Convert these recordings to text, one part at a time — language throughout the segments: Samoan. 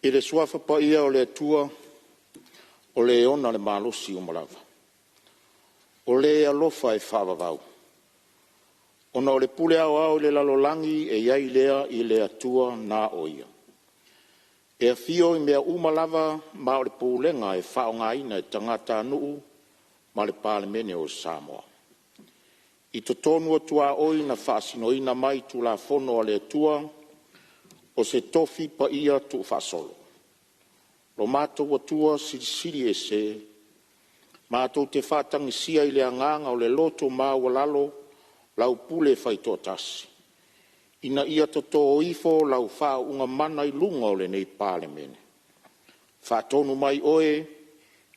I le Suafa Paia o le Atua o Le ona le malosi uma lava, o Le alofa e faavavau, ona o le pule aoao i le lalolagi e i ai lea i le Atua na o Ia, e afio i mea uma lava ma o le pulega e faaaogaina e tagatanuu ma le Palemene o Samoa. I totonu o tuaoi na faasinoina mai i Tulafono a le Atua, o se tofi paia tuufaasolo. Lo matou Atua Silisili Ese, matou te faatagisia i le agaga o le loto maualalo lau pule faitoatasi, ina ia toto ifo lau faauuga mana i luga o lenei Palemene. Faatonu mai Oe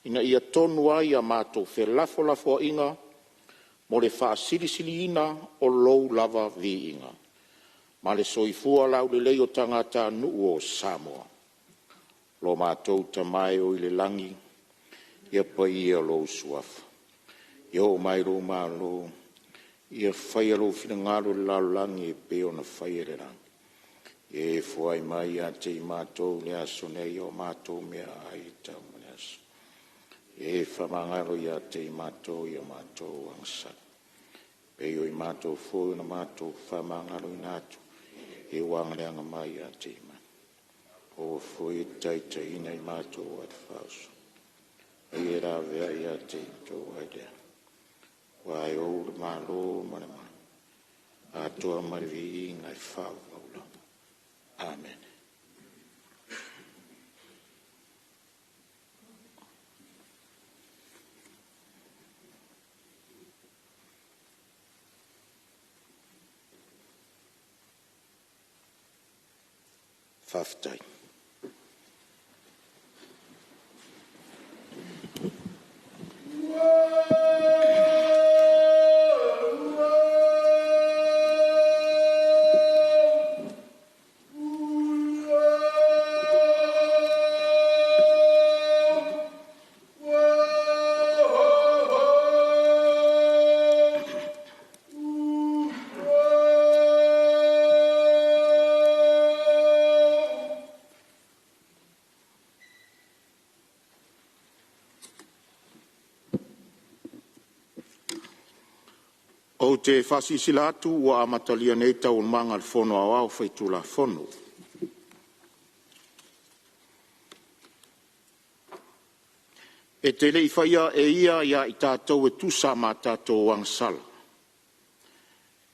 ina ia tonu ai a matou felafolafoaiga mo le faasilisiliina o Lou lava viiga ma le soifua laulelei o tagatanuu o Samoa. Lo matou Tama e oi le lagi, ia paia lou Suafa, ia oo mai lou Malo, ia faia lou finagalo i le lalolagi e pei ona faia i le lagi. Ia e foai mai ia te i matou i le aso nei o matou meaai e tau ma le aso. Ia e faamagalo ia te i matou i a matou agasala, e pei o i matou foi na matou faamagaloina atu e ua agaleaga mai ia te i matou. Aua foi e te taitaiina i matou ai le faaoso, a ia laveai ia te i ai lea, aua e ou le Malo ma le atoa ma le viiga e faavavau lava. Amene. Faafetai. Ou te faasilasila atu ua amatalia nei Taualumaga a le Fono Aoao Faitulafono. E te le i faia e Ia ia i tatou e tusa ma a tatou agasala,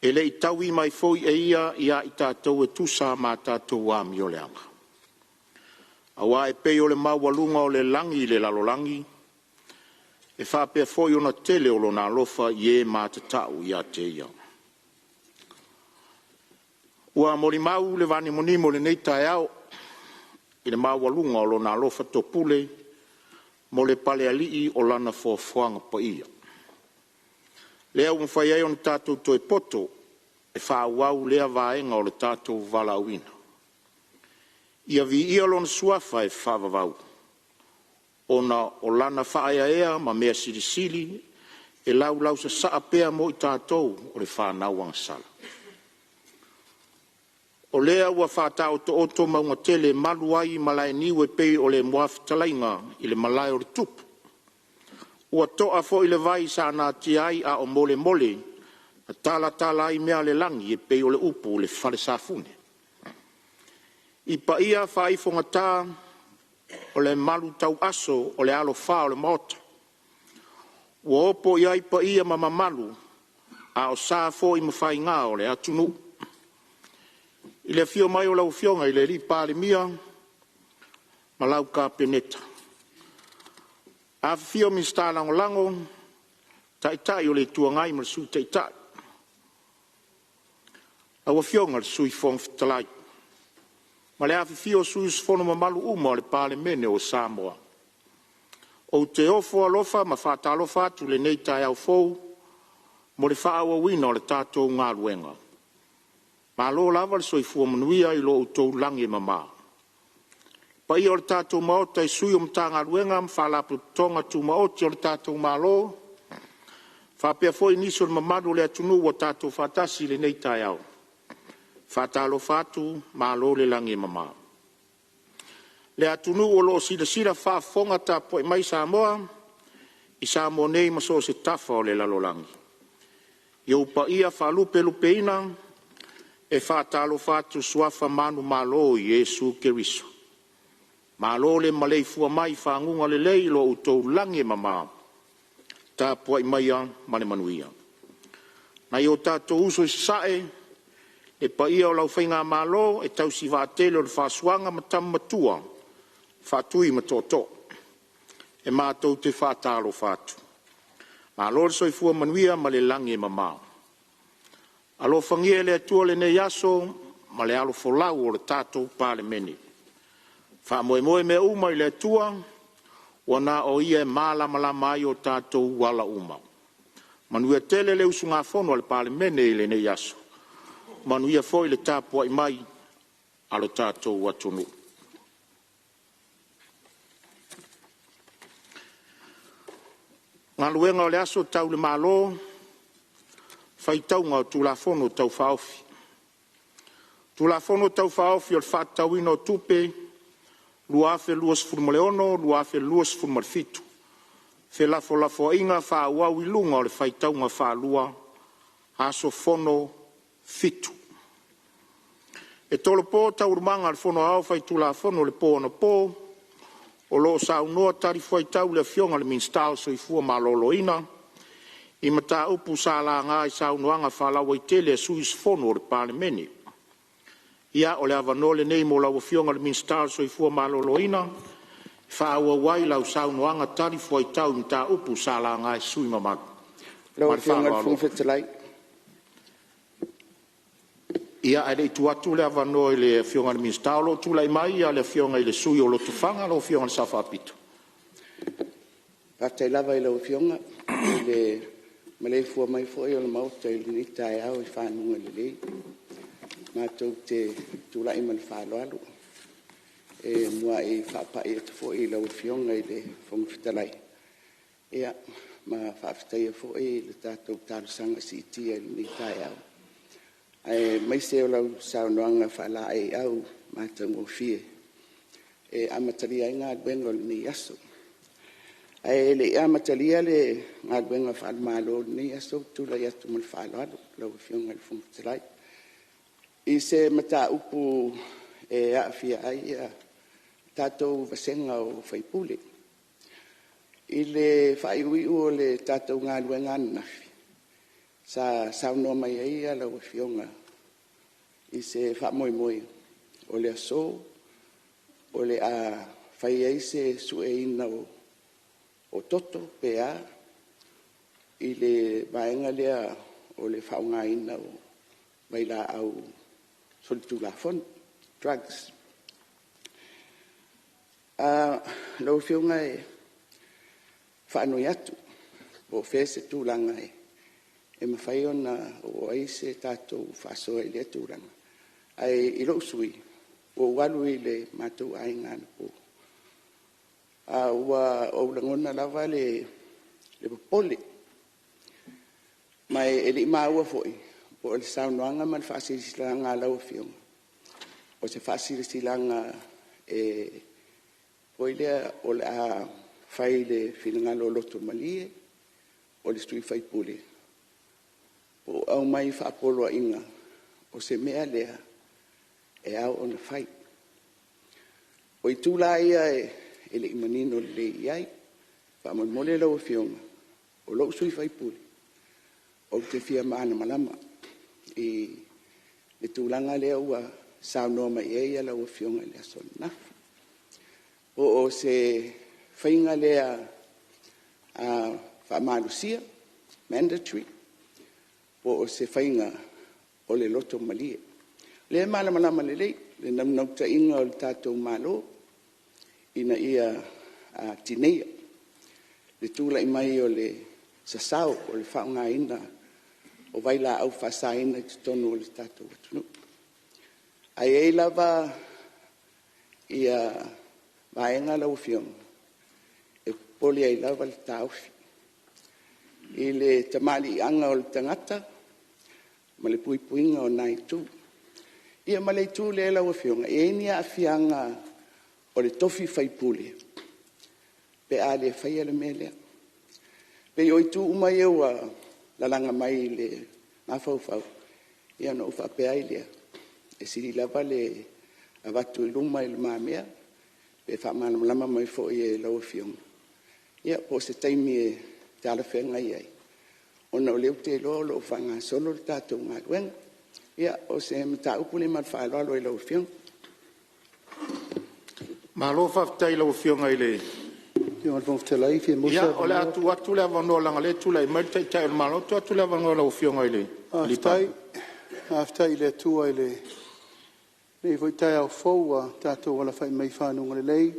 e le i taui mai foi e Ia ia i tatou e tusa ma a tatou amioleaga. Aua e pei o le maualuga o le lagi i le lalolagi, e faapea foi ona tele o Lona alofa i e matatau ia te Ia. Ua molimau le vanimonimo i lenei taeao i le maualuga o Lona alofa topule mo le Palealii o Lana foafoaga paia, lea ua mafai ai ona tatou toe poto e faaauau lea vaega o le tatou valaauina. Ia viia Lona Suafa e faavavau, ona o Lana faaeaea ma mea silisili e laulausasaa pea mo i tatou o le fanau agasala. O lea ua faataotooto mauga tele e malu ai malaeniu e pei o le muafetalaiga i le malae o le Tupu. Ua to'a foi le vai sa natia ai a o molemole ma talatala ai mea a le lagi e pei o le upu i le fale Safune. I paia faaifogata o le malutauaso o le alofā o le Maota, ua opo i ai paia ma mamalu, a o sa foi ma faiga o le atunuu. I le afio mai o lau Afioga i le Palemia ma lau Kapeneta, afifio Minisita Lagolago, Taitai o le Itu Agai ma le Sui Taitai, lau Afioga i le Sui Fofoga Fetalai ma le afifio o sui usufono mamalu uma o le Palemene o Samoa. Ou te ofo alofa ma faatalofa atu i lenei taeao fou mo le faaauauina o le tatou galuega. Malo lava le soifua manuia i lo outou lagi e mama. Le paia o le tatou Maota i sui o Matagaluega ma Faalapotopotoga Tumaoti a le tatou Malo, faapea foi nisi o le mamalu o le atunuu ua tatou faatasi i lenei taeao, e faatalofa atu, malo le lagi e mama. Le atunuu o lo o silasila faafofoga tapuai mai Samoa i Samoa nei ma so o se tafa o le lalolagi, i ou paia faalupelupeina, e faatalofa atu i suafa manumalo o Iesu Keriso. Malo le maleifua mai i faguga lelei i lo outou lagi e mama. Tapuai maia ma le manuia. Nai o tatou uso i Sasae, le paia o lau Faigamalo e tausi vaatele o le Faasuaga ma Tama Matua, Faatui ma Tootoo, e matou te faatalofa atu. Malo le soifua manuia ma le lagi e mama. Alofagia e le Atua lenei aso ma le alofolau o le tatou Palemene. Faamoemoe mea uma i le Atua ua na o Ia e malamalama ai o tatou ala uma. Manuia tele le usugafono a le Palemene i lenei aso, manuia foi le tapuai mai a lo tatou atunuu. Galuega Tau le Malo Faitauga o Tulafono Tau Faaofi Tulafono Tau Faaofi o le Faatatauina o Tupe 2026/2027, felafolafoaiga faaauau i luga o le faitauga faalua – Aso Fono 7. E tolopo Taualumaga a le Fono Aoao Faitulafono i le po anapo o lo o saunoa talifuaitau le Afioga i le Minisita o le Soifua Maloloina i mataupu sa laga i saunoaga faalauaitele a sui usufono o le Palemene. Ia, o le avanoa lenei mo lau Afioga i le Minisita o le Soifua Maloloina e faaauau ai lau saunoaga talifuaitau i mataupu sa laga e sui usufono mamalu. Lau Ma le Afioga i le faaaloalo. Fofoga Fetalai… Ia, ae le i tuu atu le avanoa i le Afioga i le Minisita, o lo o tulai mai le Afioga i le sui usufono o Lotofaga, lau Afioga i le Sao Faapito. Faafetai lava i lau Afioga i le maleifua mai foi o le Maota i lenei taeao i faguga lelei. Matou te tulai ma le faaaloalo e muai faapai atu foi i lau Afioga i le Fofoga Fetalai ma faafetaia foi le tatou talosaga siitia i lenei taeao, aemaise o lau saunoaga faalaeiau matagofie e amatalia ai galuega o lenei aso. Ae le i amatalia le galuega faale-Malo i lenei aso, ou te tulai atu ma le faaaloalo lau Afioga i le Fofoga Fetalai i se mataupu e aafia ai le tatou vasega o sui usufono. I le faaiuiu o le tatou galuega ananafi, sa saunoa mai ai lau Afioga i se faamoemoe o le aso o le a fai ai se sueina o toto pe a i le vaega lea o le faaaogaina o vailaau solitulafono, drugs. Lau Afioga e faanoi atu po o fea se tulaga e mafai ona oo ai se tatou faasoa i lea tulaga. Ae i lou sui usufono, ua ou alu i le matou aiga anapo, ae ua ou lagona lava le popole, ma e le i maua foi po o le saunoaga ma le faasilasilaga a lau Afioga, o se faasilasilaga foi lea o le a fai i le finagalo loto malie o le sui usufono, po o aumai faapoloaiga o se mea lea e ao ona fai. O itu la ia e le i manino lelei i ai. Faamolemole lau Afioga, o lou sui usufono, ou te fia malamalama i le tulaga lea ua saunoa mai ai lau Afioga i le aso ananafi. Po o se faiga lea faamalosia, mandatory po o se faiga o le loto malie. O lea e malamalama lelei le naunautaiga o le tatou Malo ina ia tineia le tulai mai o le sasao o le faaaogaina o vailaau faasaina i totonu o le tatou atunuu. Ae i ai lava vaega lau Afioga e popole ai lava le taofi i le tamaliiaga o le tagata ma le puipuiga o na itu. Ia ma le itu lea lau Afioga, e i ai ni aafiaga o le tofi faipule pe a le faia le mea lea. E pei o itu uma ia ua lalaga mai i le mafaufau, ia ona ou faapea ai lea, e sili lava le avatu i lumamea pe faamalamalama mai foi e lau Afioga, ia po o se taimi e talafeagai ai, ona o lea ou te iloa o lo o faagasolo le tatou galuega. Ia, o se mataupu lea ma le faaaloalo i lau Afioga. Malo faafetai i lau Afioga i le… Lau Afioga i le Fofoga Fetalai e fia maua se Ia, o avanoa. le a tuu atu le avanoa leaga o lea e tulai mai le Taitai o le Malo. Tuu atu le avanoa i lau Afioga i le Palemia. Faafetai i le Atua i lenei foi taeao fou ua tatou alafai mai i fanuga lelei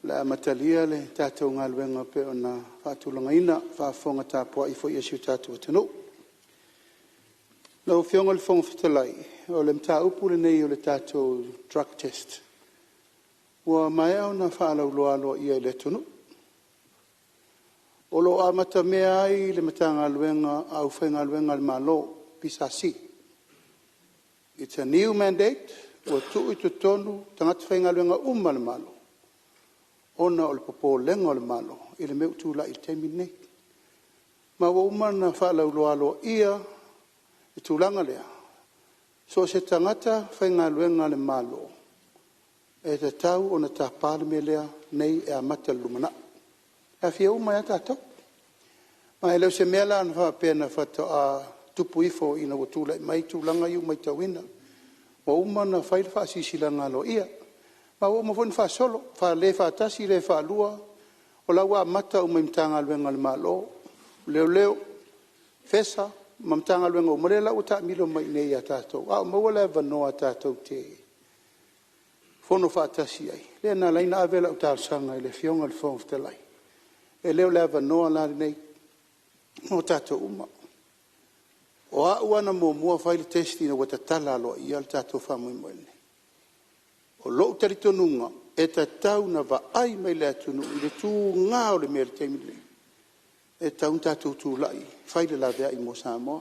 o le a amatalia le tatou galuega e pei ona faatulagaina, faafofoga tapuai foi a si o tatou atunuu. Lau Afioga i le Fofoga Fetalai, o le mataupu lenei o le tatou drug test, ua maea ona faalauiloa aloaia i le atunuu. O lo o amatamea ai le Matagaluega a le aufaigaluega a le Malo, PSC. It's a new mandate ua tuu i totonu tagata faigaluega uma a le Malo ona o le popolega o le Malo i le mea ua tulai i le taimi lenei. Ma ua uma ona faalauiloa aloaia le tulaga lea, so o se tagata faigaluega a le Malo, e tatau ona tapa le mea lea nei e amata i le lumanai, e aafia uma ai lava tatou. Ma e le o se mea la faapea faatoa tupu ifo ina ua tulai mai tulaga ia ua matauina. Ua uma ona fai le faasilasilaga aloaia, ma ua uma foi ona faasolo, le faatasi le faalua, o la ua amata uma i Matagaluega a le Malo, Leoleo, FESA ma Matagaluega uma, lea la ua taamilo mai i inei ia tatou. A o maua le avanoa tatou te fono faatasi ai, lea na ala ai ona ave lau talosaga i le Afioga i le Fofoga Fetalai, e le o le avanoa la lenei mo tatou uma. O au lava na muamua fai le test ina ua tatala aloaia le tatou faamoemoe lenei. O lou talitonuga, e tatau ona vaai mai le atunuu i le tuga o le mea i le taimi lenei, e tatau ona tatou tulai e fai le laveai mo Samoa.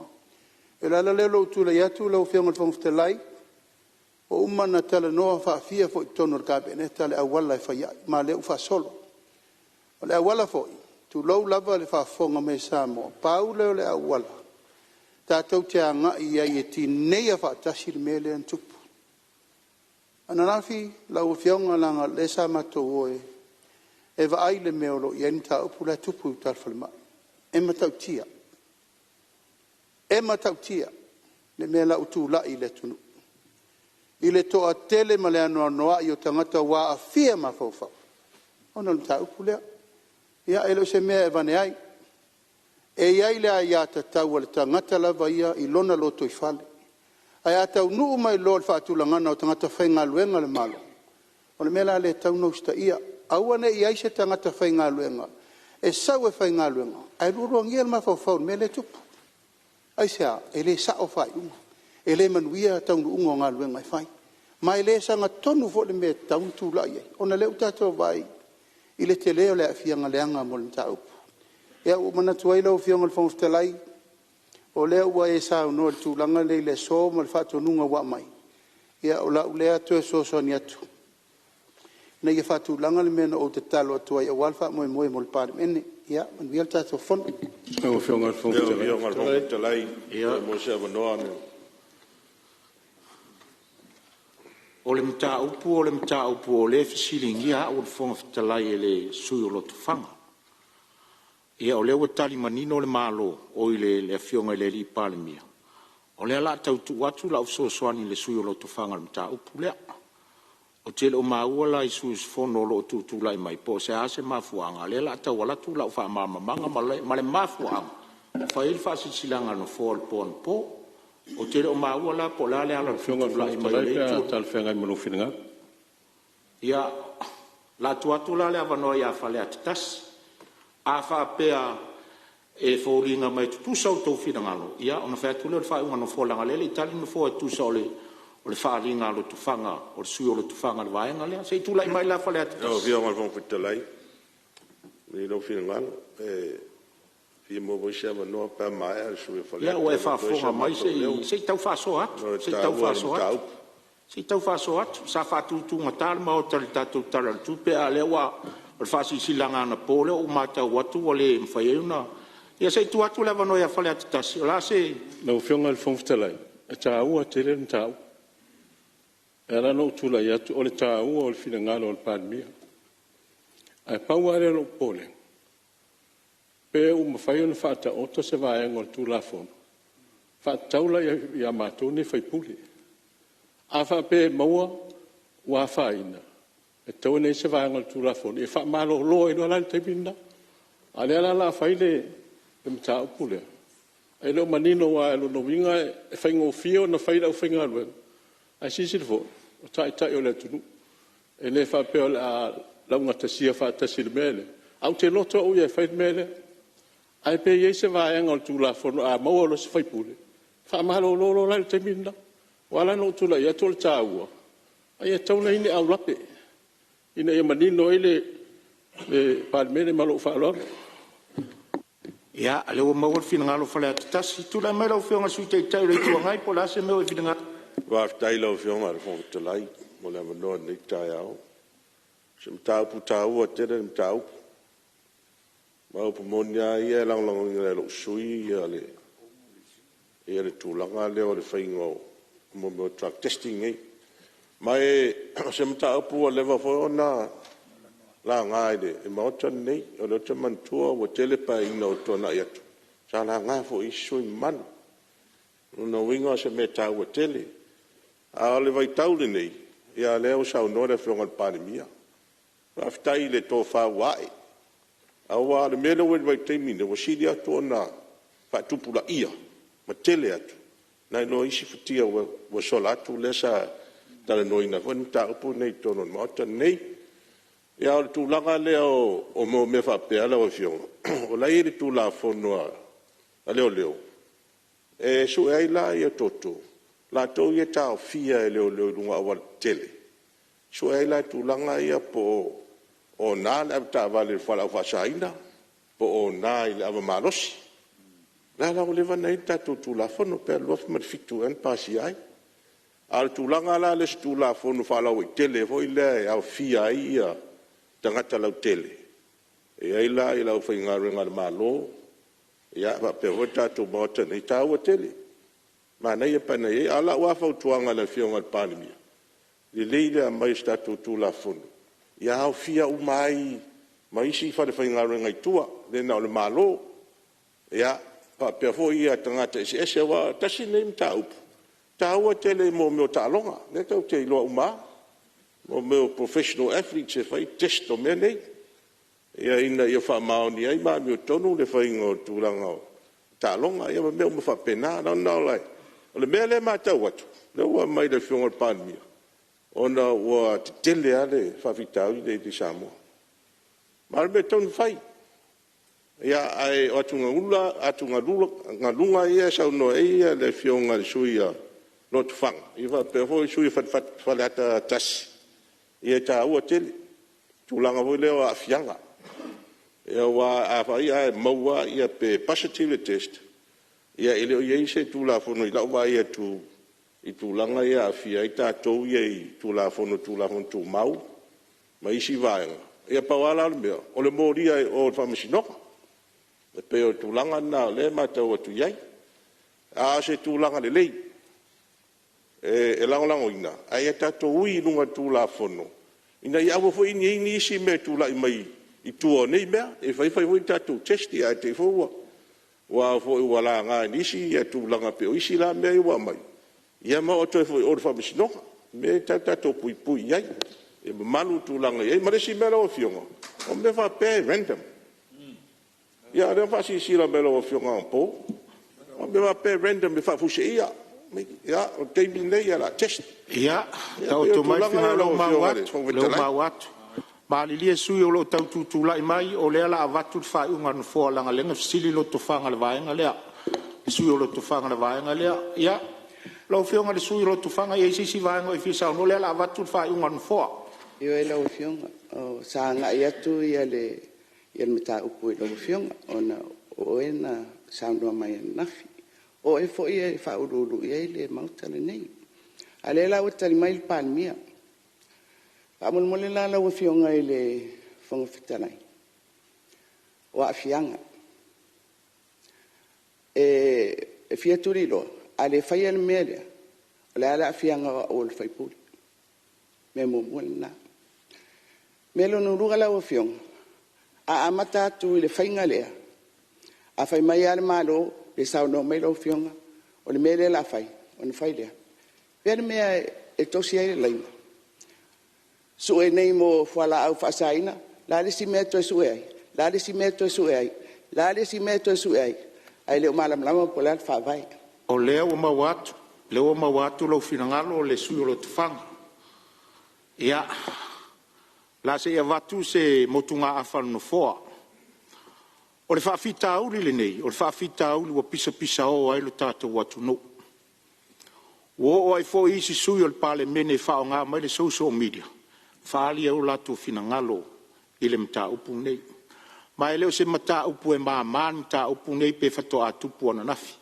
O le ala lea o lou tulai atu lau Afioga i le Fofoga Fetalai, ua uma ona talanoa faafia foi i totonu o le Kapeneta le auala e fai ai, ma o lea ua faasolo. O le auala foi, tulou lava le faafofoga mai a Samoa, pau lea o le auala tatou te agai ai e tineia faatasi le mea lea na tupu. Ananafi lau Afioga leaga o lea sa matou o e vaai le mea o lo o i ai le mataupu la e tupu i uta i le falemai. E matautia, e matautia le mea la ua tulai i le atunuu i le toatele ma le anoanoai o tagata ua aafia mafaufau ona o le mataupu lea. Ia e le o se mea e avane ai. E i ai le aiatatau a le tagata lava ia i lona lotoifale, ae a taunuu mai loa i le faatulagaga o tagata faigaluega a le Malo, o le mea la lea e tatau ona usitaia, aua ne i i ai se tagata faigaluega e sau e faigaluega ae lualuagia le mafaufau i le mea lea e tupu. Aisea? E le sao faaiuga, e le manuia taunuuga o galuega e fai, ma e le sagatonu foi le mea e tatau ona tulai ai, ona o lea ua tatou vaai i le tele o le aafiaga leaga mo le mataupu. Ia ua ou manatu ai lau Afioga i le Fofoga Fetalai, o lea ua e saunoa i le tulaga lea i le aso ma le faatonuga ua aumai, ia o lau lea toe fesoasoani atu ina ia faatulaga le mea na ou tatalo atu ai aua le faamoemoe mo le Palemene. Ia manuia le tatou Fono. Lau Afioga i le O le mataupu o le mataupu o lea e fesiligia au e le Fofoga Fetalai e le sui usufono o Lotofaga. Ia o lea ua tali manino le Malo, oi le Afioga i le Palemia, o lea o le a tau tuu atu lau fesoasoani i le sui usufono o Lotofaga i le mataupu lea. Ou te le o maua la i sui usufono o lo o tutulai mai po o le a se mafuaaga o lea o le a tau alu atu lau faamalamalamaga ma le mafuaaga ua fai ai le faasilasilaga a le Nofoa i le po anapo. Ou te le o maua la po o le a le ala o le tutulai mai o Lau lea Afioga i le Fofoga Fetalai pe itu. a talafeagai ma lou finagalo. Ia, o le a tuu atu la le avanoa ia Faleata 1. A faapea e foliga mai e tutusa outou finagalo, ia ona fai atu lea o le faaiuga a le Nofoa leaga o lea e le i tali le Nofoa e tusa o le faaaliga a Lotofaga, o le sui usufono o Lotofaga i le vaega lea. Se i tulai mai la Faleata 1. Lau Afioga i le Fofoga Fetalai, malie lou finagalo, e fia maua foi se avanoa pe a maea le sui usufono o Faleata Ia ua e e avatu ai so faafofoga mai matou leo se i tau faasoa atu, ona o le taua o le mataupu. Se i tau faasoa atu. Sa faatutugata le Maota i le tatou Tala o le Tupe, a o lea ua… o le faasilasilaga anapo lea ua ou matau atu ua le mafai ai ona… Ia se i tuu atu le avanoa ia Faleata 1. O le a se… Lau Afioga i le Fofoga Fetalai, e taua tele le mataupu. E ala ona ou tulai atu o le taua o le finagalo o le Palemia. Ae pau lava lea o lou popolega, pe ua mafai ona faataoto se vaega o le Tulafono e faatatau la ia matou nei sui usufono. A faapea e maua ua afaina, e tatau ona i ai se vaega o le Tulafono e faamalolo ai loa la i le taimi lena. A o lea la o le a fai le mataupu lea, e le o manino aua o lona uiga e faigofie ona fai e le aufaigaluega, ae silasila foi, o Taitai o le atunuu. E le faapea o le a laugatasia faatasi i le mea lea, ae ou te loto au ia e fai le mea lea. Ae pe i ai se vaega o le Tulafono a maua loa e se sui usufono, faamalolo loa la i le taimi lena. Ua ala la ona ou tulai atu o le taua, e tatau ona i ai ni aulape ina ia manino ai le Palemene. Ma lou faaaloalo. Ia, o lea ua maua le finagalo o Faleata 1. Tulai mai lau Afioga i le Sui Taitai o le Itu Agai po o le a se mea ua e finagalo ai. Faafetai i lau Afioga i le Fofoga Fetalai mo le avanoa i lenei taeao. O se mataupu taua tele le mataupu. Aua o le upu moni lava ia e lagolagoina e lou sui usufono le tulaga lea o le faiga o mea o drug testing nei. Ma o se mataupu ua leva foi ona laga i le Maota lenei. O lea ou te manatua ua tele Paeaiga ua tuanai atu sa laga foi e isi sui usufono mamalu. O lona uiga o se mea e taua tele. A o le vaitau lenei, ia o lea ua saunoa le Afioga i le Palemia, faafetai i le tofa ua ae, aua o le mea lea ua i ai i le vaitaimi lenei, ua sili atu ona faatupulaia ma tele atu nai lo isi futia ua sola atu lea sa talanoaina foi le mataupu lenei i totonu o le Maota lenei. A o le tulaga lea o mea faapea lau Afioga, o la e i ai le Tulafono a Leoleo e sue ai la toto, latou ia e taofia e leoleo i luga o aualatetele, e sue ai la tulaga ia po o ona le avetaavale i le fualaau faasaina po o ona i le ava malosi. O lea la ua leva ona i ai le tatou Tulafono, pe o le 2007 ea na pasia ai. A o le tulaga la lea o se Tulafono faalauaitele foi lea e aofia ai tagata lautele, e i ai la le aufaigaluega a le Malo faapea foi le tatou Maota nei, e taua tele, manaia pe ana i ai. A o lau lava fautuaga i le Afioga i le Palemia, lelei le aumai o se tatou Tulafono ia aofia uma ai ma isi falefaigaluega i tua, le na o le Malo, faapea foi tagata eseese. Aua tasi lenei mataupu e taua tele i mea o taaloga, lea tatou te iloa uma lava, o mea o professional athletes e fai test o mea nei, ina ia faamaoni ai ma amiotonu le faiga o tulaga o taaloga, ia ma mea uma faapena. O le mea lea e matau atu, lea ua aumai e le Afioga i le Palemia, ona ua tetele lava le faafitauli lea i Samoa. Ma o le mea e tatau ona fai. Ae o atugaluga ia e saunoa i ai le Afioga i le sui usufono o Lotofaga faapea foi le sui usufono o Faleata 1, ia e taua tele tulaga foi lea o aafiaga. Aua afai ae maua pe positive le test, ia e le o i ai se Tulafono i lau vaai atu i tulaga ia e aafia ai tatou ia i Tulafono o Tulafono Tumau ma isi vaega. Ia pau lava la le mea, o le molia i o i le Faamasinoga. E pei o le tulaga lena o lea e matau atu i ai. A o se tulaga lelei e lagolagoina, ae ia tatou ui i luga o le Tulafono ina ia aua foi ne i i ai nisi mea e tulai mai i tua o nei mea. E fai fai foi tatou test ae te i foi ua laga e nisi tulaga pei o isi la mea ia ua aumai, ia ma oo atu ai foi i o i le Faamasinoga. O mea ia e tatau ona tatou puipui i ai, ia mamalu le tulaga e i ai. Ma le isi mea lau Afioga, o mea faapea e random. Ia o lea na faasilasila mai e lau Afioga anapo, o mea faapea e random e faafuiseia. Ia, o le taimi lenei o le a test. Ia, Ia pei o taoto mai le tulaga ia finagalo lau lea ua Afioga i le Fofoga maua atu. Malilie sui usufono o lo o tau tutulai mai, o lea o le a avatu le faaiuga a le Nofoa leaga o lea na fesili Lotofaga i le vaega lea, le sui usufono o Lotofaga i le vaega lea. Ia, lau Afioga i le sui usufono o Lotofaga e i ai se isi vaega o e fia saunoa ai? O lea o le a avatu le faaiuga a le Nofoa. Ioe lau Afioga, sa agai atu le mataupu i lau Afioga ona o oe na saunoa mai ananafi. O oe foi e faauluulu i ai le Maota lenei. A o lea la ua tali mai le Palemia. Faamolemole la lau Afioga i le Fofoga Fetalai, o aafiaga. E fia tuliloa, a le faia le mea lea, o le a le aafiaga o au o le sui usufono? Mea muamua lena. Mea lona lua lau Afioga, a amata atu i le faiga lea, a fai mai lava le Malo pe saunoa mai lau Afioga o le mea lea o le a fai, ona fai lea. O fea le mea e tosi ai le laina? Sue nei mo fualaau faasaina, o le a le isi mea e toe sue ai? O le a le isi mea e toe sue ai? O le a le isi mea e toe sue ai? Ae le o malamalama po o le a le faavae. O lea ua maua atu, o lea ua maua atu lou finagalo le sui usufono o Lotofaga. Ia, o le a se i avatu se motugaafa a le Nofoa. O le faafitauli lenei, o le faafitauli ua pisapisao ai lo tatou atunuu. Ua oo ai foi isi sui usufono o le Palemene e faaaoga mai le social media e faaali ai o latou finagalo i le mataupu lenei. Ma e le o se mataupu e mama le mataupu lenei pe faatoa tupu ananafi.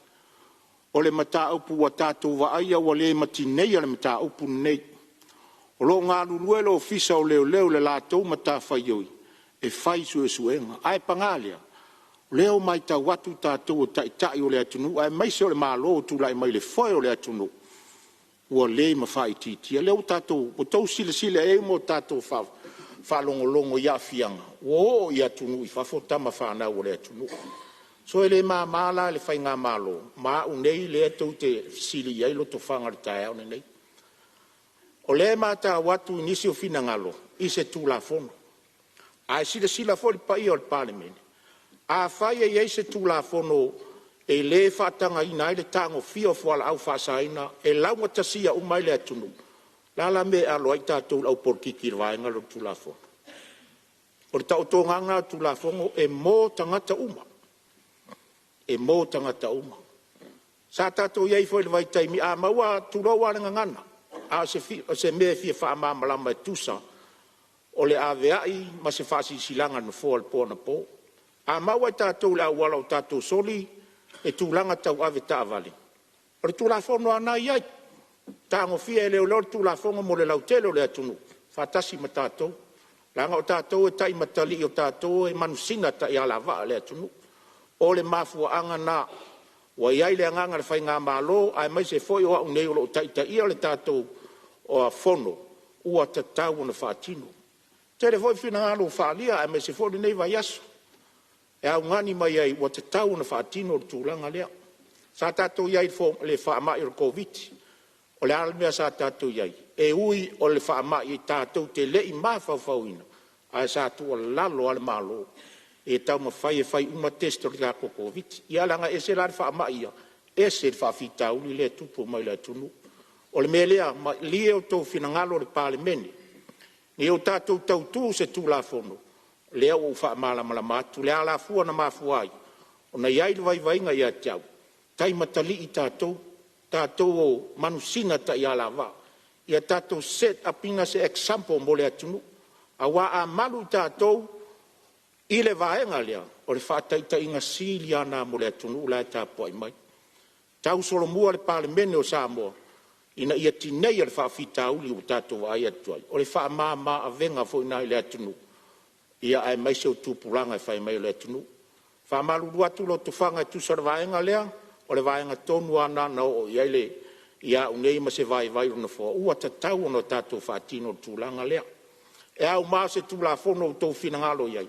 O le mataupu ua tatou vaaia ua le ma tineia le mataupu lenei. O lo o galulue le Ofisa o Leoleo i le latou matafaioi e fai suesuega. Ae paga lea, o lea ua matau atu tatou o Taitai o le atunuu aemaise o le Malo o tulai mai i le foe o le atunuu, ua le ma faaitiitia. O lea ua outou silasila i ai ma tatou faalogologo i aafiaga ua oo i atunuu i fafo tamafanau a le atunuu. So e le mama la i le faigamalo ma au nei lea tou te fesili i ai Lotofaga i le taeao lenei. O lea e matau atu i nisi o finagalo i se Tulafono, ae silasila foi le paia o le Palemene, afai e i ai se Tulafono e le faatagaina ai le tagofia o fualaau faasaina e laugatasia uma ai le atunuu, o le a la le mea e alo ai tatou le aupolokiki i le vaega lea o le Tulafono? O le taotoga a lena o le Tulafono e mo tagata uma, e mo tagata uma. Sa tatou i ai foi i le vaitaimi a maua, tulou lava le gagana, a o se mea e fia faamalamalama e tusa o le aveai ma se faasilasilaga a le Nofoa i le po anapo. A maua e tatou i le auala o tatou soli le tulaga tau avetaavale, o le Tulafono lava lena e i ai, e tagofia e leoleo le Tulafono mo le lautele o le atunuu faatasi ma tatou, leaga o tatou e taimatalii, o tatou e manusina taialavaa a le atunuu. O le mafuaaga lena ua i ai le agaga o le faigamalo aemaise foi o au nei o lo o taitaia le tatou Fono, ua tatau ona faatino. E tele foi finagalo ua faaalia aemaise foi lenei vaiaso e augani mai ai ua tatau ona faatino le tulaga lea. Sa tatou i ai i le faamai o le Koviti-19, o le a le mea sa tatou i ai? E ui o le faamai tatou te le i mafaufauina, ae sa tuualalo lava le Malo e taumafai e fai uma test o le tatou Koviti-19. Ia leaga e ese la le faamai ia, ese le faafitauli lea e tupu mai le atunuu. O le mea lea, malie outou finagalo le Palemene, ina ia tatou tautu i se Tulafono, lea ua ou faamalamalama atu le alafua na mafua ai ona i ai le vaivaiga ia te au, taimatalii tatou, o tatou o manusina taialavaa. Ia tatou set up ina se example mo le atunuu, aua a malu tatou i le vaega lea, o le faataitaiga sili lava lena mo le atunuu la e tapuai mai. Tausolomua i le Palemene o Samoa ina ia tineia le faafitauli ua tatou vaai atu ai, o le faamama-avega foi lena i le atunuu aemaise o tupulaga e fai mai o le atunuu. E faamalulu atu Lotofaga e tusa o le vaega lea, o le vaega tonu lava lena na oo i ai au nei ma se vaivai o le Nofoa, ua tatau ona tatou faatino le tulaga lea. E auma se Tulafono ua outou finagalo i ai,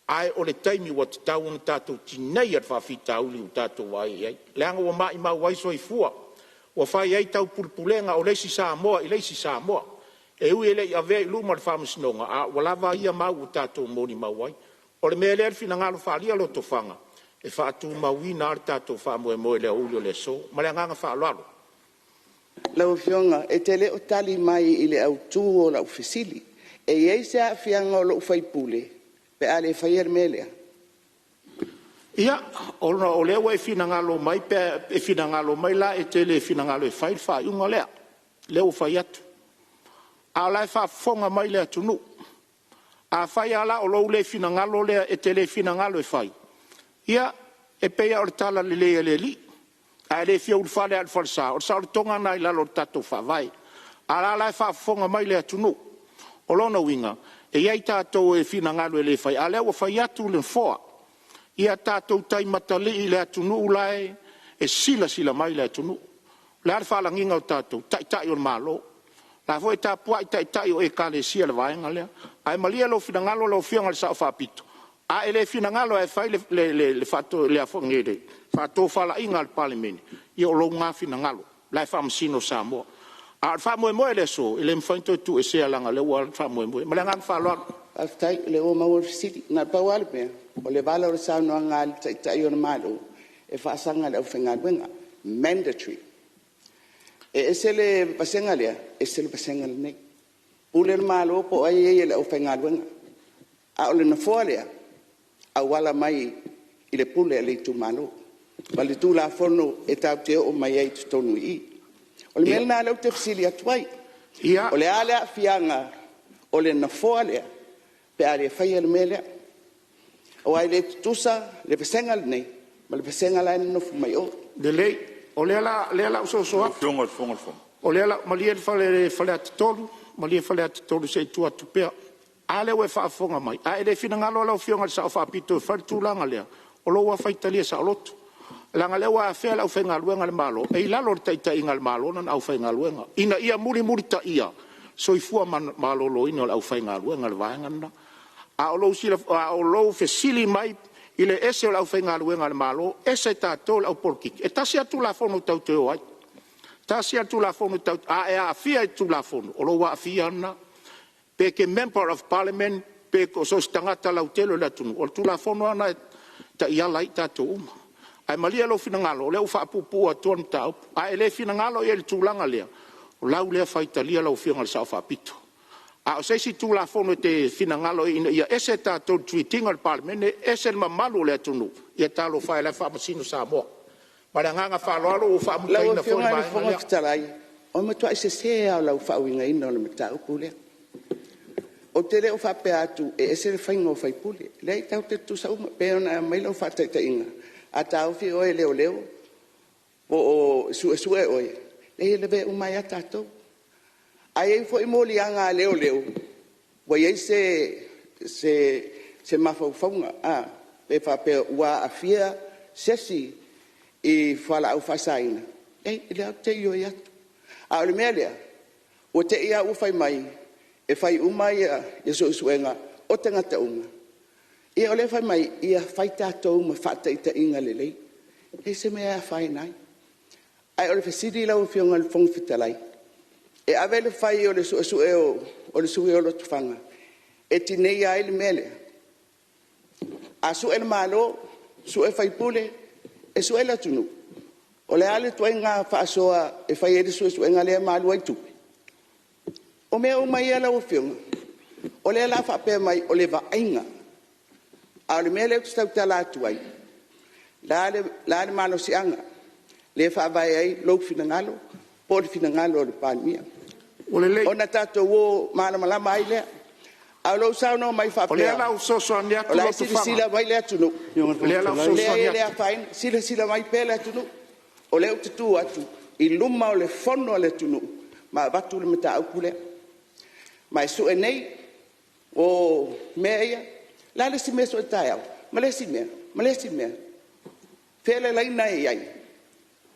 ae o le taimi ua tatau ona tatou tineia le faafitauli ua tatou vaai i ai, leaga ua maimau ai soifua, ua fai ai taupulepulega o le isi Samoa i le isi Samoa. E ui e le i avea i luma o le Faamasinoga, a ua lava ia mau ua tatou molimau ai. O le mea lea i le finagalo faaalia o Lotofaga, e faatumauina lava le tatou faamoemoe i le aoauli o le aso. Ma le agaga faaaloalo. Lau Afioga e te le o tali mai i le autu o lau fesili. E i ai se aafiaga o lou sui usufono pe a le faia le mea lea? Ia, ona o lea ua e finagalo mai pe a e finagalo mai la e te le finagalo e fai le faaiuga lea, lea ua fai atu. A o la e faafofoga mai le atunuu. Afai lava la o lou le finagalo lea e te le finagalo e fai, ia e pei lava o le talalelei a le Alii, a e le fia ulufale lava i le falesa, o le saolotoga lena i lalo o le tatou Faavae. A o la e faafofoga mai le atunuu. O lona uiga, e i ai tatou e finagalo e le fai, a o lea ua fai atu le Nofoa, ia tatou taimatalii i le atunuu la e silasila mai le atunuu. O le a le faalagiga o tatou? O Taitai o le Malo. O la e foi e tapuai Taitai o Ekalesia i le vaega lea. Ae malie lou finagalo lau Afioga i le Sao Faapito, a e le finagalo lava e fai le faatofalaiga a le Palemene, ia o lou lena finagalo, o la e faamasino Samoa. A o le faamoemoe o le aso, e le mafai ona toe tuuesea leaga o lea ua alu le faamoemoe. Ma le agaga faaaloalo. Faafetai o lea ua maua le fesili. Na o le pau lava le mea, o le vala o le saunoaga a le Taitai o le Malo, e faasaga i le aufaigaluega, mandatory. E ese le vasega lea, ese le vasega lenei. E pule le Malo po o ai e ia i le aufaigaluega, a o le nofoa lea, e auala mai i le pule a le itumalo ma le Tulafono e tatou te oo mai ai i totonu i i. O le mea lena lea ou te fesili atu ai. O le a le aafiaga o le nofoa lea pe a le faia le mea lea? Aua e le tutusa le vasega lenei ma le vasega la e nonofo mai o. Lelei, o lea o le a ou soso atu. Malie Faleata 3, malie Faleata 3 se i tuu atu pea. A lea ua e faafofoga mai, a e le finagalo lau Afioga i le Sao Faapito e fai le tulaga lea, o lou lava faitalia saoloto, leaga o lea ua afea le aufaigaluega a le Malo, e i lalo o le taitaiga a le Malo lana aufaigaluega, ina ia mulimulitaia soifua maloloina o le aufaigaluega, o le vaega lena. A o lou fesili mai i le ese o le aufaigaluega a le Malo ese tatou le au polokiki, e tasi lava le Tulafono tatou te o ai. E tasi lava le Tulafono, a e aafia i le Tulafono, o lou aafia lava lena. Pe e te Member of Parliament pe so o se tagata lautele o le atunuu, o le Tulafono lava lena e taiala ai i tatou uma. Ae malie lou finagalo, o lea ua faapuupuu atu le mataupu. A e le finagalo i ai i le tulaga lea, o lau lea faitalia lau Afioga i le Sao Faapito. A o se isi Tulafono e te finagalo ina ia ese tatou i le treat ina o le Palemene ese le mamalu o le atunuu, ia talofa e o la e faamasino Samoa. Ma le agaga faaaloalo ua faamutaina foi le Lau Afioga i le vaega Fofoga lea. Fetalai, o le matuai sese lava o lau faauigaina o le mataupu lea. Ou te le o faapea atu e ese le faiga o faipule. E leai tatou te tutusa uma. E pei ona aumai lau faataitaiga, a taofi oe e leoleo po o suesue oe, e leai e lavea uma ai lava tatou. A i ai foi moliaga a leoleo ua i ai se mafaufauga pe faapea ua aafia se isi i fualaau faasaina, leai o lea ou te ioe atu. A o le mea lea, ua te i lava ua fai mai e fai uma suesuega o tagata uma, ia o lea e fai mai, ia fai tatou ma faataitaiga lelei. E leai se mea e afaina ai. Ae o le fesili lau Afioga i le Fofoga Fetalai, e ave le fai o le suesue o le sui usufono o Lotofaga e tineia ai le mea lea? A sue le Malo, sue faipule, e sue le atunuu? O le a le ituaiga faasoa e fai ai le suesuega lea ma alu ai tupe? O mea uma ia lau Afioga, o lea o le a faapea mai o le vaaiga, a o le mea lea ou te tautala atu ai, o le a le malosiaga lea e faavae ai lou finagalo po o le finagalo o le Palemia? Ua lelei. Ona tatou o malamalama ai lea. A o lou saunoa mai O lea faapea o le a ou fesoasoani o atu la e Lotofaga. silasila mai le atunuu, O lea o le a ou e leai fesoasoani e le atu. afaina. Silasila mai pea le atunuu, o lea ou te tu atu i luma o le Fono a le atunuu ma avatu le mataupu lea. Ma e sue nei o mea ia. O le a le isi mea e sue taeao? Ma le isi mea, ma le isi mea. O fea le laina e i ai?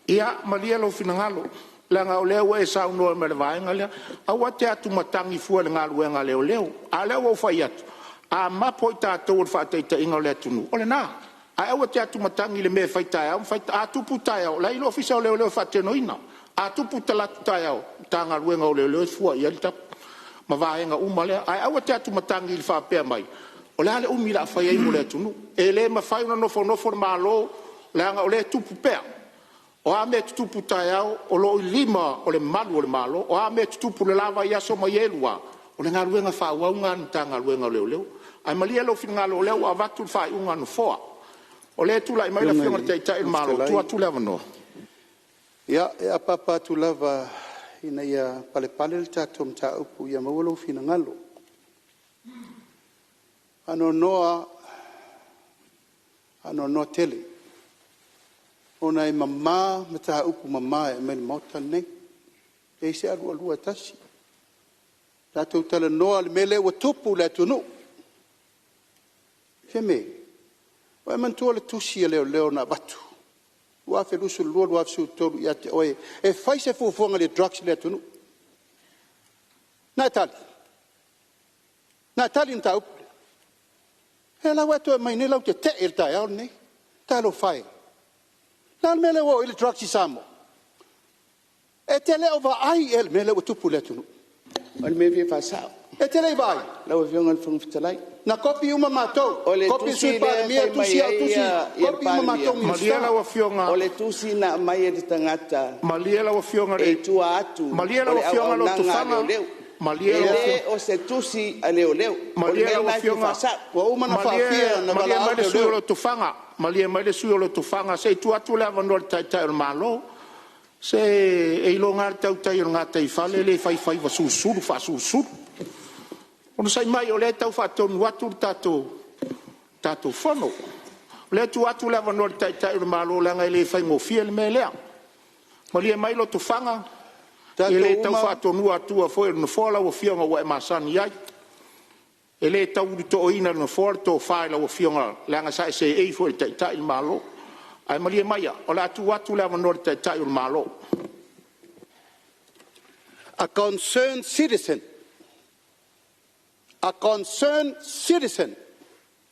Ia malie lou finagalo, leaga o lea ua e saunoa mai i le vaega lea. Aua e te atumatagi fua i le galuega a leoleo. A o lea ua ou fai atu, a mapo i tatou o le faataitaiga o le atunuu, o lena. Ae aua e te atumatagi i le mea e fai taeao ma fai… A tupu taeao, o la e i ai le Ofisa o Leoleo e faatinoina. A tupu talaatu taeao, o le Matagaluega o Leoleo e fua i ai le tapu ma vaega uma lea. Ae aua e te atumatagi i le faapea mai o le a le umi o le a fai ai mo le atunuu. E le mafai ona nofonofo le Malo leaga o lea e tupu pea. O a mea e tutupu taeao, o lo o i lima o le malu o le Malo. O a mea e tutupu i le la vaiaso ma ia e lua, O le galuega faaauau lena a le Matagaluega o Leoleo. Ae malie lou finagalo o lea ua avatu le faaiuga a le Nofoa. O lea e tulai mai le Afioga i le Taitai o le Malo, tuu atu le avanoa. Ia, e apaapa atu lava ina ia palepale le tatou mataupu ia maua lou finagalo. E faanoanoa tele ona e mama mataupu mama e aumai i le Maota lenei, e leai se alualua e tasi. Tatou talanoa i le mea lea ua tupu i le atunuu. Fiame, ua e manatua le tusi a leoleo na avatu 2022/2023 ia te oe e fai se fuafuaga i le drugs i le atunuu? Na e tali? Na e tali i le mataupu lea? O lea la ua e toe aumai nei lau tetee i le taeao lenei. Talofa e! O le a le mea lea ua oo i ai le drugs i Samoa? E te le o vaai ea i le mea lea ua tupu i le atunuu? O le mea e fia faasao. E te le i vaai? Lau Afioga i le Fofoga Fetalai. Na kopi uma matou, O le kopi le tusi Sui lea e Palemia, fai mai tusi au, ai tusi, le kopi uma matou Palemia, Malie Minisita. lau Afioga, o le tusi na aumai e le tagata malie lau Afioga i e le… i tua atu Malie o lau le Afioga auaunaga a Lotofaga, leoleo. malie E lau le Afioga, o se tusi a leoleo. O le malie mea lau lena e fia Afioga, faasao. Ua uma ona faafia ona malie mai valaau le sui usufono o leoleo. Lotofaga, malie mai le sui usufono o Lotofaga, se i tuu atu le avanoa i le Taitai o le Malo. Se e iloga lava le tautai o le gataifale e le fai faiva sulusulu faasulusulu. Onosai mai o lea e tau faatonu atu le tatou Fono. O lea e tuu atu le avanoa i le Taitai o le Malo leaga e le faigofie le mea lea. Malie mai Lotofaga, e le Tatou tau uma, faatonuina atua foi e le Nofoa lau Afioga ua e masani ai. E le tau ulutooina e le Nofoa le tofa i lau Afioga leaga sa e seei foi i le Taitai le Malo. Ae malie maia o le a tuu atu le avanoa i le Taitai o le Malo. A concern citizen, a concern citizen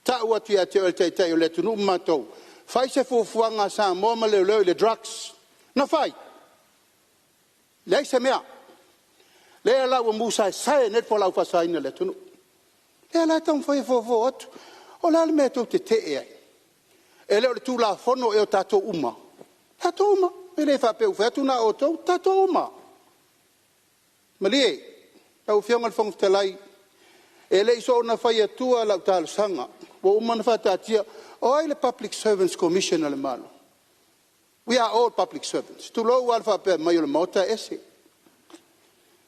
tau atu ia te oe o le Taitai o le atunuu ma matou, fai se fuafuaga a Samoa ma Leoleo i le drugs. Na fai? Leai se mea. Lea la ua musaesae ai nei le fualaau faasaina i le atunuu. Lea la e taumafai e fofo atu. O le a le mea tou te tetee ai? E le o le Tulafono ea o tatou uma? Tatou uma. E le faapea ua fai atu na o outou, tatou uma. Malie lau Afioga i le Fofoga Fetalai, e le i soona fai atua lau talosaga ua uma ona faataatia. O ai le Public Servants Commission a le Malo? We are all public servants, tulou lava le faapea mai o le Maota e ese.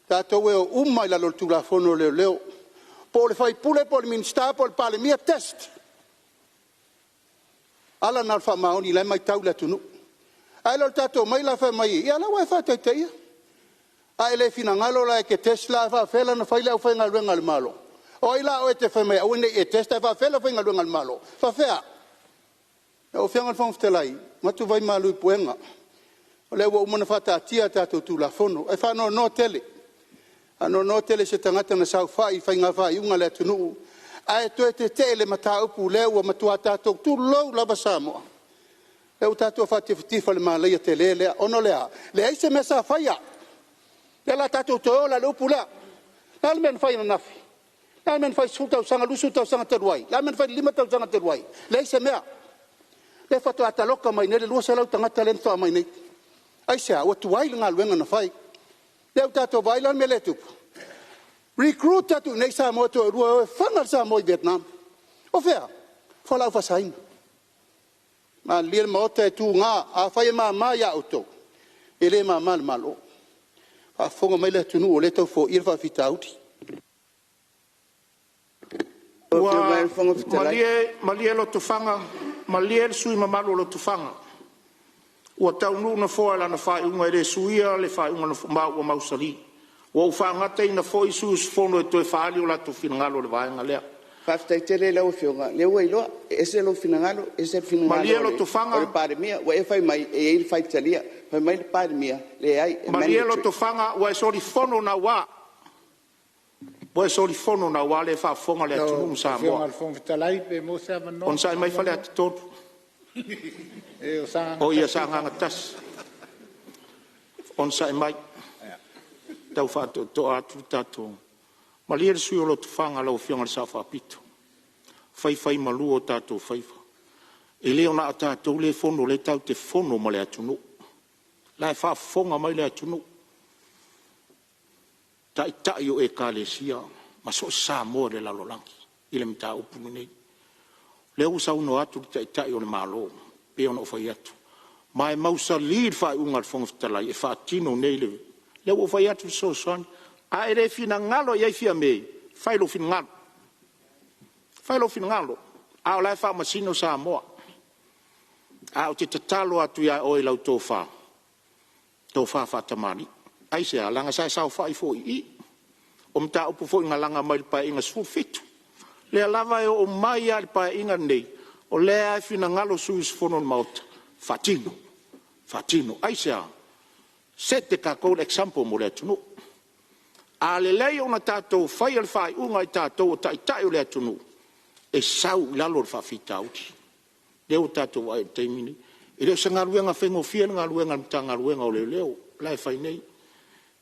Tatou e o uma lava i lalo o le Tulafono o Leoleo, po o le sui usufono po o le Minisita po o le Palemia, test. O ala na o le faamaoni o la e matau le atunuu. Ae le o le tatou omai la fai mai, ia o la e ua e faatautaia. A e le finagalo la e te test la, a faapefea la ona fai le aufaigaluega a le Malo? O ai la oe e te fai mai e aua ne i e test ae faapefea le aufaigaluega a le Malo? E faapefea? Lau Afioga i le Fofoga Fetalai, avatu vai malu i puega, o lea ua uma ona faataatia a tatou Tulafono. Ae faanoanoa tele, faanoanoa tele i se tagata na saofai i faiga faaiuga a le atunuu ae toe tetee i le mataupu lea ua matua tatou, tulou lava Samoa, lea ua tatou faatifatifa i le malaia tele lea. Ona o le a? Leai se mea sa faia. O lea o le a tatou toe o la i le upu lea. O le a le mea na fai ananafi? O le a le mea na fai i le 10 tausaga, 20 tausaga talu ai? O le a le mea na fai i le 5 tausaga talu ai? Leai se mea. Lea faatoa taloka mai nei le 200 tagata lea na faatoa omai nei. Aisea? Ua tuai le galuega na fai. Lea ua tatou vaai la i le mea lea e tupu? Recruit atu i inei Samoa e toalua e o e fana le Samoa i Vietnam. O fea? O fualaau faasaina. Malilie le Maota e tuga, afai e mama ia outou, e le mama i le Malo. Faafofoga mai le atunuu o lea e tau foia le faafitauli. Lau Ua Afioga i le Fofoga Fetalai… malie, malie Lotofaga, malie le sui usufono mamalu o Lotofaga, ua taunuu le Nofoa i lana faaiuga e le suia le faaiuga a le Nofoa ma ua mausali. Ua ou faagataina foi sui usufono e toe faaali o latou finagalo i le vaega lea. Faafetai tele i lau Afioga o lea ua iloa, e ese lou finagalo ese le Malie finagalo o le Lotofaga, Palemia. Ua e fai mai e i ai le faitalia, fai mai le Palemia, leai e malie mandatory. Lotofaga, ua e solifono naua. Ua e solifono naua, lea e faafofoga le atunuu Lau ma Afioga Samoa. i le Fofoga Fetalai pe maua se avanoa. Onosai mai Faleata 3. Leai o Sagaga O ia 1 Sagaga 1. Onosai mai, tau faatoatoa atu le tatou… Malie le sui usufono o Lotofaga lau Afioga i le Sao Faapito, faifaimalu o tatou faiva. E le na o tatou lea e fono o lea tatou te fono ma le atunuu. O la e faafofoga mai le atunuu, taitai o Ekalesia, ma so o se Samoa i le lalolagi i le mataupu lenei. O lea ua saunoa atu le Taitai o le Malo e pei ona ou fai atu, ma e mausali le faaiuga a le Fofoga Fetalai e faatino nei le… Lea ua ou fai atu e fesoasoani. A e le finagalo i ai Fiame, fai lou finagalo, fai lou finagalo, a o la e faamasino Samoa. Ae ou te tatalo atu ia oe i lau tofa, tofa faatamalii. Aisea? Leaga sa e saofai foi i i, o mataupu foi na laga mai i le Paeaiga XVII, lea lava e oo mai lava i le Paeaiga lenei, o lea lava e finagalo sui usufono o le Maota, faatino, faatino. Aisea? Set e tatou le example mo le atunuu. A lelei ona tatou faia le faaiuga e tatou o taitai o le atunuu, e sau i lalo le faafitauli. Lea ua tatou vaai i ai i le taimi lenei. E le o se galuega faigofie le galuega a le Matagaluega o Leoleo la e fai nei.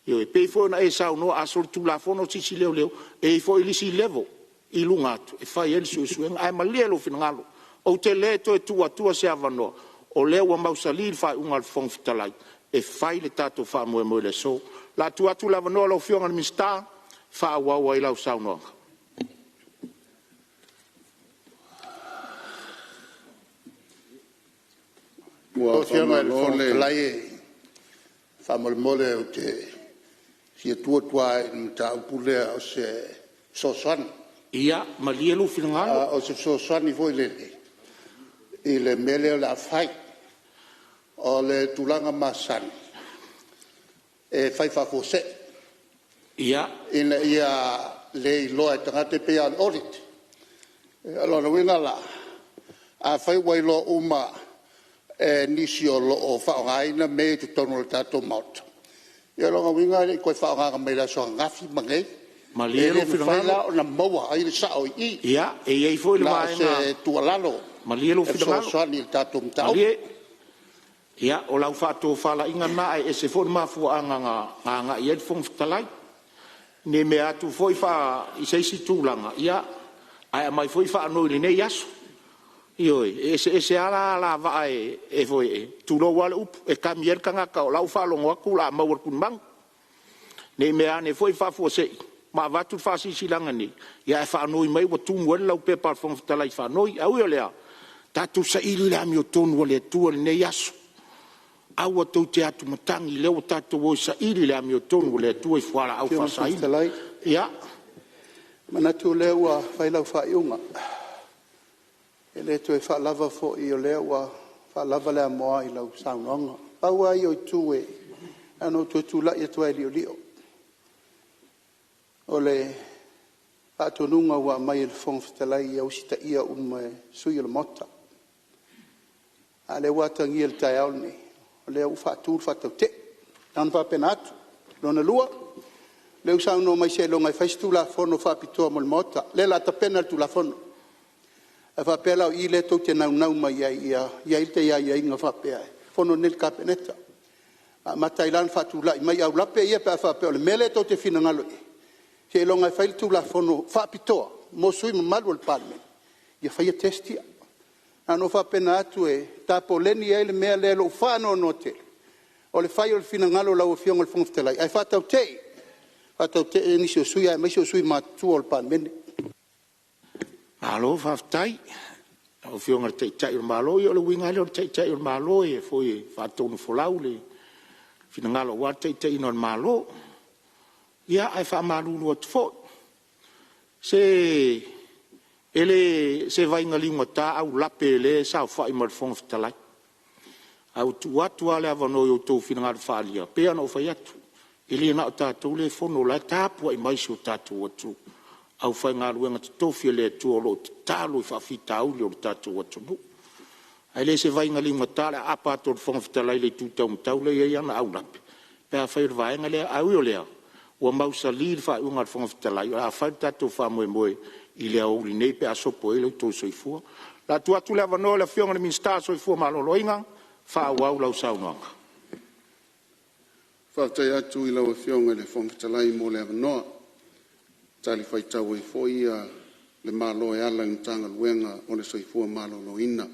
Ioe. E pei foi ona e saunoa a solitulafono se isi leoleo, e i ai foi isi level i luga atu e fai ai le suesuega. Ae malie lou finagalo, ou te le toe tuu atua se avanoa, o lea ua mausali le faaiuga a le Fofoga Fetalai e fai le tatou faamoemoe i le aso. O le a tuu atu le avanoa i lau Afioga i le Minisita e faaauau ai lau saunoaga. Lau Afioga i le Fofoga Fetalai faamolemole ou te fia tu atu lava i le mataupu lea o se fesoasoani. Ia malie lou finagalo. O se fesoasoani foi lele i le mea lea o le a fai. O le tulaga masani e fai faafuasei ina ia le iloa e tagata, e pei lava o le audit. O lona uiga la, afai ua iloa uma e nisi o lo o faaaogaina mea ia i totonu o le tatou Maota, ia o lona uiga e le i toe faaaogaina mai le aso ananafi ma nei. Malie E lou le mafai finagalo. la ona maua ai le sao i i. Ia, e i ai foi le Na o vaega… se tuualalo Malie lou e finagalo. fesoasoani i le tatou mataupu. Malie, ia o lau faatofalaiga lena ae ese foi le mafuaaga na agai i ai le Fofoga Fetalai. Ne i mea atu foi i se isi tulaga, ae aumai foi faanoi i lenei aso. Ioe. E eseese lava alavaa e tulou lava le upu, e kami ai le tagata o la e ua faalogo atu o le a maua i le tulimanu. Ne i meaane foi faafuasei ma avatu le faasilasilaga nei, ae faanoi mai ua tumu ai le laupepa a le Fofoga Fetalai i faanoi. Ae ui o lea, tatou saili le amiotonu a le Atua i lenei aso. Aua tou te atumatagi, o lea ua tatou o e saili le amiotonu a le Atua i Lau fualaau Afioga i le Fofoga faasaina. Fetalai, Ia. E manatu o lea ua fai lau faaiuga. E le toe faalava foi o lea ua faalava le amoa i lau saunoaga. Pau lava ia o itu na ona ou toe tulai atu lava e liolio, o le faatonuga ua aumai e le Fofoga Fetalai ia usitaia uma e sui usufono o le Maota. A o lea ua atagia i le taeao lenei, o lea ua faatu le faatautee. Na ona faapena atu. Lona lua, o lea ua saunoa mai seiloga e fai se Tulafono faapitoa mo le Maota. O lea o le a tapena le Tulafono. A faapea la o i lea tou te naunau mai ai ia i ai aiaiga faapea, e fono nei le Kapeneta, amata ai la ona faatulai mai aulape ia pe a faapea o le mea lea tou te finagalo i ai, seiloga e fai le Tulafono faapitoa mo sui usufono mamalu o le Palemene ia faia test ia. Na ona ou faapena atu e tapoleni ai le mea lea i lou faanoanoa tele, o le fai o le finagalo o lau Afioga i le Fofoga Fetalai, ae faatautee, faatautee nisi o sui usufono aemaise o sui usufono matutua o le Palemene. Malo faafetai i lau Afioga i le Taitai o le Malo. Ia o le uiga lava lea o le Taitai o le Malo e faatonufolau le finagalo aua le taitaiga o le Malo. Ia, ae faamalulu atu foi, se e le o se vaiga liugata aulape o lea e saofai ma le Fofoga Fetalai. Ae ua tuu atu lava le avanoa i outou finagalo faaalia, e pei lava ona ou fai atu, e le na o tatou lea e fono, o la e tapuai mai si o tatou atunuu, aufaigaluega totofi a le Atua o lo o tatalo i faafitauli o le tatou atunuu. Ae le o se vaiga liugata le aapa atu o le Fofoga Fetalai i le itu taumatau lea e i ai ana aulape pe afai o le vaega lea. Ae ui o lea, ua mausali le faaiuga a le Fofoga Fetalai o le a fai le tatou faamoemoe i le aoauli nei pe a sopo ai lo outou soifua. O le a tuu atu le avanoa i le Afioga i le Minisita o le Soifua Maloloina e faaauau lau saunoaga. Faafetai atu i lau Afioga i le Fofoga Fetalai mo le avanoa e talifuaitau ai foi le Malo e ala i le Matagaluega o le Soifua Maloloina. E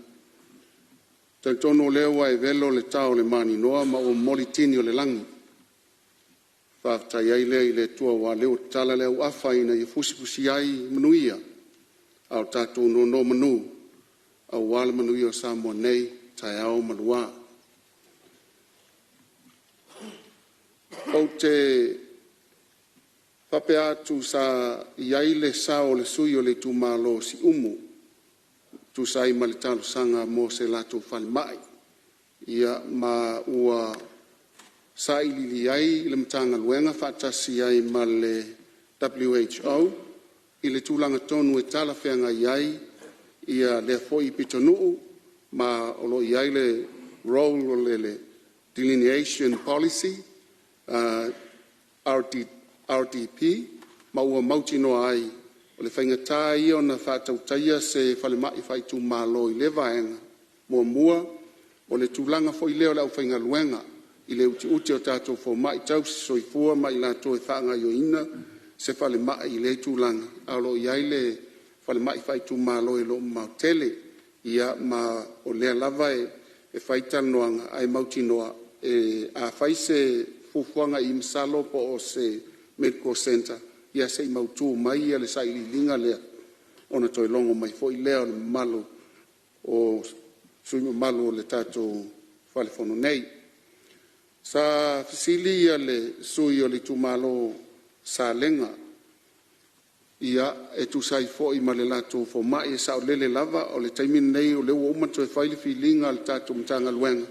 talitonu o lea ua e velo le tao o le maninoa ma ua momoli tini o le lagi. Faafetai ai lea i le Atua aua o lea ua tatala le auafa ina ia fusifusi ai manuia a o tatou nonomanu aua le manuia o Samoa nei, taeao ma lua. Ou te faapea atu sa i ai le sao o le sui usufono o le itumalo o Siumu e tusa ai ma le talosaga mo se latou falemai. Ia ma ua sailiili ai le Matagaluega faatasi ai ma le WHO i le tulaga tonu e talafeagai ai lea foi pitonuu, ma o lo o i ai le role o le Delineation Policy RDP ma ua mautinoa ai o le faigata ia ona faatautaia se falemai faaitumalo i lea vaega. Muamua, o le tulaga foi lea o le aufaigaluega i le utiuti o tatou fomai tausisoifua ma i latou e faagaoioiga se falemai i lea tulaga, ae o lo o i ai le falemai faaitumalo e le o mamao tele. Ia ma o lea lava e fai talanoaga ae mautinoa a fai se fuafuaga i i, masalo po o se medical centre, ia se i mautu mai le sailiiliga lea ona toe logo mai foi lea o le mamalu o sui usufono mamalu o le tatou Fale Fono nei. Sa fesili le sui usufono o le itumalo o Salega e tusa ai foi ma le latou fomai. E saolele lava, o le taimi lenei o lea ua uma ona toe fai le filiga a le tatou Matagaluega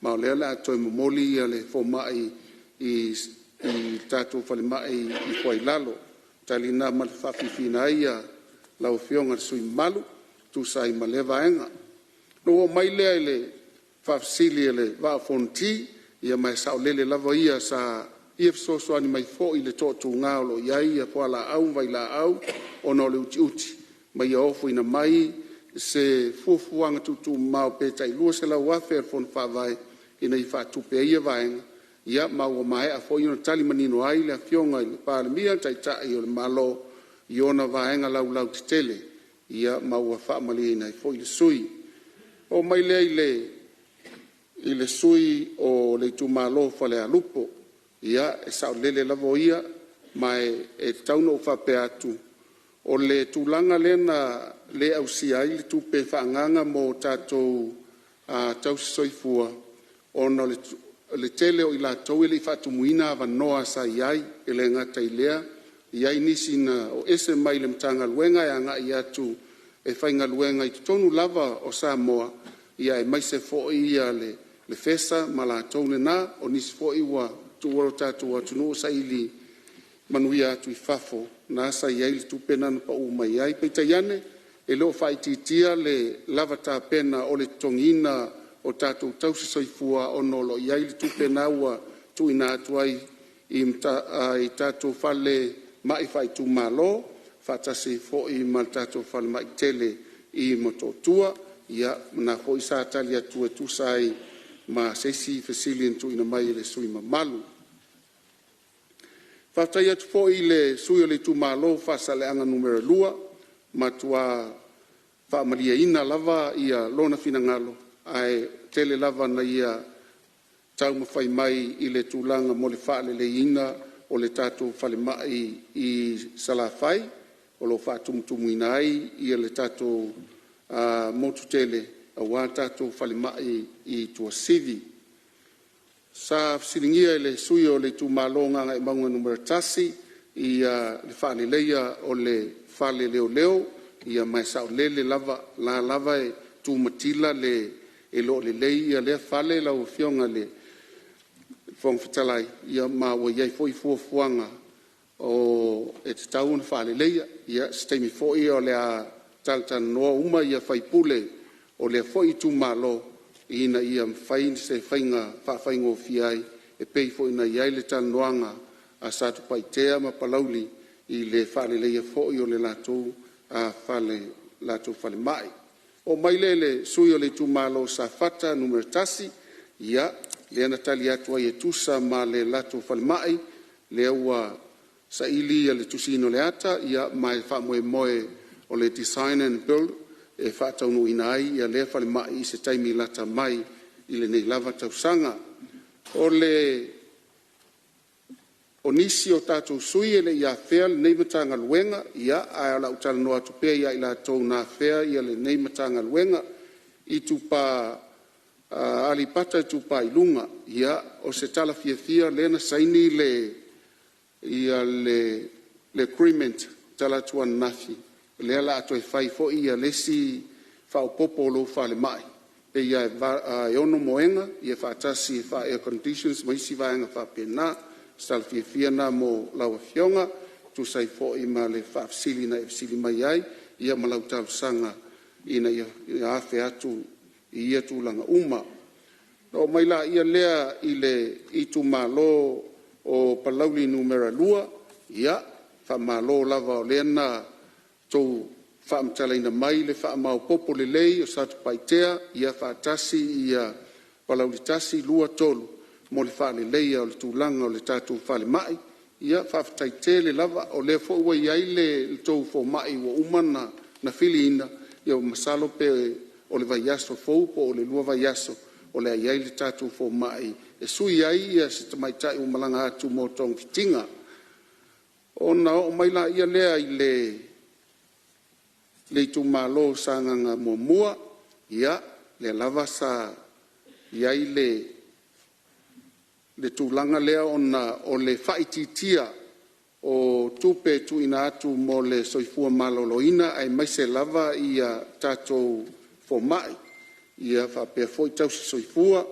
ma o lea o le a toe momoli le fomai i le tatou falemai i Foailalo. O le tali lena e faafiafiaina ai lau Afioga i le sui usufono mamalu e tusa ai ma lea vaega. Ona ou oo mai lea i le faafesili a le Vaa o Fonoti, ia ma e saolele lava ia sa fia fesoasoani mai foi i le toatuga o lo o i ai fualaau ma vailaau ona o le utiuti ma ia ofoina mai se fuafuaga tuutuumamao pe tai $200,000 a le Fono Faavae ina ia faatupe ai ia vaega. Ia ma ua maea foi ona tali manino ai le Afioga i le Palemia, le Taitai o le Malo i ona vaega laulautetele, ma ua faamalieina ai foi le sui usufono. Ona oo mai lea i le sui usufono o le itumalo o Falealupo. Ia, e saolele lava o ia, ma e tatau ona ou faapea atu, o le tulaga lea na le ausia ai le tupe faaagaaga mo tatou tausisoifua, ona o le tele o i latou e le i faatumuina avanoa sa i ai. E le gata i lea, e i ai nisi na o ese mai le Matagaluega e agai atu e faigaluega i totonu lava o Samoa, aemaise foi le FESA ma latou na. O nisi foi ua tuua le tatou atunuu saili manuia atu i fafo, lena sa i ai le tupe lena na pau mai ai. Peitai ane, e le o faaitiitia le lava tapena o le totogiina o tatou tausisoifua ona o lo o i ai le tupe lena ua tuuina atu ai i tatou falemai faaitumalo faatasi ai foi ma le tatou falemai tele i Motootua. Ia, o lena foi sa tali atu e tusa ai ma se isi fesili na tuuina mai e le sui usufono mamalu. Faafetai atu foi i le sui usufono o le itumalo o Faasaleleaga 2, ua matua faamalieina lava lona finagalo, ae tele lava ina ia taumafai mai i le tulaga mo le faaleleiina o le tatou falemai i Salafai o lo o faatumutumuina ai le tatou motu tele aua le tatou falemai i Tuasivi. Sa fesiligia e le sui usufono o le itumalo o Gagaemauga 1 le faaleleia o le fale leoleo, ia ma e saolele lava, o la e lava e tu matila e le o lelei lea fale lau Afioga i le Fofoga Fetalai, ma ua i ai foi fuafuaga e tatau ona faaleleia. Ia, o se taimi foi o le a talatalanoa uma sui usufono o lea foi itumalo ina ia mafai se faiga faafaigofie ai e pei foi ona i ai le talanoaga a Satupaitea ma Palauli i le faaleleia foi o le latou falemai. Ona oo mai lea i le sui usufono o le itumalo o Safata 1, ia, lea na tali atu ai e tusa ma le latou falemai, lea ua saili le tusiina o le ata, ma e faamoemoe o le design and build e faataunuuina ai lea falemai i se taimi lata mai i lenei lava tausaga. O nisi o tatou sui usufono e le i afea lenei Matagaluega, ae o le a ou talanoa atu pea ia i latou na afea lenei Matagaluega. Aleipata Itupa i Luga, ia o se tala fiafia lea na saini le agreement talaatu ananafi lea o le a toe fai foi le isi faaopoopo o lou falemai, pei lava e 6 moega faatasi faa-air-conditions ma isi vaega faapena. O se tala fiafia lena mo lau Afioga e tusa ai foi ma le faafesili na e fesili mai ai ma lau talosaga ina ia afe atu i ia tulaga uma. Ona oo mai lea i le itumalo o Palauli 2, ia, faamalo lava o lea na outou faamatalaina mai le faamaopoopo lelei o Satupaitea faatasi Palauli 1, 2, 3 mo le faaleleia o le tulaga o le tatou falemai. Faafetai tele lava. O lea foi ua i ai le tou fomai ua uma ona filiina, ia masalo pe o le vaiaso fou po o le lua vaiaso o le a i ai le tatou fomai e sui ai se tamaitai ua malaga atu mo togafitiga. Ona oo mai lea i le itumalo o Sagaga 1, ia, lea lava sa i ai le tulaga lea ona o le faaitiitia o tupe e tuuina atu mo le soifua maloloina aemaise lava tatou fomai, faapea foi tausisoifua.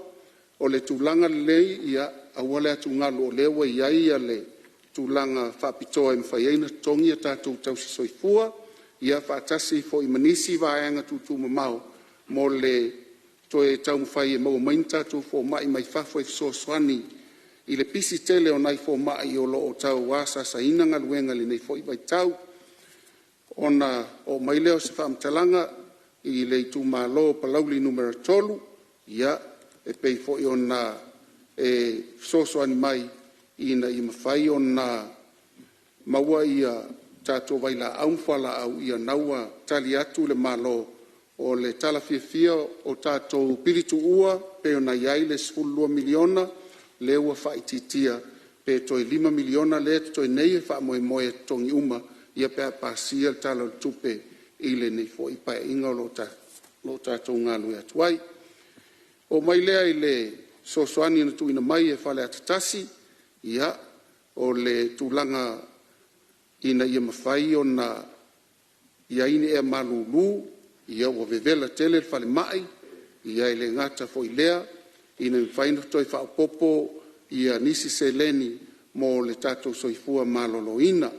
O le tulaga lelei, ia aua le atugalu o lea ua i ai le tulaga faapitoa e mafai ai ona totogi a tatou tausisoifua, faatasi foi ma nisi vaega tuutuumamao mo le toe taumafai e maua mai ni tatou fomai mai fafo e fesoasoani i le pisi tele o nai fomai o lo o tau asaasaina galuega i lenei foi vaitau. Ona oo mai lea o se faamatalaga i le itumalo o Palauli 3, ia, e pei foi ona e fesoasoani mai ina ia mafai ona maua tatou vailaau ma fualaau, ia lena ua tali atu le Malo. O le tala fiafia o tatou pili tuua pei ona i ai le $12 miliona lea ua faaitiitia pe toe $5 miliona lea e totoe nei e faamoemoe e totogi uma pe a pasia le Tala o le Tupe i lenei foi Paeaiga o lo o tatou galulue atu ai. Ona oo mai lea i le fesoasoani na tuuina mai e Faleata 1, ia, o le tulaga ina ia mafai ona i ai ni ea malulu, ua vevela tele le falemai, e le gata foi i lea ina ia mafai ona toe faaopoopo nisi seleni mo le tatou soifua maloloina.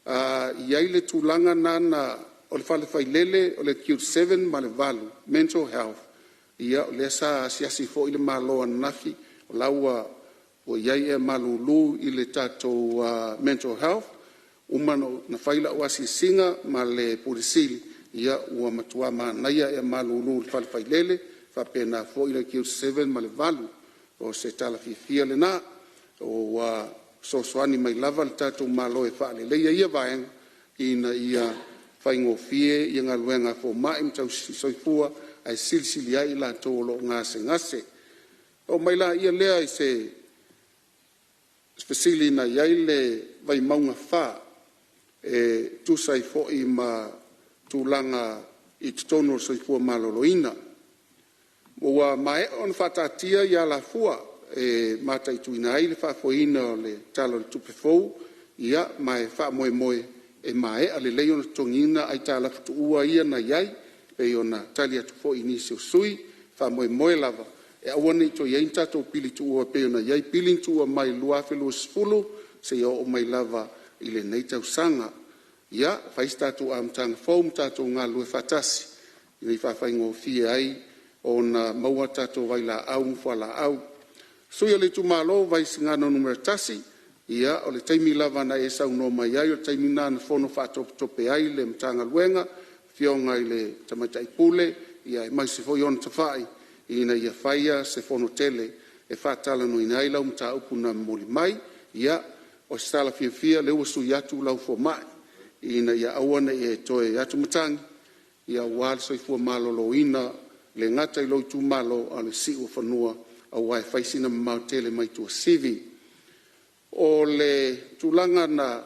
E i ai le tulaga lena o le fale failele o le ACUTE 7 ma le 8 Mental Health, ia o lea sa asiasi foi le Malo ananafi o la ua i ai ea malulu i le tatou Mental Health. Ua uma ona fai lau asiasiga ma le Ofisa Sili ua matua manaia ea malulu i le fale failele faapena foi le ACUTE 7 ma le 8. O se tala fiafia lena ua fesoasoani mai lava le tatou Malo e faaleleia ia vaega ina ia faigofie galuega a fomai ma tausisoifua ae silisili ai i latou o lo o gasegase. Ona oo mai lea i se fesili na i ai le Vaimauga 4 e tusa ai foi ma tulaga i totonu o le soifua maloloina. Ua maea ona faataatia ia alafua e mataituina ai le faafoeina o le Tala o le Tupe fou, ma e faamoemoe e maea lelei ona totogiina aitalafu tuua ia na i ai e pei ona tali atu foi i nisi o sui usufono. E faamoemoe lava e aua ne i toe i ai ni tatou pili tuua e pei ona i ai pili na tuua mai le 2020 seia oo mai lava i lenei tausaga. Ia fai se tatou amataga fou ma tatou galulue faatasi ina ia faafaigofie ai ona maua tatou vailaau ma fualaau. Le sui usufono o le itumalo o Vaisigano 1, ia o le taimi lava na e saunoa mai ai o le taimi lena na fono faatopetope ai le Matagaluega, le Afioga i le Tamaitai Pule aemaise foi ona tafai ina ia faia se fonotele e faatalanoaina ai lau mataupu na momoli mai. Ia, o se tala fiafia o lea ua sui atu lau fomai ina ia aua ne i e toe atumatagi aua le soifua maloloina e le gata i lou itumalo a o le siuofanua aua e fai sina mamao tele mai Tuasivi. O le tulaga na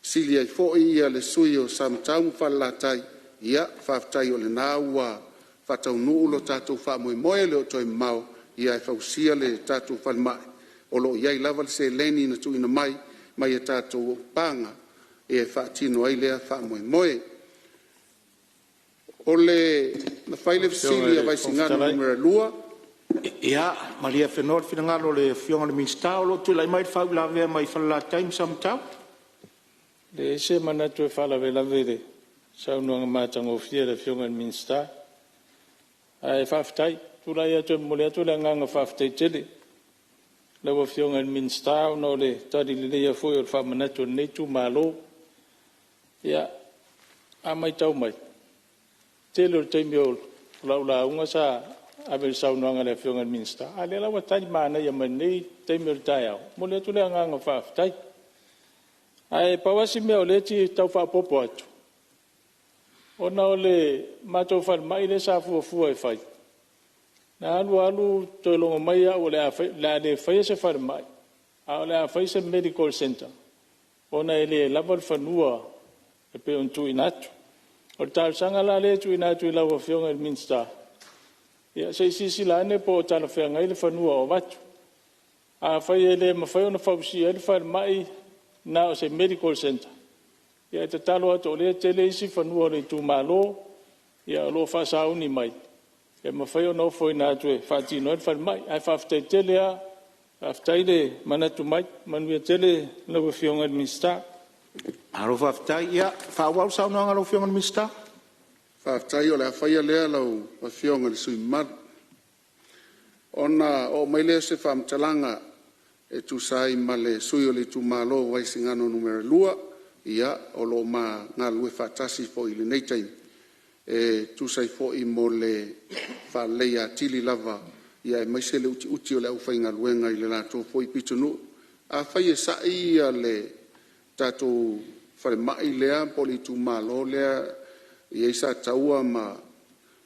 fesili ai foi le sui usufono o Samatau ma Falelatai, ia faafetai o lena ua faataunuu lo tatou faamoemoe e le o toe mamao e fausia le tatou falemai. O lo o i ai lava le seleni na tuuina mai mai a tatou paaga e faatino ai lea faamoemoe. Na fai le fesili a Vaisigano 2. Ia malie afenoa le finagalo o le Afioga i le Minisita o lo o tulai mai le faauilavea mai Falelatai ma Samatau. E leai se manatu e faalavelave i le saunoaga matagofie a le Afioga i le Minisita, ae faafetai. E tulai atu e momoli atu le agaga faafetai tele i lau Afioga i le Minisita ona o le tali lelei foi o le faamanatu o lenei itumalo. Ia, a maitau mai, o le tele o le taimi o lau lauga sa ave i le saunoaga a le Afioga i le Minisita, a o lea la ua tali manaia mai i lenei taimi o le taeao. E momoli atu le agaga faafetai. Ae pau lava si mea o lea e fia tau faaopoopo atu, ona o le matou falemai lea sa fuafua e fai, na alu alu toe logo mai au o le a le faia se falemai, ae o le a fai se medical centre ona e le lava le fanua e pei ona tuuina atu. O le talosaga la lea e tuuina atu i lau Afioga i le Minisita, ia se i silasila ane po o talafeagai le fanua o avatu. Afai e le mafai ona fausia ai le falemai na o se medical centre, ia e tatalo atu o lea e tele isi fanua o le itumalo o lo o faasauni mai e mafai ona ofoina atu e faatino ai le falemai. Ae faafetai tele lava, faafetai le manatu mai. Manuia tele lau Afioga i le Minisita. Malo faafetai. Ia faaauau le saunoaga a lau Afioga i le Minisita. Faafetai o le a faia lea lau Afioga i le sui usufono mamalu. Ona oo mai lea o se faamatalaga e tusa ai ma le sui usufono o le itumalo o Vaisigano 2, ia o lo o ma galulue faatasi foi i lenei taimi e tusa ai foi mo le faaleleia atili lava aemaise le utiuti o le aufaigaluega i le latou foi pitonuu. Afai e sa'i le tatou falemai lea po o le itumalo lea e i ai Sataua ma…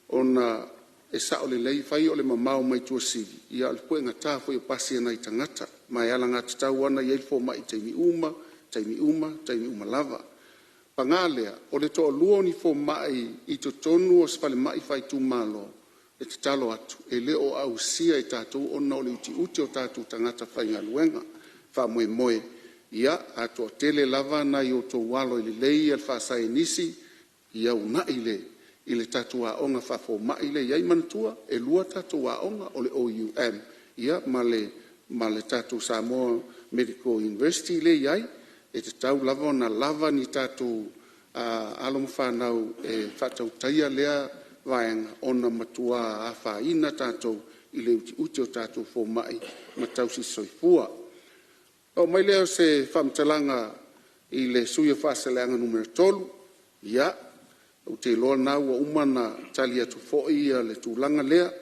ona e sao lelei, e fai o le mamao mai Tuasivi, ae o le puegata foi o pasi a nai tagata, ma e alagatatau lava ona i ai le fomai i taimi uma, taimi uma, taimi uma lava. Paga lea, o le toalua o ni fomai i totonu o se falemai faaitumalo, e tatalo atu, e le o ausia e tatou ona o le utiuti o tatou tagata faigaluega. Faamoemoe, ia, a toatele lava nai o outou alo e lelei le faasaienisi, ia uunai i le tatou aoga faafomai lea e i ai. Manatua, e lua tatou aoga, o le OUM ma le tatou Samoa Medical University lea e i ai. E tatau lava ona lava ni tatou alo ma fanau e faatautaia lea vaega, ona e matua afaina tatou i le utiuti o tatou fomai ma tausisoifua. Ona oo mai lea o se faamatalaga i le sui usufono mo Faasaleleaga 3, ia, ou te iloa o lena ua uma ona tali atu foi le tulaga lea.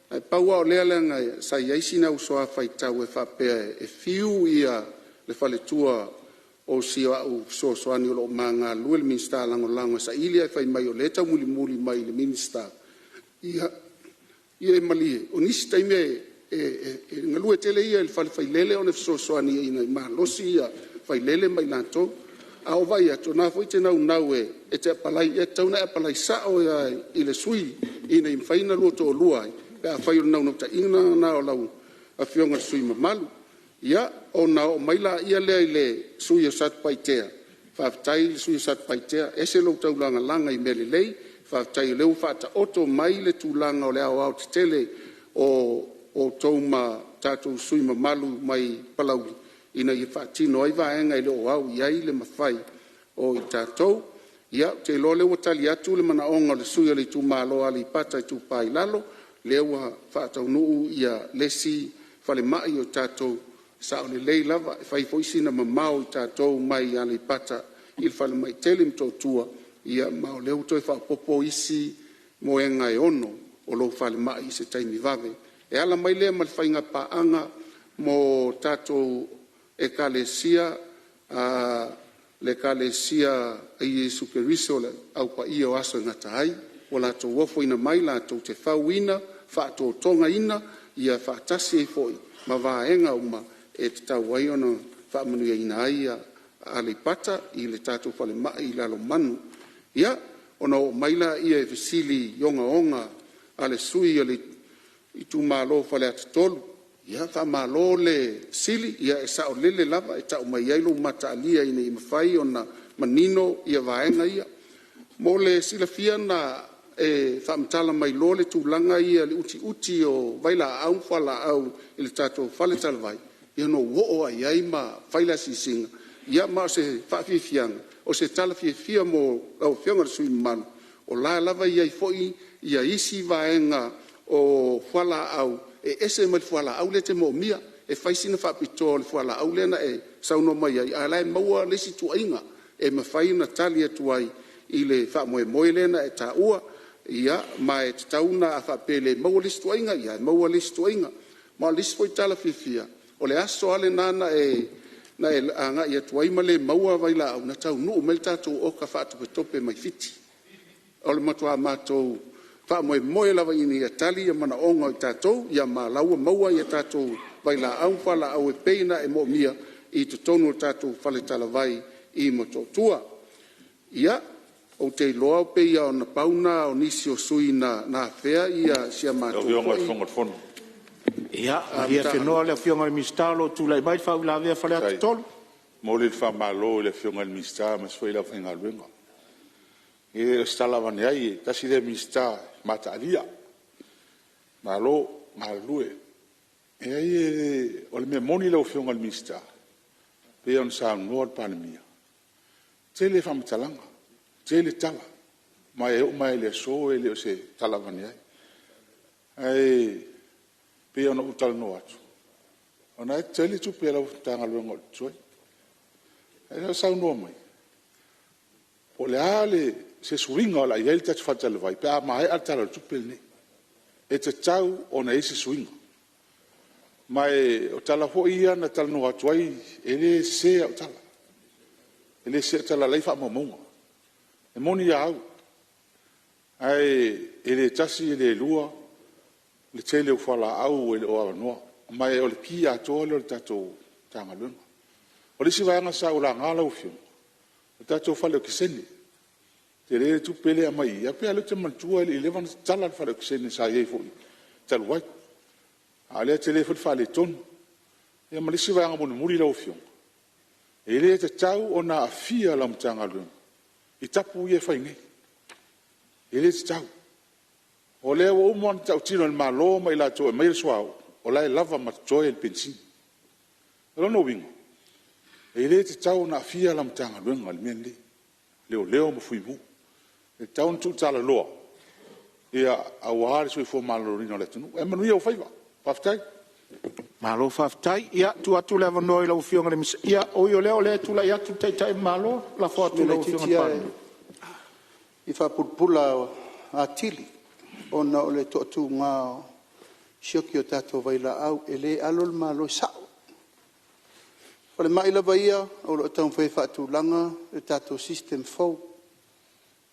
Ae pau lava o lea leaga sa i ai sina uso a faitau e faapea e fiu le faletua o si au fesoasoani o lo o ma galulue, le Minisita Lagolago e saili ae fai mai o lea e taumulimuli mai i le Minisita, ia malie, o nisi taimi e galue tele ia i le fale failele ona e fesoasoani ina ia malosi failele ma i latou. A ou vaai atu o lena foi e te naunau e te apalai, ia e tatau ona e apalai sao lava i le sui ina ia mafai ona oulua toalua ai, pe afai o le naunautaiga lena o lau Afioga i le sui usufono mamalu. Ia, ona oo mai lea i le sui usufono mo Satupaitea, faafetai le sui usufono mo Satupaitea, e ese lou taulagalaga i mea lelei, faafetai o lea ua faataoto mai le tulaga o le aoaotetele o outou ma tatou sui usufono mamalu mai Palauli ina ia faatino ai vaega e le o au i ai le mafai o i tatou. Ia, ou te iloa o lea ua tali atu le manaoga o le sui usufono o le itumalo o Aleipata Itupa i Lalo, lea ua faataunuu le isi falemai o tatou, e sao lelei lava, e fai foi sina mamao o tatou mai Aleipata i le falemai tele i Motootua, ma o lea ua toe faaopoopo isi moega e 6 o lou falemai i se taimi vave. E ala mai lea ma le faigapaaga mo tatou Ekalesia, le Ekalesia a Iesu Keriso o le Au Paia o Aso e Gata ai, ua latou ofoina mai latou te fauina, faatotogaina, faatasi ai foi ma vaega uma e tatau ai ona faamanuiaina ai Aleipata i le tatou falemai i Lalomanu. Ia, ona oo mai lea i fesili ogaoga a le sui usufono o le itumalo o Faleata 3. Ia faamalo le fesili, e saolele lava e tau mai ai lou mataalia ina ia mafai ona manino vaega ia. Mo le silafia na e faamatala mai loa le tulaga lea i le utiuti o vailaau ma fualaau i le tatou faletalavai, ia ona ou oo lava i ai ma fai le asiasiga, ma o se faafiafiaga, o se tala fiafia mo lau Afioga i le sui usufono mamalu, o la e lava e i ai foi isi vaega o fualaau e ese mai le fualaau lea e te moomia. E fai sina faapitoa o le fualaau lea na e saunoa mai ai, a o la e maua le isi ituaiga e mafai ona tali atu ai i le faamoemoe lea na e taua. Ia, ma e tatau ona, a faapea e le maua le isi ituaiga, ia ae maua le isi ituaiga. Ma o le isi foi tala fiafia, o le aso lava lena na e agai atu ai ma le maua vailaau, na taunuu mai le tatou oka faatopetope mai Fiti. O le matua matou faamoemoe lava ina ia tali manaoga o i tatou, ma o la ua maua a tatou vailaau ma fualaau e pei ona e moomia i totonu o le tatou faletalavai i Motootua. Ia, ou te iloa e pei lava ona pau lena o nisi o sui usufono na afea si a matou foi… Ia, malie afenoa le Afioga i le Minisita o lo o tulai mai le faauilavea a Faleata 3. E momoli le faamalo i le Afioga i le Minisita aemaise foi le aufaigaluega. E le o se tala avane ai, tasi lea Minisita mataalia. Malo galulue. Leai, o le mea moni lau Afioga i le Minisita, e pei ona saunoa le Palemia, e tele faamatalaga, tele tala, ma e oo mai lava i le aso e le o se tala avane ai. Ae pei ona ou talanoa atu, o lena e tele tupe a lau Matagaluega o totoe. A o lea e saunoa mai, po o le a se suiga o le a i ai i le tatou faletalavai pe a maea le Tala o le Tupe lenei. E tatau ona i ai se suiga. Ma o tala foi ia na talanoa atu ai, e le sese au tala, e le sese au tala o la e i ai faamaumauga. E moni a au, ae le tasi e le lua le tele o fualaau e le o avanoa, ma o le ki atoa lea o le tatou Matagaluega. O le isi vaega sa ou laga lau Afioga, o le tatou fale okesene. E tele le tupe lea e aumai i i, ae pei lava o lea ou te manatua e le i leva ona tatala le fale okesene sa i ai foi talu ai, a o lea e tele foi le faaletonu. Ia ma le isi vaega mulimuli lau Afioga, e le tatau ona aafia lau Matagaluega i tapu ia e fai nei, e le tatau. O lea ua uma ona tautino e le Malo ma i latou e aumaia le suauu, o la e lava ma totoe le penisini. O lona uiga, e le tatau ona aafia lau Matagaluega i le mea lenei, Leoleo ma Fuimu. E tatau ona tuutalaloa aua le soifua maloloina o le atunuu. Ae manuia ou faiva. Faafetai. Malo faafetai. Ia, tuu atu le avanoa i lau Afioga i le Minisita. Ia, ui o lea o lea e tulai atu le Taitai o le Malo, lafo atu i lau Afioga i le Palemia. Se mea laitiiti lava e fia faapulapula atili ona o le toatuga o sioki o tatou vailaau. E le alo le Malo, e sao. O falemai lava ia o lo o taumafai e faatulaga le tatou system fou.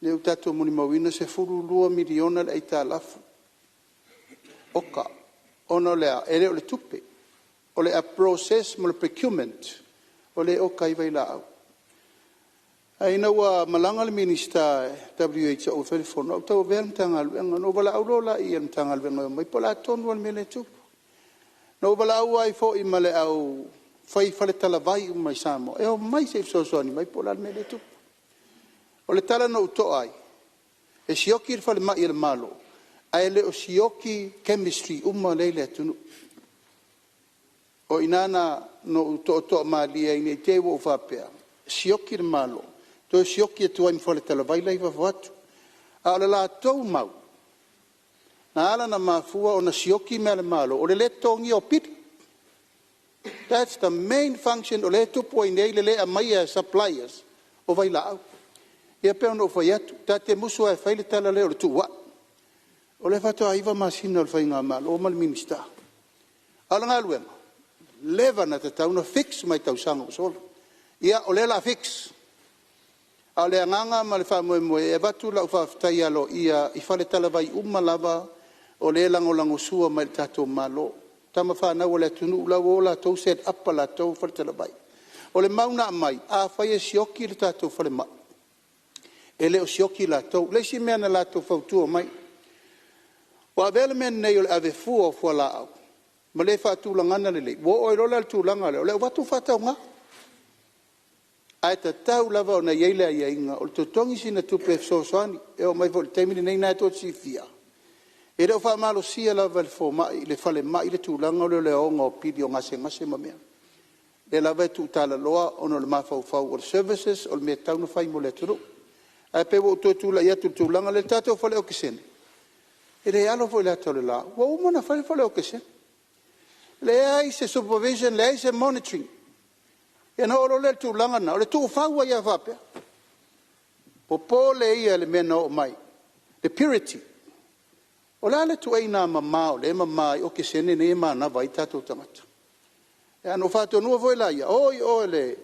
O lea ua tatou molimauina e $12 miliona le aitalafu, oka. Ona o le a? E le o le tupe, o le process ma le procurement o lea e oka ai vailaau. Ae ina ua malaga le Minisita WHO e fai le fono, ae ou tauavea le Matagaluega. Ona ou valaau loa lea i le Matagaluega e omai, po o le a tonu lava le mea lea e tupu. Na ou valaau ai foi ma le au fai faletalavai uma i Samoa, e omai se i fesoasoani mai po o le a le mea lea e tupu. O le tala na ou to'a ai, e sioki le falemai a le Malo, ae le o sioki chemistry uma la e i le atunuu. O i ina na ou toatoa malie ai ne i te i ua ou faapea, sioki le Malo, toe sioki atu ai ma faletalavai la e i fafo atu. A o le latou mau, na ala ona mafua ona sioki mea a le Malo, o le le totogia o pili. That's the main function o lea e tupu ai nei le le aumaia e suppliers o vailaau. Ia pei ona ou fai atu, ta te musu lava e fai le tala lea o le tuuai. O lea faatoa 9 masina o le faigamalo ma le Minisita. A o le galuega, ua leva ona tatau ona fix mai tausaga ua sola. Ia o lea o le a fix. A o le agaga ma le faamoemoe e avatu lau faafetai aloaia i faletalavai uma lava o lea e lagolagosua mai i le tatou Malo, tama fanau a le atunuu la ua o latou set up a latou faletalavai. O le mau na aumai, afai e sioki le tatou falemai, e le o sioki latou. O le isi mea na latou fautua mai, ua avea le mea lenei o le ave fua o fualaau ma le faatulagaga lelei, ua oo ai loa la i le tulaga lea o le avatu faatauga. Ae tatau lava ona i ai le aiaiga o le totogi sina tupe e fesoasoani. E oo mai foi i le taimi lenei o lena tou te silafia, e le o faamalosia lava e le falemai le tulaga lea o le aoga o pili o gasegase ma mea. O lea lava e tuutalaloa ona o le mafaufau o le services o le mea e tatau ona fai mo le atunuu. Ae pei ua ou toe tulai atu i le tulaga lea. O le tatou fale okesene, e le alo foi i le ata o le la, ua uma ona fai le fale okesene. Leai se supervision leai se monitoring. Ia ona oo loa lea i le tulaga lena o le tuufau ai lava faapea. Popole ia i le mea na oo mai, le purity. O le a le ituaiga mama o lea e mama ai okesene nei e manava ai tatou tagata? Ia ona ou faatonuina foi lea, o i o i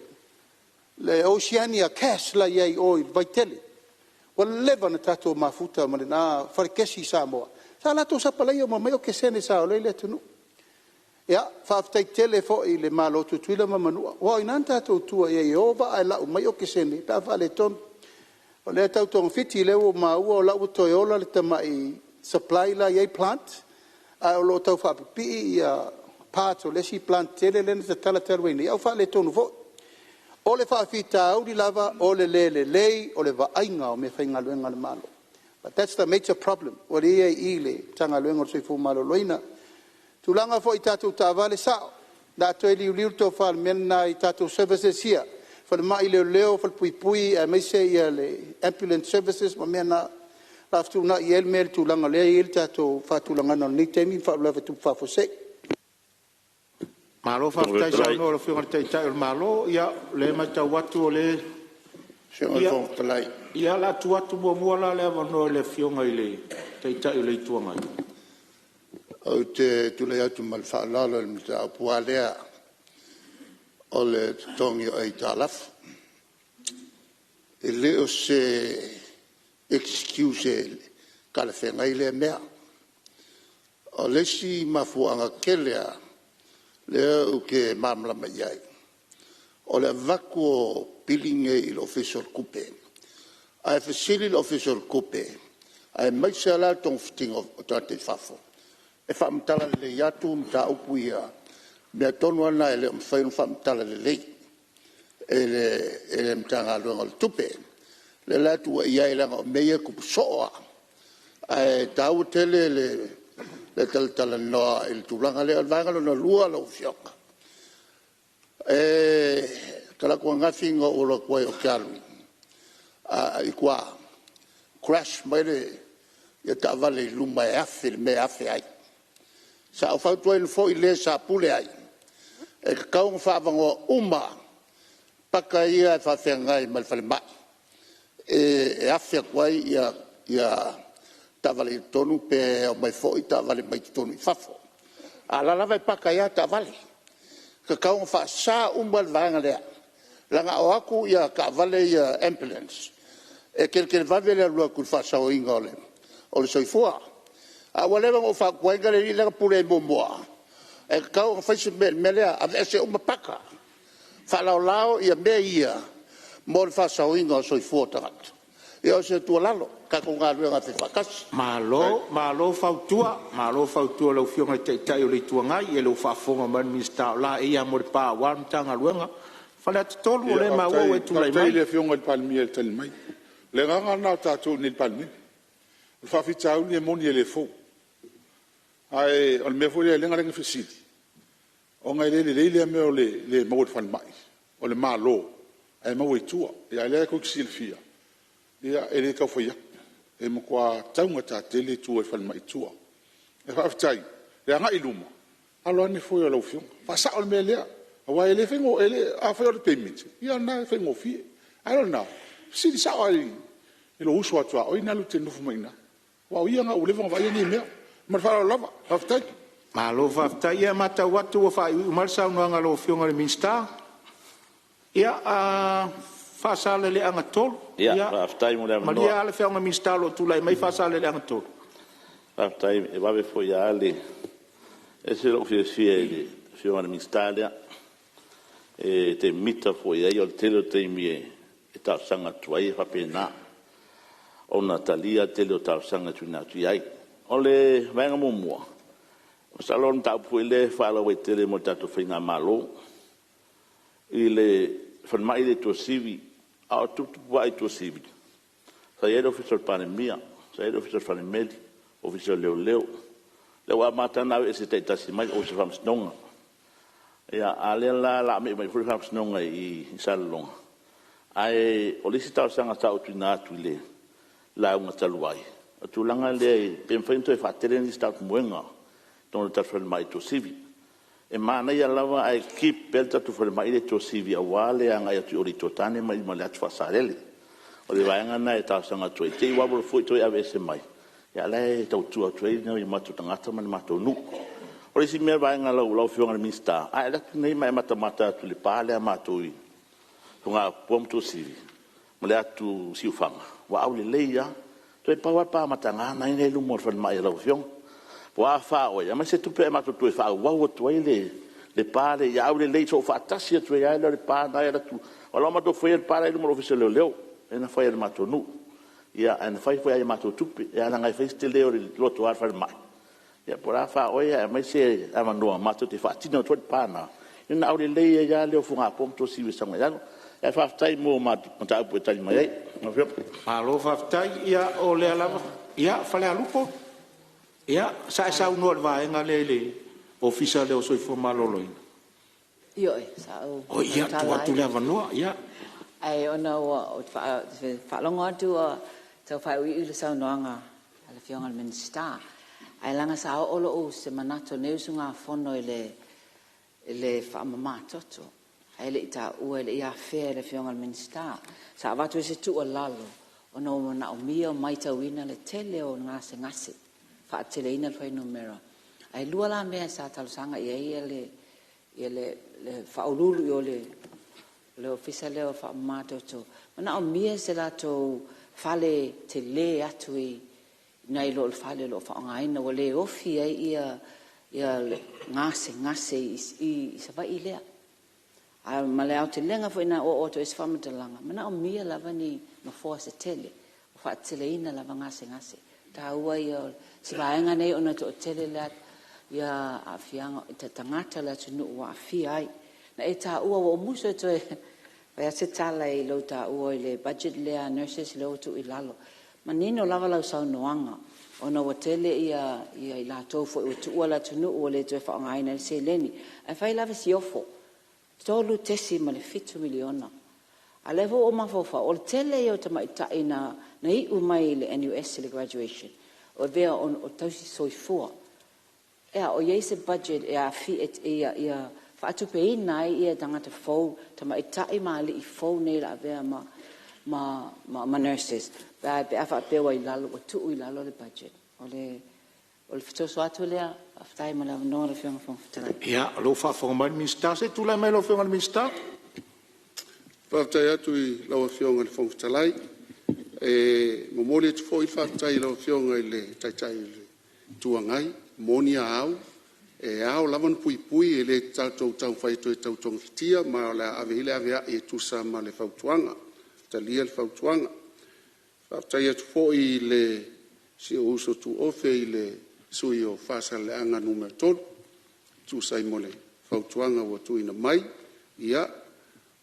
le Oceania Cast la e i ai i o i Vaitele. Ua leva ona tatou mafuta ma lena falekesi i Samoa, sa latou sapalaia uma mai okesene sa ola ai le atunuu. Ia, faafetai tele foi i le Malo o Tutuila ma Manua, aua o i ina na tatou tua i ai e o vaa e lau mai okesene pe a faaletonu. O lea e tau togafiti, o lea ua ou maua o la e ua toe ola le tamai supply la e i ai plant, ae o lo o tau faapipii parts o le isi plant tele lea na tatala talu ai nei, a ua faaletonu foi. O le faafitauli lava o le le lelei o le vaaiga o meafaigaluega a le Malo. That's the major problem o lea e i ai i i i le Matagaluega o le Soifua Maloloina. O tulaga foi i tatou taavale, e sao, o le a toe liuliu le tofa i le mea lena i tatou services ia, falemai, leoleo, falepuipui aemaise le ambulance services ma mea na. O le a fetuunai ai le mea i le tulaga o lea e i ai le tatou faatulagaga o lenei taimi ma faalavelave tutupu faafuasei. Malo faafetai saunoa i lau Afioga i le Taitai o le Malo. Ia o lea e matau atu o lea… Lau Afioga i le Fofoga Fetalai… Ia, o le a tuu atu muamua la le avanoa i le Afioga i le Taitai o le Itu Agai. Ou te tulai atu ma le faaaloalo i le mataupu lava lea o le totogi o aitalafu. E le o se excuse talafeagai lea mea. O le isi mafuaaga tele lava lea ou te malamalama i ai, o le avatu o pili nei i le Ofisa o le Tupe, ae fesili le Ofisa o le Tupe aemaise lava la le togafitiga o tagata i fafo, e faamatala lelei atu mataupu ia, mea tonu lava na e le o mafai ona faamatala lelei e le Matagaluega o le Tupe. O lea la e tuuaia ai leaga o mea ia e tupu soo lava, ae taua tele le talatalanoa i le tulaga lea. O le vaega lona lua lau Afioga, o talaatu ananafi na ou alu atu ai ou te alu i tua, crash mai le taavale i luma e afe i le mea e afe ai. Sa ou fautuaina foi le sa pule ai, e tatau ona faaavanoa uma paka ia e faafeagai ma le falemai e afe atu ai taavale i totonu pe omai foi taavale mai totonu i fafo. A o la e lava e paka ai lava taavale. E tatau ona faasa uma le vaega lea, leaga a o atu taavale ia ambulance, e televave le alu atu i le faasaoina o le soifua. Ae ua leva ona ou fautuaina le alii lea na pule ai muamua, e tatau ona fai se mea i le mea lea, aveese uma paka, faalaolao mea ia mo le faasaoina o soifua o tagata. Ia o se tuualalo, tatou galuega e faifaatasi. Malo, malo fautua. Malo fautua i lau Afioga i le Taitai o le Itu Agai. Ia o lea ua faafofoga mai le Minisita, o laei lava mo le pa aua le Matagaluega. Faleata 3, o lea e maua ua e tulai mai. Faafetai i le Afioga i le Palemia i le tali mai. O le agaga lena o tatou i inei i le Palemene. O le faafitauli e moni e le fou. Ae o le mea foi lea na ala ai ona fesili, ona e le lelei lea mea o le le maua e le falemai o le Malo ae maua i tua. A o lea tou te silafia, e le tau fai atu, e matua taugata tele tua i falemai i tua. Ae faafetai i le agai i luma, alo ane foe o lau Afioga, faasao le mea lea aua e le faigofie. Afai o le payment, ia o lena e faigofie. A o lena, fesili sao lava i lou uso a tuaoi lena e te nofo mai i ina, aua o ia lena ua leva ona vaaia nei mea. Ma le faaaloalo lava. Faafetai. Malo faafetai. Ia e matau atu ua faaiuiu mai le saunoaga a lau Afioga i le Minisita. Ia, Faasaleleaga 3. Ia faafetai mo le avanoa. Malie lava le Afioga i le Minisita o lo o tulai mai Faasaleleaga 3. Faafetai, e vave foi lava le… E ese lou fiafia i le Afioga i le Minisita lea. E te mita foi i ai, o le tele o taimi e talosaga atu ai e faapena ona talia le tele o talosaga e tuuina atu i ai. O le vaega muamua, masalo o le mataupu foi lea e faalauaitele mo le tatou Faigamalo i le Falemai lea i Tuasivi. A o tuputupua'i i Tuasivi, sa i ai le Ofisa o le Palemia, sa i ai le Ofisa o le Falemeli, Ofisa o Leoleo, lea ua amata ona aveese taitasi mai le Ofisa o Faamasinoga. A lea la o le a me'i mai foi le Faamasinoga i Salelologa. Ae o le isi talosaga sa ou tuuina atu i le lauga talu ai, o le tulaga lea pe mafai ona toe faatele nisi tatou moega i totonu o le tatou falemai i Tuasivi. E manaia lava ae keep pea le tatou falemai lea i Tuasivi aua le agai atu o le itu o Tane ma le Atu Faa-Salele. O le vaega lena e talosaga atu ai i te i ua alu alu foi toe aveese mai, a o la e tautua atu ai nai o matou tagata ma le matou nuu. O le isi vaega lau Afioga i le Minisita, a e alu atu nei ma e matamata atu i le pa lea a matou i Fogapoa ma Tuasivi ma le atu Siufaga, ua aulelei lava, toe pau lava le pa mataga lena e i luma o le falemai a lau Afioga. Ua a fa oe e aumai se tupe ae matou toe faaauau atu ai le pa lea ia aulelei soofaatasi atu ai lava lea o le pa lena e alu atu. O lau matou faia le pa la e i luma o le Ofisa o Leoleo lea na fai e le matou nuu, ae na fai foi lava i a matou tupe leaga e fai si tele o le alu atu lava o le falemai. Ia po o le a fa oe ae aumai se avanoa matou te faatino atu ai le pa lena, ona aulelei ai lava lea o Fogapoa ma Tuasivi i le sau agai i lalo. Ae faafetai mo mataupu ua e tali mai ai lau Afioga. Malo faafetai. Ia o lea lava… Ia, Falealupo, sa e saunoa i le vaega lea i le Ofisa lea o le Soifua Maloloina. Ioe, sa ou Oi, ia, e tuu tautala atu le ai. avanoa. Ae ona ou te faalogo atu ua tau faaiuiu le saunoaga a le Afioga i le Minisita, ae leaga sa oo se manatu o lenei usugafono i le faamamatoto, ae le i taua e le i afea e le Afioga i le Minisita. Sa avatu ai se tuualalo ona ua manaomia, ua maitauina le tele o gasegase, faateteleina le fuainumera. Ae lua la mea sa talosaga i ai le Faauluulu i o i le Ofisa lea Faamamatoto, e manaomia se latou fale tele atu nai lo le fale o lo o faaaogaina ua le ofi ai gasegase i Savaii lea. Ma le aotelega foi na oo atu ai se faamatalaga, e manaomia lava ni nofoa se tele ua faateteleina lava gasegase. O le taua ia o si vaega nei ona e toatele aafiaga o tagata o le atunuu ua aafia ai. Na e taua, ua ou musu e toe fai atu se tala i lou taua i le budget lea a nurses lea ua tuu i lalo. E manino lava lau saunoaga ona ua tele i latou foi ua tuua le atunuu ua le toe faaaogaina ai le seleni. Ae fai lava si ofo, $3.7 miliona. A o lea foi ua ou mafaufau o le tele ia o tamaitai na iu mai i le NUS i le graduation ua avea o tausisoifua. O i ai se budget ia faatupeina ai tagata fou, tamaitai ma alii fou nei o le a avea ma nurses pe a faapea ua tuu i lalo le budget? O le fesoaso atu lea. Faafetai mo le avanoa lau Afioga i le Fofoga Fetalai. Ia, o lea ua faafofoga mai le Minisita. Se i tulai mai lau Afioga i le Minisita. Faafetai atu i lau Afioga i le Fofoga Fetalai. E momoli atu foi le faafetai i lau Afioga i le Taitai o le Itu Agai. E moni a au, e ao lava ona puipui, e le tatou te taumafai e toe tau togafitia, ma o le a ave i ai le aveai e tusa ma le fautuaga. E talia le fautuaga. Faafetai atu foi i si ou uso tuofe le sui usufono mo Faasaleleaga 3 e tusa ai ma le fautuaga ua tuuina mai. Ia,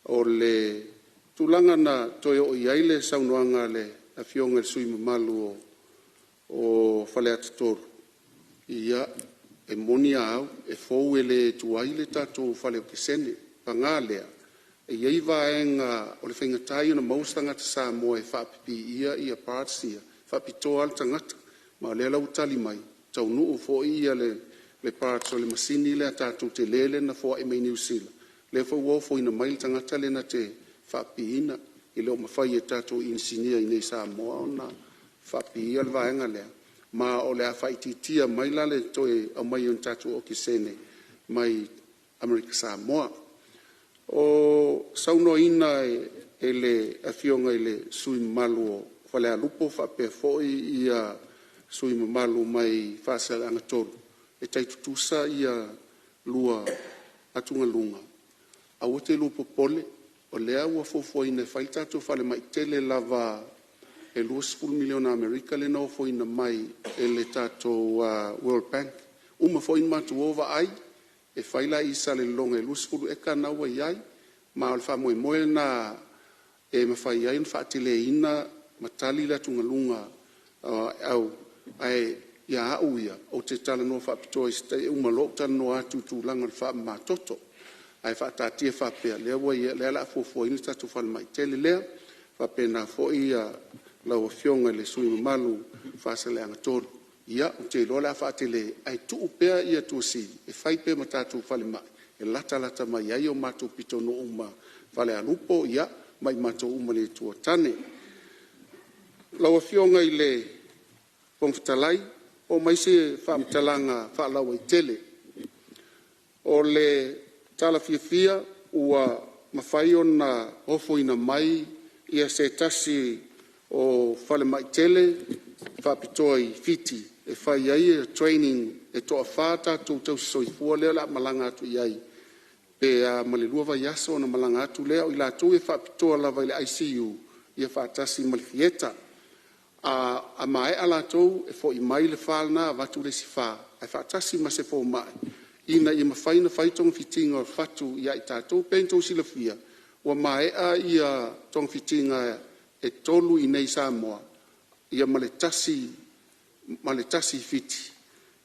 o le tulaga na toe oo i ai le saunoaga a le Afioga i le sui usufono mamalu o Faleata 3, ia, e moni lava au, e fou e le tuai le tatou fale okesene. Paga lea, e i ai vaega o le faigata ia ona maua se tagata Samoa e faapipiia parts ia, e faapitoa lava le tagata. Ma o lea la ua tali mai, e taunuu foi le parts o le masini lea tatou tele lea na foai mai Niu Sila, lea foi ua ofoina mai le tagata lea na te faapipiina. E le o mafai e tatou inisinia i inei i Samoa ona faapipiia le vaega lea, ma o le a faaitiitia mai la le toe aumai o ni tatou okesene mai Amerika Samoa. O saunoaina e le Afioga i le sui usufono mamalu o Falealupo faapea foi le sui usufono mamalu mai Faasaleleaga 3, e tai tutusa lua atugaluga, Aua te lua popole o lea ua fuafuaina e fai le tatou falemai tele lava e $20 miliona Amerika lea na ofoina mai e le tatou World Bank. Ua uma foi ona matou o vaai, e fai la i Salelologa i le 20 eka lena ua i ai, ma o le faamoemoe lena e mafai ai ona faateleina ma tali le atugaluga ae ia au ia, ou te talanoa faapitoa i se taimi e uma loa ou talanoa atu i le tulaga o le faamamatoto. Ae faataatia faapea, o lea o le a fuafuaina le tatou falemai tele lea. E faapena foi lau Afioga i le sui usufono mamalu mo Faasaleleaga 3, ia ou te iloa o le a faatele ae tuu pea Tuasivi e fai pea ma tatou falemai e latalata mai ai o matou pitonuu ma Falealupo ma i matou uma i le Itu o Tane. Lau Afioga i le Fofoga Fetalai, oo mai se faamatalaga faalauaitele. O le tala fiafia ua mafai ona ofoina mai se tasi o falemai tele faapitoa i Fiti e fai ai trainings, e toafa tatou tausisoifua lea o le a malaga atu i ai pe a ma le lua vaiaso ona malaga atu lea. O i latou ia e faapitoa lava i le ICU faatasi ma le Theatre. A maea latou e foi mai le fa lena avatu le isi fa ae faatasi ma se fomai ina ia mafai ona fai togafitiga o fatu ia i tatou. E pei ona outou silafia ua maea togafitiga e tolu i inei i Samoa ma le tasi i Fiti.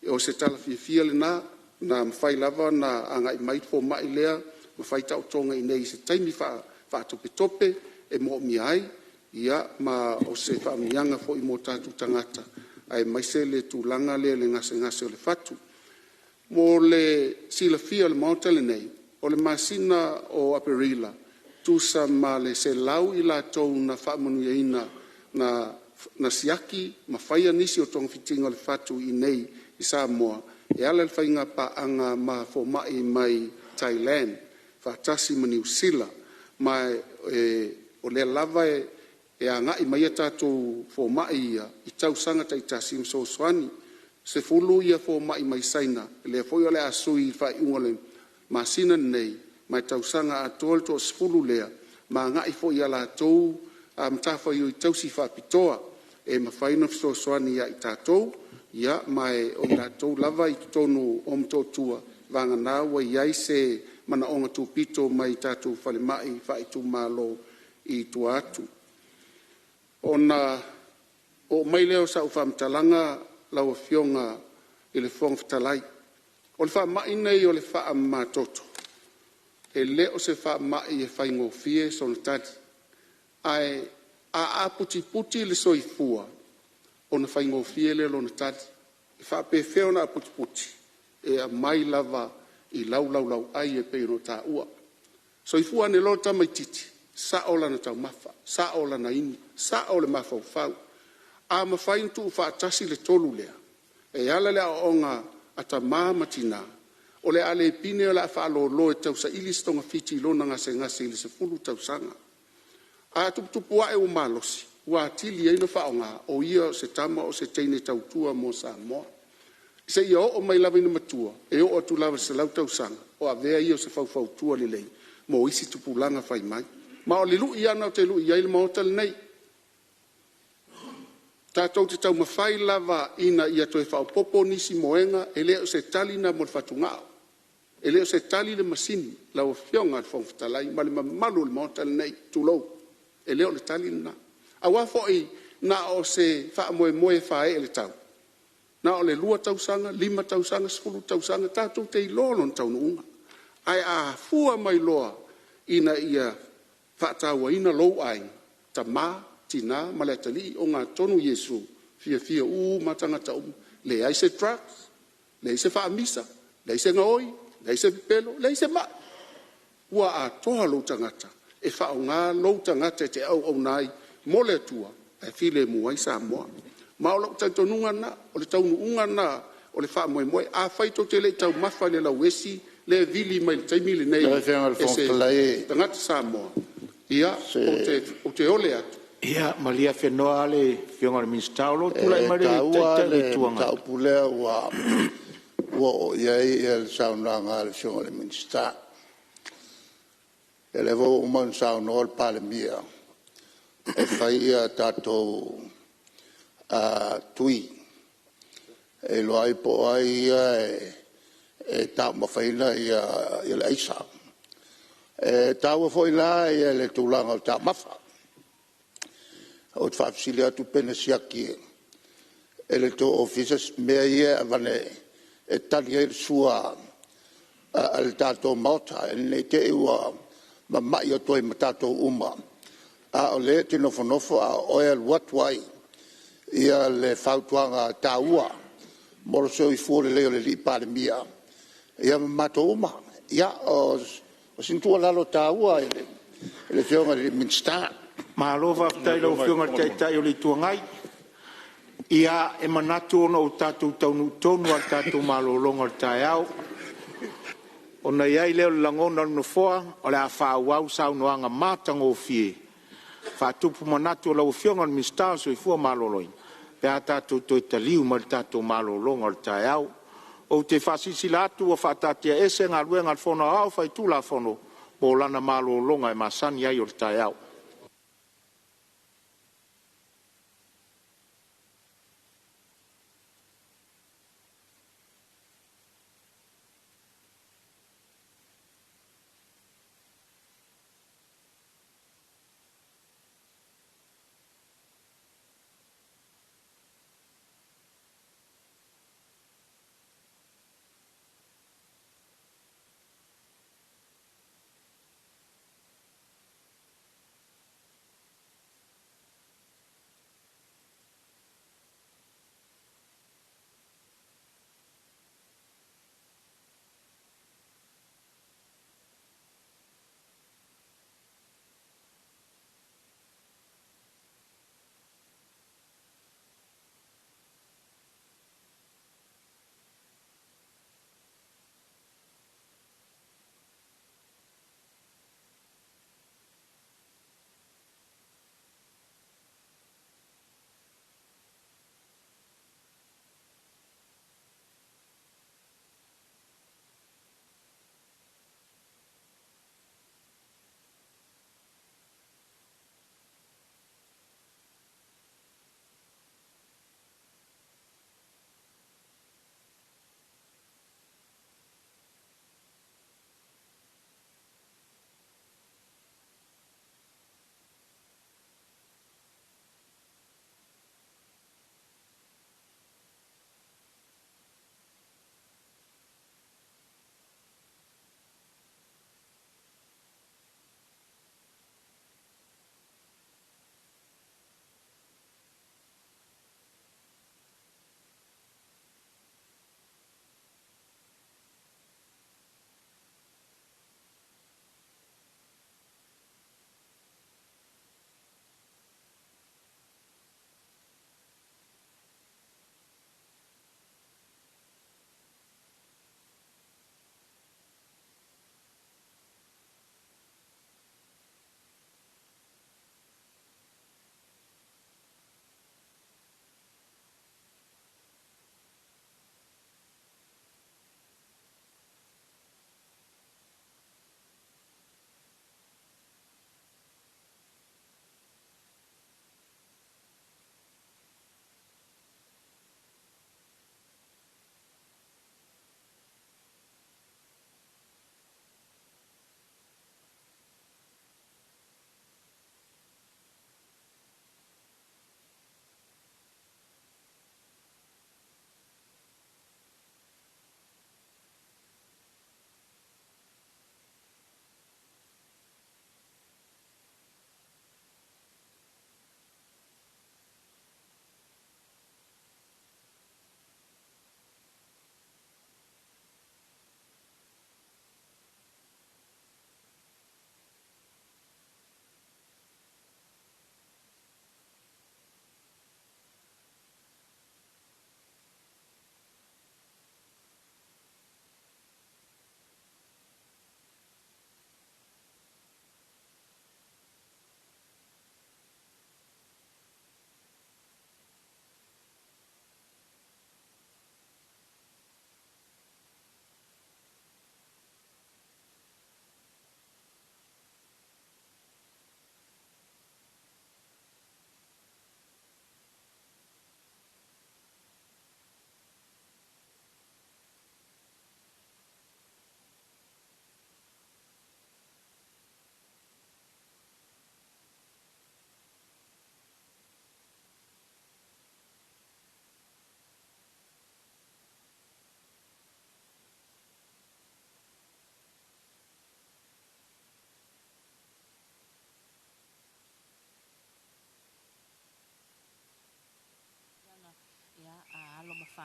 O se tala fiafia lena, na mafai lava ona agai mai le fomai lea ma fai taotoga i inei i se taimi faatopetope e moomia ai, ma o se faamanuiaga foi mo tatou tagata aemaise le tulaga lea i le gasegase o le fatu. Mo le silafia e le Maota lenei, o le masina o Aperila, tusa ma le 100 i latou na faamanuiaina na siaki ma faia nisi o togafitiga o le fatu i inei i Samoa e ala i le faigapaaga ma fomai mai Thailand faatasi ma Niu Sila. Ma o lea lava e agai mai a tatou fomai ia i tausaga taitasi ma fesoasoani. E 10 fomai mai Saina lea foi o le a sui i le faaiuga o le masina lenei ma e tausaga atoa le toasefulu lea ma agai foi i a latou matafaioi tausi faapitoa e mafai ona fesoasoani ia i tatou. Ma o i latou lava i totonu o Motootua vagana ua i ai se manaoga tupito mai tatou falemai faaitumalo i tua atu. Ona oo mai lea o sau faamatalaga lau Afioga i le Fofoga Fetalai, o le faamai lenei o le faamamatoto, e le o se faamai e faigofie sona tali, ae a aputiputi le soifua ona faigofie lea o lona tali. E faapefea ona aputiputi? E aumai lava i lau laulauai e pei ona taua. Soifua ane loa le tamaitiiti, sao lana taumafa, sao lana inu, sao le mafaufau. A mafai ona tuufaatasi le tolu lea e ala i le aoaoga a tama ma tina, o le a le pine o le a faalolo e tausaili se togafiti i lona gasegase i le 10 tausaga. A tuputupu ae ua malosi, ua atili ai ona faaaoga o ia o se tama o se teine tautua mo Samoa, seia oo mai lava ina matua, e oo atu lava i le 100 tausaga o avea ia o se faufautua lelei mo isi tupulaga fai mai. Ma o le lui lava lena ou te lui ai le Maota lenei, tatou te taumafai lava ina ia toe faaopoopo nisi moega, e le o se tali lena mo le fatugao, e le o se tali le masini lau Afioga i le Fofoga Fetalai ma le mamalu o le Maota lenei, tulou, e le o le tali lena. Aua foi na o se faamoemoe e faaee i le tau, na o le 2 tausaga, 5 tausaga, 10 tausaga, tatou te iloa lona taunuuga. Ae a fua mai loa ina ia faatauaina lou aiga, tama, tina ma le atalii, ogatotonu Iesu, e fiafia uma lava tagata uma, leai se drugs, leai se faamisa, leai se gaoi, leai se pepelo, leai se mai, ua atoa lou tagata e faaaoga lou tagata e te auauna ai mo le Atua ae filemu ai Samoa. Ma o lou talitonuga lena, o le taunuuga lena o le faamoemoe. Afai tou te le i taumafa i le lauesi lea e vili mai i le taimi lenei Lau Afioga i le e Fofoga se Fetalai… tagata Samoa, ia, ou te ole atu. Ia malie afenoa le Afioga i le Minisita o lo o tulai E mai le taua Taitai o le le Itu Agai. mataupu lea ua oo i ai le saunoaga a le Afioga i le Minisita. Ia lea foi ua uma ona saunoa le Palemia e fai tatou tui e iloa ai po o ai ia e taumafaina le aisa. E taua foi la le tulaga o taumafa. Ou te faafesili atu pe na siaki e le tou Ofisa mea ia e aveane e tali ai le sua a le tatou Maota, ina ne i te i ua mamai atu ai ma tatou uma, a o lea e te nofonofo a o oe e alu atu ai le fautuaga taua mo le soifua lelei o le Palemia ma matou uma. Ia, o sina tuualalo taua i le Afioga i le Minisita. Malo faafetai i lau Afioga i le Taitai o le Itu Agai. Ia, e manatu ona ua tatou taunuu tonu lava i le tatou malologa o le taeao, ona i ai lea o le lagona o le Nofoa o le a faaauau saunoaga matagofie faatupu manatu a lau Afioga i le Minisita o le Soifua Maloloina pe a tatou toe taliu mai le tatou malologa o le taeao. Ou te faasilasila atu ua faataatiaese Galuega a le Fono Aoao Faitulafono mo lana malologa e masani ai o le taeao.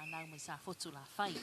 fanau mai Safotulafai.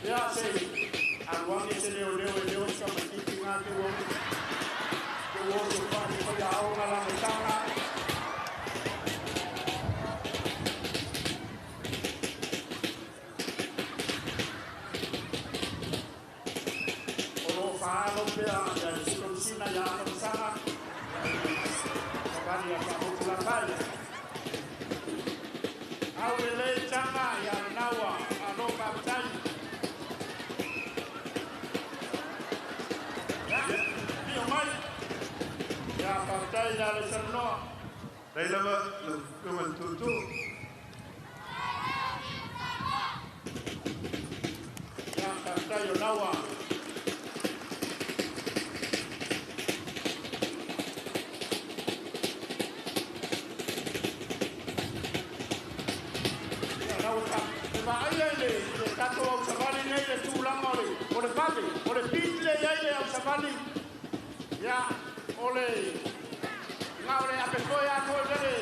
Ia se alu ane se leo leo e leo sa matiti ngā te ua. Te ua o whai whai aonga la me tanga. O lo whaalo pea ia i sikomisina ia akamsanga. Ia i whahotu la kai. Au le lei tanga ia naua a lo papatai. Ia, pio mai. Ia papatai la le sanoa. Lei lava lau Afioga i le Tootoo. Ia papatai o naua. Ia naua ka. E vaaia i le tatou au savali nei le tulaga o le vave, o le pit le iai le au savali. Ia, o le ngā o le ape foe a foe lele.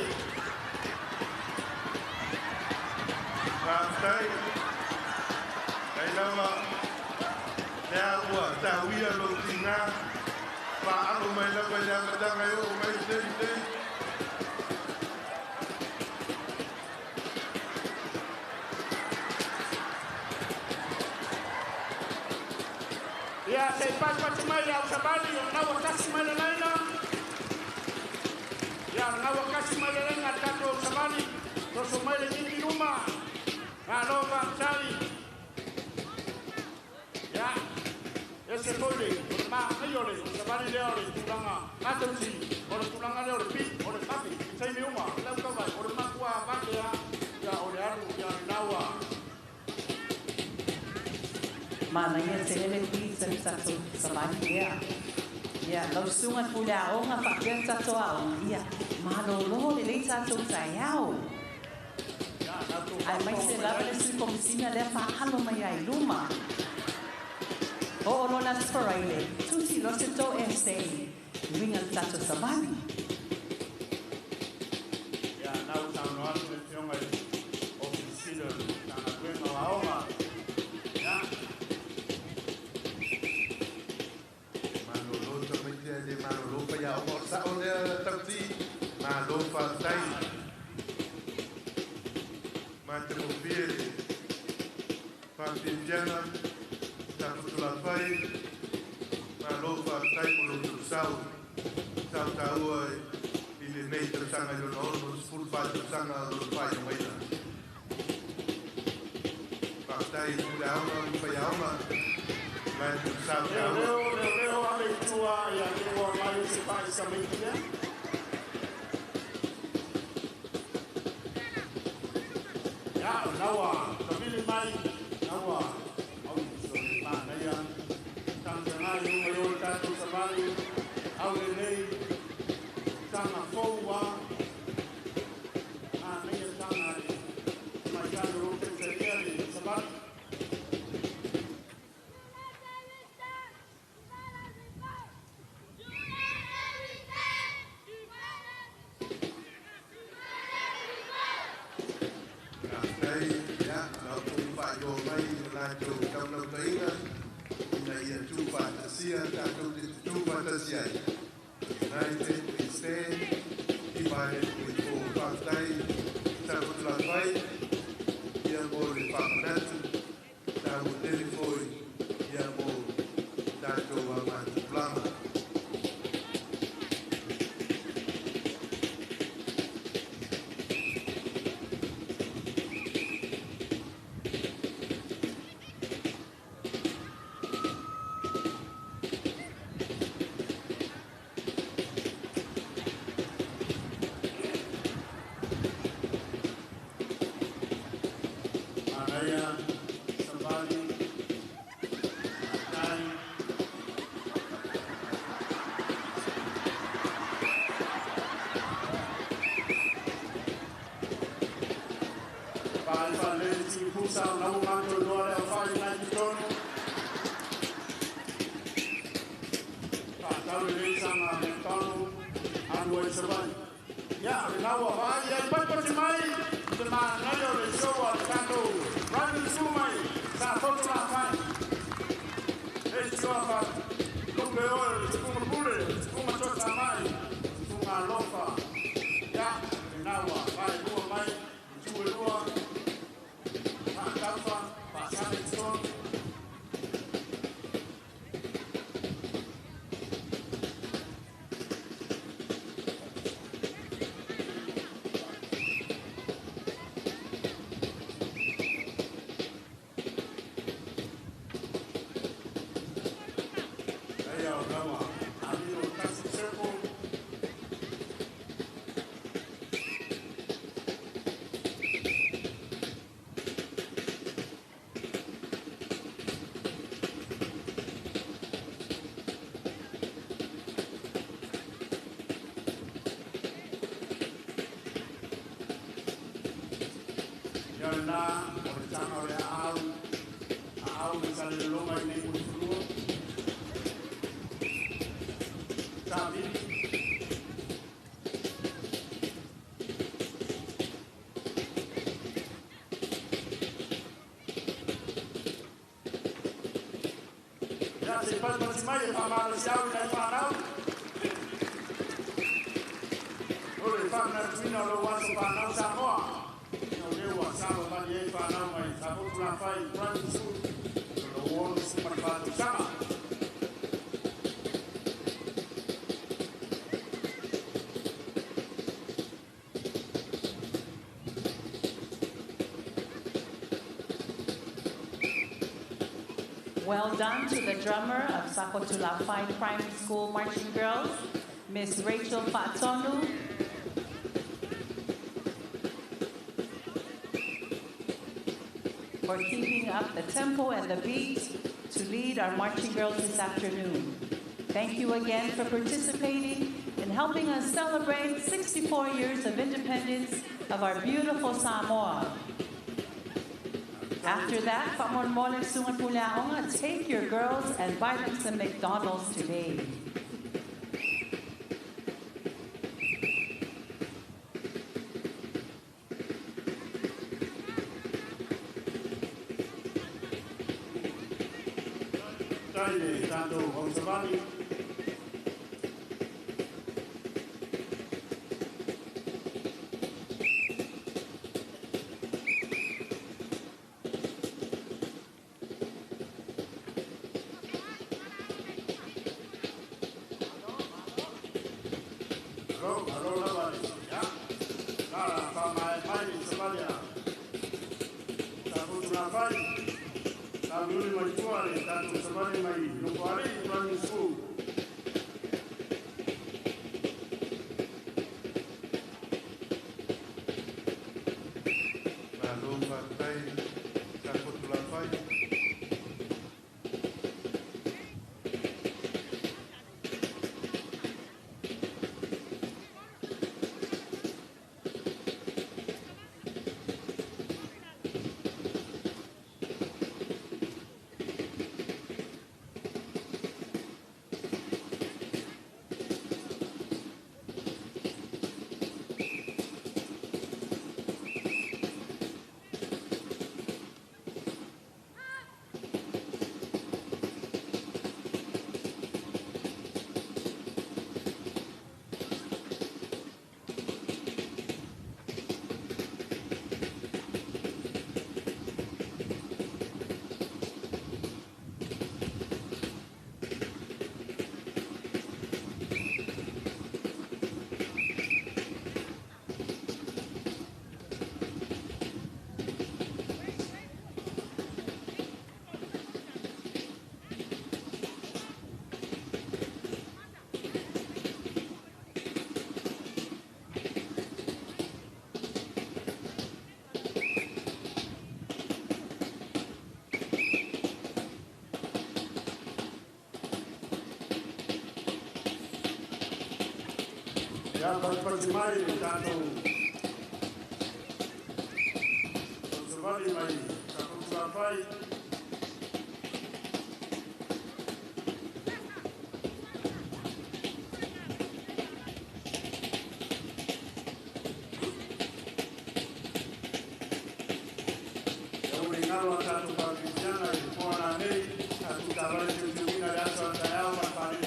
Faafetai. Lei lava lea ua tauia lou tigā faaalu mai lava i le amataga e oo mai le taimi nei. Ia, se i pati mai le au savali, o naua kasi mai le laina. Ia, naua kasi mai le laina tatou au savali. Toso mai le titi luma. Ngā lo faafetai. Ia, e se foi le, o le maai o le savali lea o le tulaga gatausi, o le tulaga lea o le pi, o le kapi, i taimi uma, le au tavai, o le matua vake a, ia o le alu, ia le naua. Manaia tele le pizza le tatou savali lea. Ia, lau susuga i le pule aoga faapea le tatou aoga. Ia, malōlō lelei tatou taeao. Aemaise lava le Sui Komisina lea faahalo mai ai i luma. Oo loa le Aso Faraile, tusi loa se tou essay e uiga i le tatou savali. Ia, nau saunoa atu le Afioga i le Ofisa Sili o le Matagaluega o Aoga. Ia. Malolo tamaiti ae le malolo faiaoga o le sa'o lea tauti. Malo faafetai. Matagofie le faafiafiaga Safotulafai. Malo faafetai mo lo outou sao sao taua i lenei tausaga i lona 64 tausaga o lona faailogaina. Faafetai i pule aoga ma faiaoga latou sao Leo taua. leo leo leo ave i tua ia te ua mai se fa'i samaiti lea. Ia, o naua, tavili mai, naua, au so le manaia. Tangataga i luga i o le tatou savali, au lenei, tanga fou a. Manaia tanga e tamaitai o loo taitaia le savali. Faafetai. Ia la outou faailoa mai o latou taulautaiga ina ia tuufaatasia tatou te tutufaatasi ai. United we stand, divided we fall. Faafetai Safotulafai ia mo le faamanatu taua tele foi ia mo tatou agatupulaga. Manaia, savali, tai. Vai whalele tini pusa o nau matou loa le awhai nai totonu. Whātau le leisanga me tonu, alu ai savali. Ia, le naua whaai ai patipati mai, te manaia o le show a le tatou Private School mai, sa foto la whai. pule oe, o le tupuga pule, o le tupuga toatamai, tupuga alofa. Ia, lena ua vaelua mai itu e lua, faataufa, faasala i totonu. Ia o lena ua amio i tasi circle. Ia lena o le taga o le aau, aau le talelologa i nei mulifanua. Savili. Ia se i patipati mai e faamalosiau i nai fanau. O le faamanatuina o lou aso fanau Samoa. Ia o lea ua savavali ai fanau mai Safotulafai Primary School. O lou 64 tausaga. Well done to the drummer of Safotulafai Primary School Marching Girls, Miss Rachel Fatonu, for keeping up the tempo and the beat to lead our marching girls this afternoon. Thank you again for participating in helping us celebrate 64 years of independence of our beautiful Samoa. After that, faamolemole susuga i le pule aoga, take your girls and buy them some McDonald's today. Tai le tatou ausavali. Alo, alo lava le, ia. La faamaea mai le savali a Safotulafai. Sauniuni mai tua le tatou savali mai Nofoalii Primary School. Malo faafetai Safotulafai. Ia patipati mai le tatou savali mai Safotulafai. Ia ua le galo a tatou faakerisiana i le po a nanei, tatou taavale teuteuina le aso a taeao ma le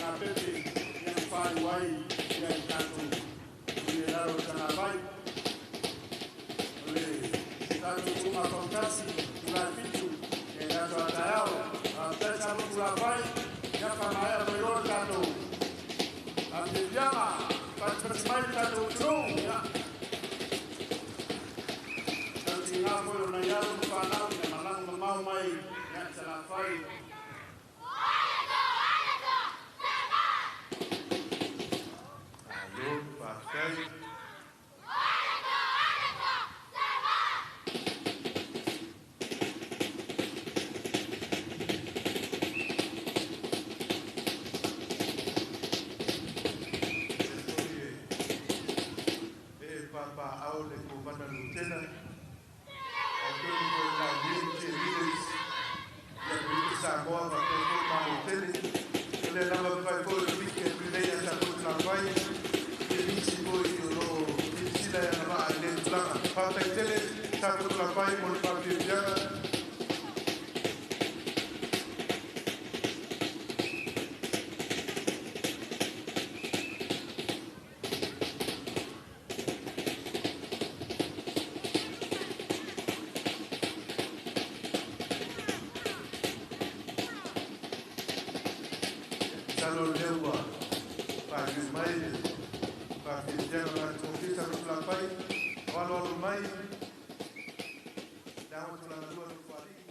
Fautasi, itula e 7 i le aso a taeao. Faafetai Safotulafai, ia faamaea mai loa le tatou faafiafiaga, fatisifasi mai le tatou atunuu. Ia tautiga foi o nai alo ma fanau ia malaga mamao mai ia i Salafai. Malo faafetai. E papaaao le Kovana Lutena, atonu foi le laulii cheerleaders, ia Amerika Samoa faapea foi Malo tele. O lea lava fai foi o le piki atu nei a Safotulafai i nisi foi o lo o silasila e agavaa i lea tulaga. Faafetai tele Safotulafai mo le faafiafiaga. Masalo o lea ua faaliu mai le faafiafiaga matagofie Safotulafai o aloalo mai le ao tulaga lua Nofoalii.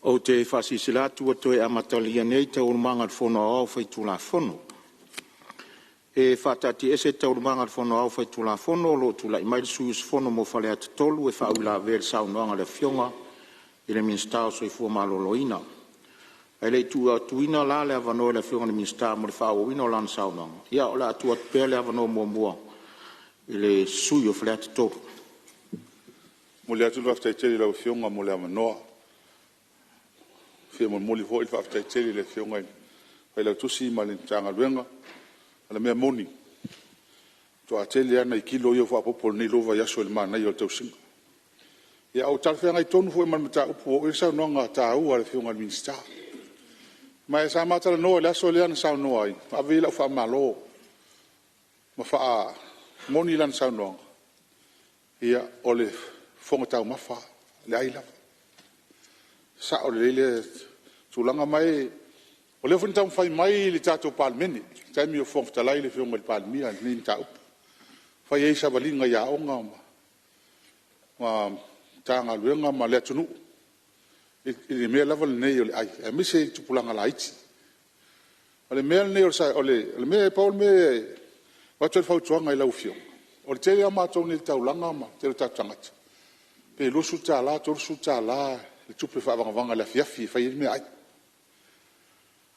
Ou te faasilasila atu ua toe amatalia nei Taualumaga a le Fono Aoao Faitulafono. E faataatiaese Taualumaga a le Fono Aoao Faitulafono o lo o tulai mai le sui usufono mo Faleata 3 e faauilavea i le saunoaga a le Afioga i le Minisita o le Soifua Maloloina. Ae le i tuuina la le avanoa i le Afioga i le Minisita mo le faaauauina o lana saunoaga, ia o le a tuu atu pea le avanoa muamua i le sui usufono mo Faleata 3. E momoli atu le faafetai tele i lau Afioga mo le avanoa. E fia momoli foi le faafetai tele i le Afioga i le Failautusi ma le Matagaluega. O le mea moni, faatoa tele lava nai kilo ia ua faaopoopo i lenei 2 vaiaso i le manaia o le tausiga. Ia, ua talafeagai tonu foi ma le mataupu ua oo i ai le saunoaga taua a le Afioga i le Minisita. Ma sa ma talanoa i le aso lea na saunoa ai ma ave i ai lau faamalo ma faamoni lana saunoaga, ia o le fofoga taumafa lava, o le ai lava. E sao lelei lea tulaga. Ma o lea foi na taumafai mai le tatou Palemene i le taimi o Fofoga Fetalai le Afioga i le Palemia i lenei mataupu, fai ai savaliga i aoga ma Matagaluega ma le atunuu i le mea lava lenei o le ai, aemaise i tupulaga laiti. O le mea lenei pau le mea e avatu ai le fautuaga i lau Afioga, o le tele lava o matou nei i le taulaga ma le tele o tatou tagata, pe $20, $30 le tupe faavagavaga i le afiafi e fai ai le meaai.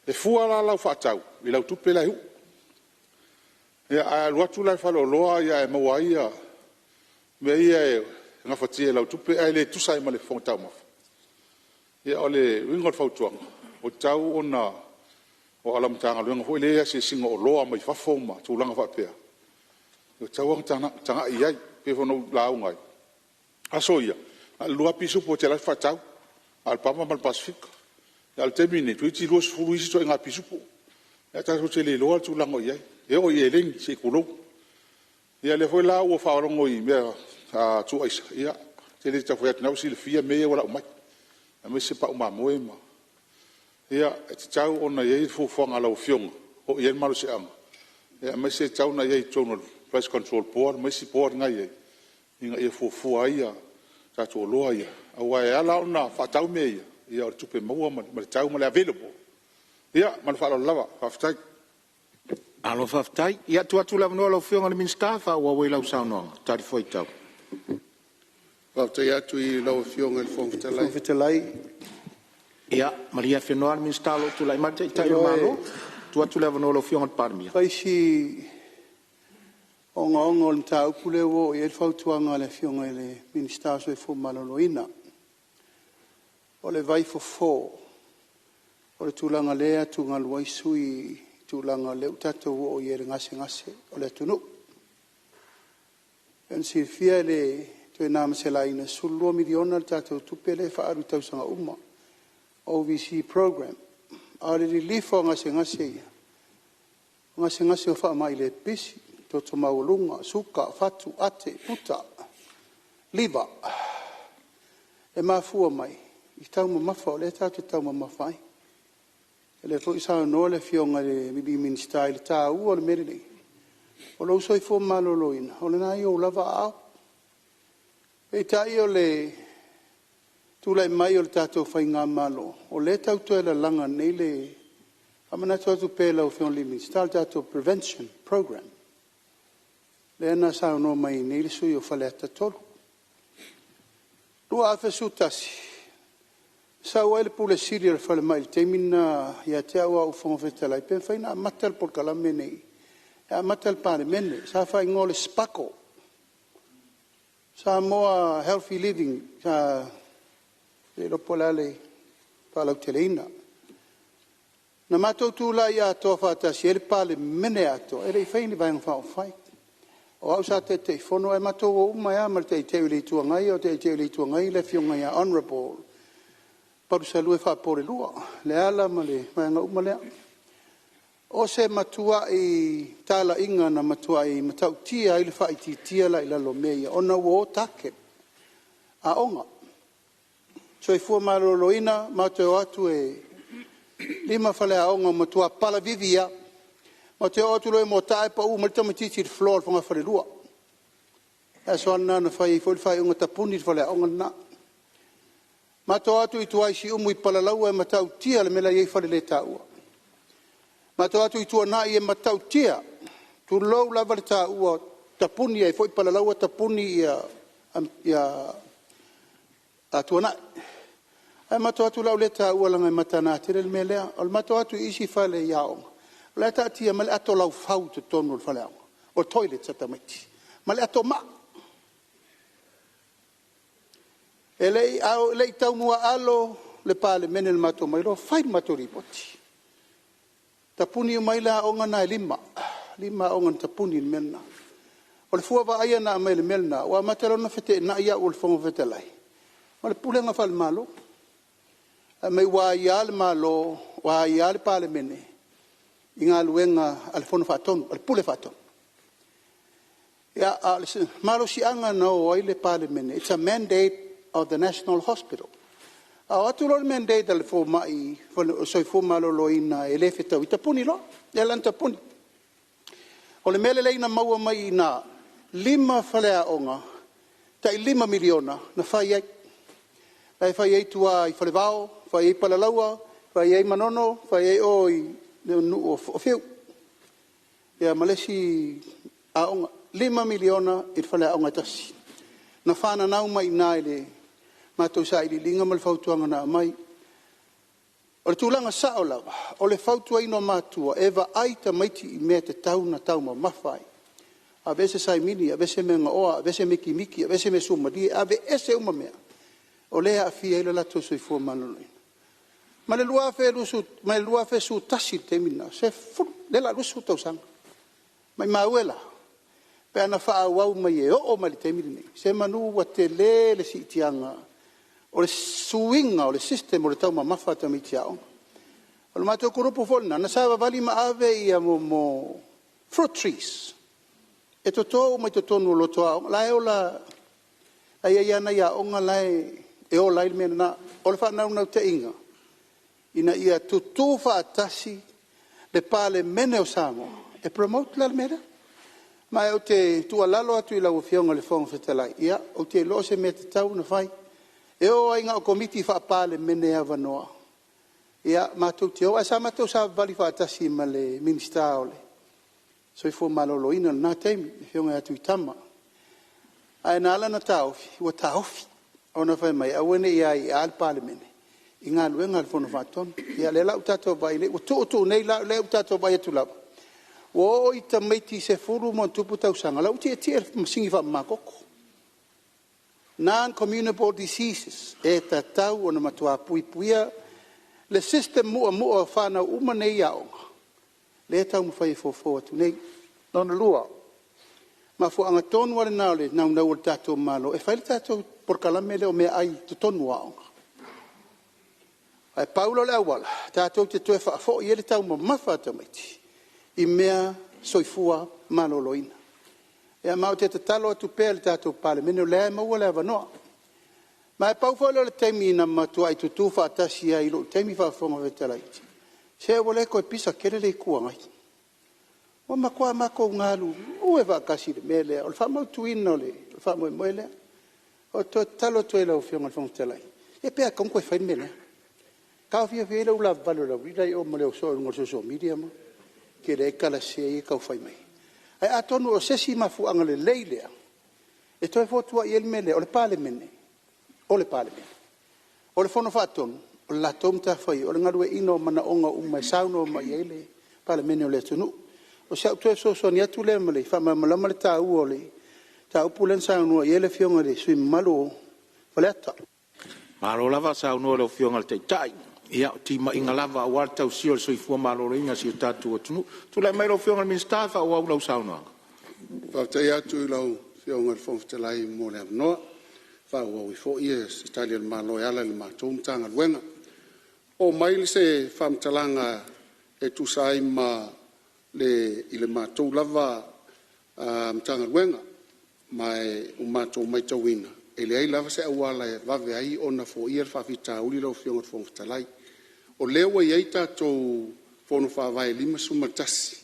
E fua la lau faatau i lau tupe la e uu. Ia a e alu atu la i le faleoloa ae maua ai mea ia e gafatia e lau tupe ae le tusa ai ma le fofoga taumafa, ia o le uiga o le fautuaga, ua tatau ona… aua o lau Matagaluega foi lea e i ai asiasiga o oloa mai fafo ma tulaga faapea, ua tatau lava ona tagai i ai. E pei foi ona ou lauga ai, o aso ia, na o le 2 lava pisupo e te alu atu faatau, na o le PAMA ma le Pasefika. A o le taimi lenei, toeitiiti 20 isi ituaiga pisupo, ae tatou te le iloa le tulaga o i ai, e oo i eleni se i tulou. Ia o lea foi la ua faalogo i mea tuu aisa, ia ou te le tau fai atu o lena ua silafia mea ia ua lau mai, aemaise pau mamoe ma… Ia e tatau ona i ai le fuafuaga a lau Afioga, oo i ai le malosiaga, aemaise e tatau ona i ai i totonu o le Price Control Board ma isi board na e i ai, ina ia fuafua ai tatou oloa ia. Aua e ala ona faatau mea ia, o le tupe maua ma le tau ma le available Ia ma le faaaloalo lava, faafetai. Malo faafetai. Ia, tuu atu le avanoa i lau Afioga i le Minisita e faaauau ai lau saunoaga talifuaitau. Faafetai atu i lau Afioga i le Fofoga Fetalai. Fofoga Fetalai… Ia malie afenoa le Minisita o lo o tulai mai le Taitai o le Malo. Tuu atu le avanoa i lau Afioga i le Palemia. Fai si ogaoga o le mataupu lea ua oo i ai le fautuaga a le Afioga i le Minisita o le Soifua Maloloina. O le vaifofo o le tulaga o lea e atugalu ai sui usufono i le tulaga lea ua tatou oo i ai i le gasegase o le atunuu. E pei ona silafia e le toe na ma se laina, e $12 miliona le tatou tupe lea e faaalu i tausaga uma, OVC program. A o le lilifa o gasegase ia, o gasegase o faamai le pipisi, toto maualuga, suka, fatu, ate, puta, liver. E mafua mai i taumamafa o lea tatou te taumamafa ai. O lea foi ua saunoa le Afioga i le Minisita i le taua o le mea lenei, o lou soifua maloloina o lena e i ou lava aao. Peitai o le tulai mai o le tatou faigamalo, o lea e tau toe lalaga nei le… Faamanatu atu pea i lau Afioga i le Minisita, o le tatou prevention program lea na saunoa mai ai nei le sui usufono mo Faleata 3. 2011, sau ai le Pule Sili o le Falemai i le taimi lena ia te au a o ou Fofoga Fetalai, pe mafai ona amata le polokalame lenei e amata i le Palemene. Sa faaigoa o le SPAGHL, Samoa Healthy Living, e le iloa po o le a le faalauteleina. Na matou tulai atoa faatasi ai le Palemene atoa, e le i faia ni Vaega Faaupufai. O au sa Taitaifono ae matou o uma ai lava ma le Taitai o le Itu Agai, a o le Taitai o le Itu Agai le Afioga ia Honourable Palusalua Faapoleulua, Leala ma le vaega uma lea. O se matuai talaiga na matuai matautia ai le faaitiitia la i lalo o mea ia, ona ua o target aoga. Soifua Maloloina, matou te o atu e 5 faleaoga ua matua palavivi lava. Matou te o atu loa i Moataa e pau mai le tamaitiiti i le floor o le fogafalelua. O le aso lava lena na fai ai foi le faaiuga e tapuni le faleaoga lena. Matou o atu i tua i Siumu i Palalaua, e matautia le mea la e i ai faleletaua. Matou o atu i Tuanai e matautia, tulou lava le taua, e tapuni ai foi Palalaua tapuni Tuanai. Ae matou o atu o le a ou le taua leaga e mataga tele le mea lea. O le matou o atu i isi fale i aoga, o la e taatia mai le ato laufau i totonu o le faleaoga, o toilets a tamaiti, ma le ato maa. E le i taumuaalo le Palemene i le matou omai loa fai le matou lipoti, tapuni uma ai aoga na e 5, e 5 aoga na tapuni i le mea lena. O le fua vaaia na aumai i le mea lena, ua amata loa ona feteenai au o le Fofoga Fetalai ma le pulega faale-Malo. Fai mai ua aia le Malo, ua aia le Palemene i galuega a le Fono Faatonu, o le Pule Faatonu. A o le malosiaga na o ai le Palemene, it's a mandate of the National Hospital. A o atu loa le mandate a le fomai o le soifua maloloina e le fetaui, tapuni loa. Lea la na tapuni. O le mea lelei na maua mai i ina, 5 faleaoga tai $5 miliona na fai ai. La e fai ai tua i Falevao, fai ai Palalaua, fai ai Manono, fai ai o i le nuu o Fiu ma le isi aoga. $5 miliona i le faleaoga e tasi. Na fananau mai i ina i le matou sailiiliga ma le fautuaga na aumai. O le tulaga sao lava, o le fautuaina o matua e vaai tamaiti i mea e tatau ona taumamafa ai. Aveese saimini, aveese mea gaoa, aveese mikimiki, aveese mea suamalie, aveese uma mea o lea e aafia ai le latou soifua maloloina. Mai le 2011 i le taimi lena, lea o le a 20 tausaga, maumau e la pe ana faaauau mai e oo mai i le taimi lenei, semanu ua tele le siitiaga o le suiga o le system o le taumamafa a tamaiti aoga. O le matou kulupu foi lena na savavali ma ave mea o fruit trees e toto uma i totonu o loto aoga, la e ola, la e i ai lava nai aoga la e ola ai le mea lena. O le faanaunautaiga, ina ia tutu faatasi le Palemene o Samoa e promote la le mea lea. Ma ou te tuualalo atu i lau Afioga i le Fofoga Fetalai, ia ou te iloa o se mea e tatau ona fai. E oo lava ina o Komiti Faa-Palemene avanoa Ia, matou te o, ae sa matou savavali faatasi ma le Minisita o le Soifua Maloloina i lena taimi, le Afioga ia Tuitama. Ae na ala ona taofi, ua taofi ona fai mai e aua ne i aia le Palemene i galuega a le Fono Faatonu. Ia o lea la ua tatou vaai nei, ua tuu tuu nei la, o lea ua tatou vaai atu lava, ua oo i tamaiti e 10+ tausaga o la e ua tietie i le masini faamamatoto. Non communal diseases, e tatau ona matua puipuia le system muamua o fanau uma nei i aoga, lea e taumafai e fofo atu nei. Lona lua, o le mafuaaga tonu lava lena o le naunau o le tatou Malo e fai le tatou polokalame lea o meaai i totonu o aoga. Ae pau lea o le auala tatou te toe faafoi ai le taumamafa a tamaiti i mea soifua maloloina. Ia ma ou te tatalo atu pea i le tatou Palemene, o lea lava e maua le avanoa. Ma e pau foi lea o le taimi na matuai tutu faatasi ai i lou taimi faa-Fofoga Fetalai, se ua le toe pisa tele le Itu Agai. Ua matua matou galulue faatasi i le mea lea o le faamautuina o le faamoemoe lea. Ou te toe tatalo atu ai i lau Afioga i le Fofoga Fetalai, ia pe le tatau ona toe fai le mea lea. Taofiofi ai le ulavavale o le aualii la e i o ma le o soo i luga o le social media ma tele ai tala sese ia e tau fai mai. Ae atonu o se isi mafuaaga lelei lea e toe fotuai ai le mea lea, o le Palemene, o le Palemene. O le Fono Faatonu, o le latou matafaioi o le galueaiina o manaoga uma e saunoa mai i ai le Palemene o le atunuu. O si au toe fesoasoani atu lea e faamalamalama le taua o le mataupu lea na saunoa i ai le Afioga i le sui usufono mamalu o Faleata. Malo lava saunoa i lau Afioga i le Taitai, ia o timaiga lava aua le tausia o le soifua maloloina o si o tatou atunuu. Tulai mai lau Afioga i le Minisita e faaauau lau saunoaga. Faafetai atu i lau Afioga i le Fofoga Fetalai mo le avanoa e faaauau ai foi se Tali a le Malo e ala i le matou Matagaluega. Oo mai se faamatalaga e tusa ai ma le matou lava Matagaluega, ma ua matou matauina, e leai lava se auala e vave ai ona foia le faafitauli lau Afioga i le Fofoga Fetalai. O lea ua i ai tatou Fono Faavae e 51,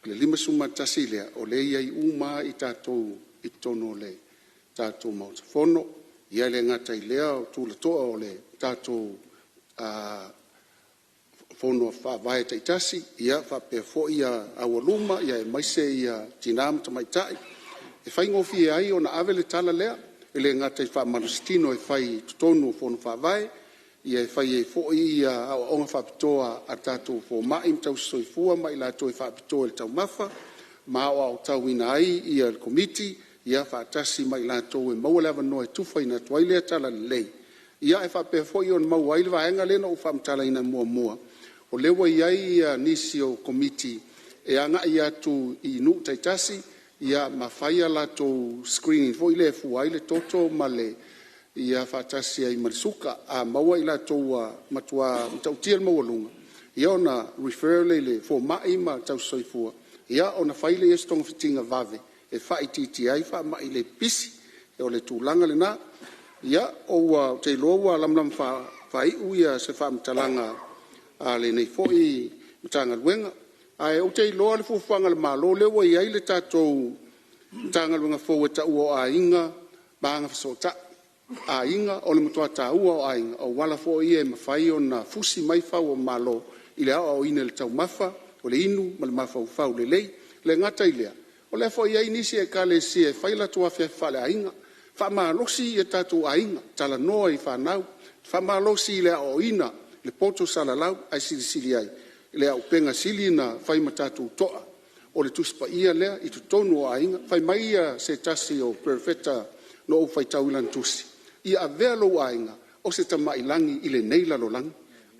o le 51 lea, o lea e i ai uma lava tatou i totonu o le tatou Maota Fono. E le gata i lea o tulatoa o le tatou Fono Faavae taitasi, faapea foi aualuma aemaise tina ma tamaitai. E faigofie ai ona ave le tala lea, e le gata i faamalositino e fai i totonu o Fono Faavae, e fai ai foi aoaoga faapitoa a tatou fomai ma tausisoifua ma i latou e faapitoa i le taumafa ma aoaotauina ai le Komiti faatasi ma i latou e maua le avanoa e tufaina atu ai lea talalelei, ae faapea foi ona maua ai le vaega lea na ou faamatalaina muamua, o lea ua i ai nisi o Komiti e agai atu i nuu taitasi ma fai a latou screening foi lea e fua ai le toto faatasi ai ma le suka. A maua i latou ua matua matautia le maualuga, ia ona refer lea i le fomai ma tausisoifua ona fai lea o se togafitiga vave e faaitiitia ai faamai le pipisi. O le tulaga lena. Ia, ou te iloa ua lamalama faaiu se faamatalaga a lenei foi Matagaluega. Ae ou te iloa le fuafuaga a le Malo o lea ua i ai le tatou Matagaluega fou e taua o Aiga ma Agafesootai. Aiga, o le matua taua lava o aiga, o auala foi ia e mafai ona fusi mai fau o malo i le aoaoina i le taumafa, o le inu ma le mafaufau lelei. E le gata i lea, o lea foi e i ai nisi Ekalesia e fai latou afiafi faaleaiga, faamalosi tatou aiga, talanoa i fanau, faamalosi i le aoaoina i le poto salalau. Ae silasila i ai i le auupega sili ona fai ma tatou toa, o le Tusi Paia lea i totonu o aiga. Fai mai se tasi o Perofeta na ou faitau i lana tusi, “Ia avea lou aiga o se taमाilagi i lenei lalolagi.”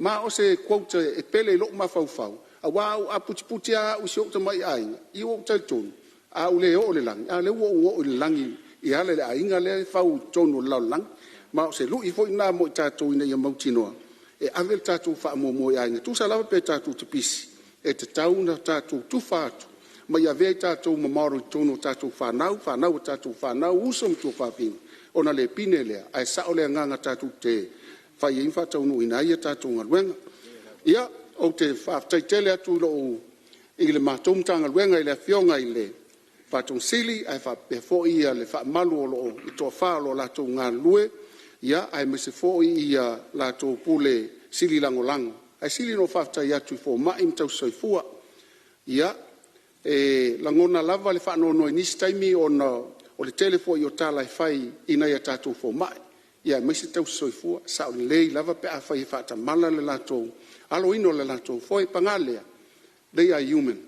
Ma o se quote e pele i lou mafaufau, aua a putiputi lava au i si ou tamai aiga, ia ua ou talitonu a ou le oo i le lagi, a o lea ua ou oo i le lagi e ala i le aiga lea e fau i totonu o le lalolagi. Ma o se lui foi lena mo i tatou ina ia mautinoa e ave le tatou faamuamua i aiga, e tusa lava pe tatou te pisi, e tatau ona tatou tufa atu ma ia avea i tatou ma model i totonu o tatou fanau, fanau a tatou fanau, uso ma tuafafine, ona le pine lea, ae sao le agaga tatou te fai ai ma faataunuuina ai a tatou galuega. Ia, ou te faafetai tele atu i le matou Matagaluega i le Afioga i le Ofisa Sili o Pulega ae faapea foi le faamalu o le toafa o lo o latou galulue, aemaise foi latou o Pule Sili Lagolago, ae sili ona ou faafetai atu i fomai ma tausisoifua. Ia, e lagona lava le faanoanoa i nisi taimi ona o le tele foi o tala e fai i nai a tatou fomai, aemaise tausisoifua. E sao lelei lava pe afai e faatamala le latou aloina o le latou foe. Paga lea, they are human.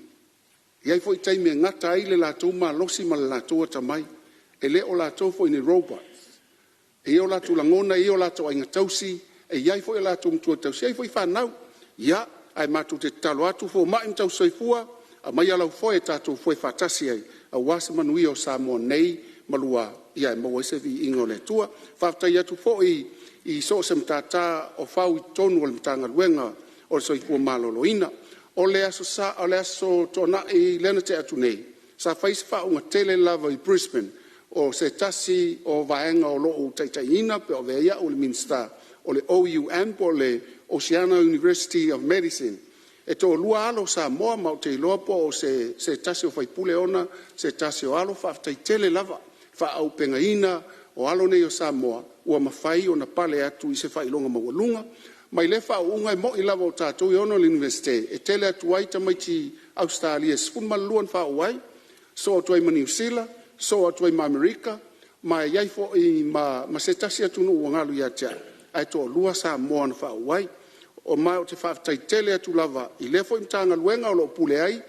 E i ai foi taimi e gata ai le latou malosi ma le latou atamai, e le o latou foi ni robots. E i ai o latou lagona, e i ai o latou aiga tausi, e i ai foi o latou matua tausi, e i ai foi fanau. Ia, ae matou te tatalo atu fomai ma tausisoifua, aumaia lau foe tatou foe faatasi ai aua se manuia o Samoa nei ma lua, ae maua ai se viiga o le Atua. Faafetai atu foi i so o se matata o fau i totonu o le Matagaluega o le Soifua Maloloina. O le Aso Sa, o le Aso Toonai lea na tea atu nei, sa fai se faauuga tele lava i Brisbane o se tasi o vaega o lo o ou taitaiina pe ua avea ai au o le Minisita, o le OUM po o le Oceania University of Medicine. E toalua alo o Samoa ma ou te iloa po o se tasi o sui usufono se tasi o alo. Faafetai tele lava i le faaauupegaina o alo nei o Samoa ua mafai ona pale atu i se faailoga maualuga. Ma i lea faauuga e moni lava o tatou e ona le Iunivesite, e tele atu ai tamaiti Ausetalia e 12 na faauu ai, sosoo atu ai ma Niu Sila, sosoo atu ai ma Amerika ma e i ai foi ma se tasi atunuu ua galo ia te au, ae toalua Samoa na faauu ai. Ma ou te faafetai tele atu lava i lea foi Matagaluega o lo o pule ai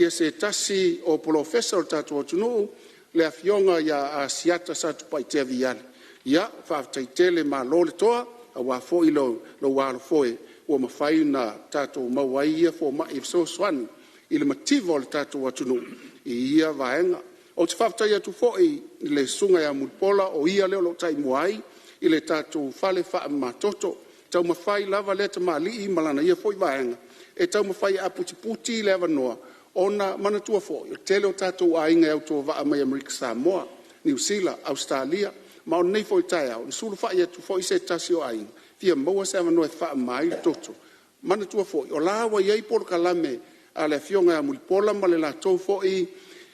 se tasi o Polofesa o le tatou atunuu, le Afioga ia Asiata Satupaitea Viali. Ia faafetai tele malo le toa aua foi lou alofoe ua mafai ona tatou maua ai ia fomai e fesoasoani i le mativa o le tatou atunuu i ia vaega. Ou te faafetai atu foi i le Susuga ia Mulipola o ia lea o lo o taimua ai i le tatou fale faamamatoto. E taumafai lava lea tamalii ma lana ia foi vaega e taumafai e aputiputi le avanoa ona manatua foi o le tele o tatou aiga e autovaa mai Amerika Samoa, Niu Sila, Ausetalia. Ma o lenei foi taeao na sulufai atu foi se tasi o aiga e fia maua se avanoa e faamama ai le toto. Manatua foi o la ua i ai polokalame a le Afioga ia Mulipola ma le latou foi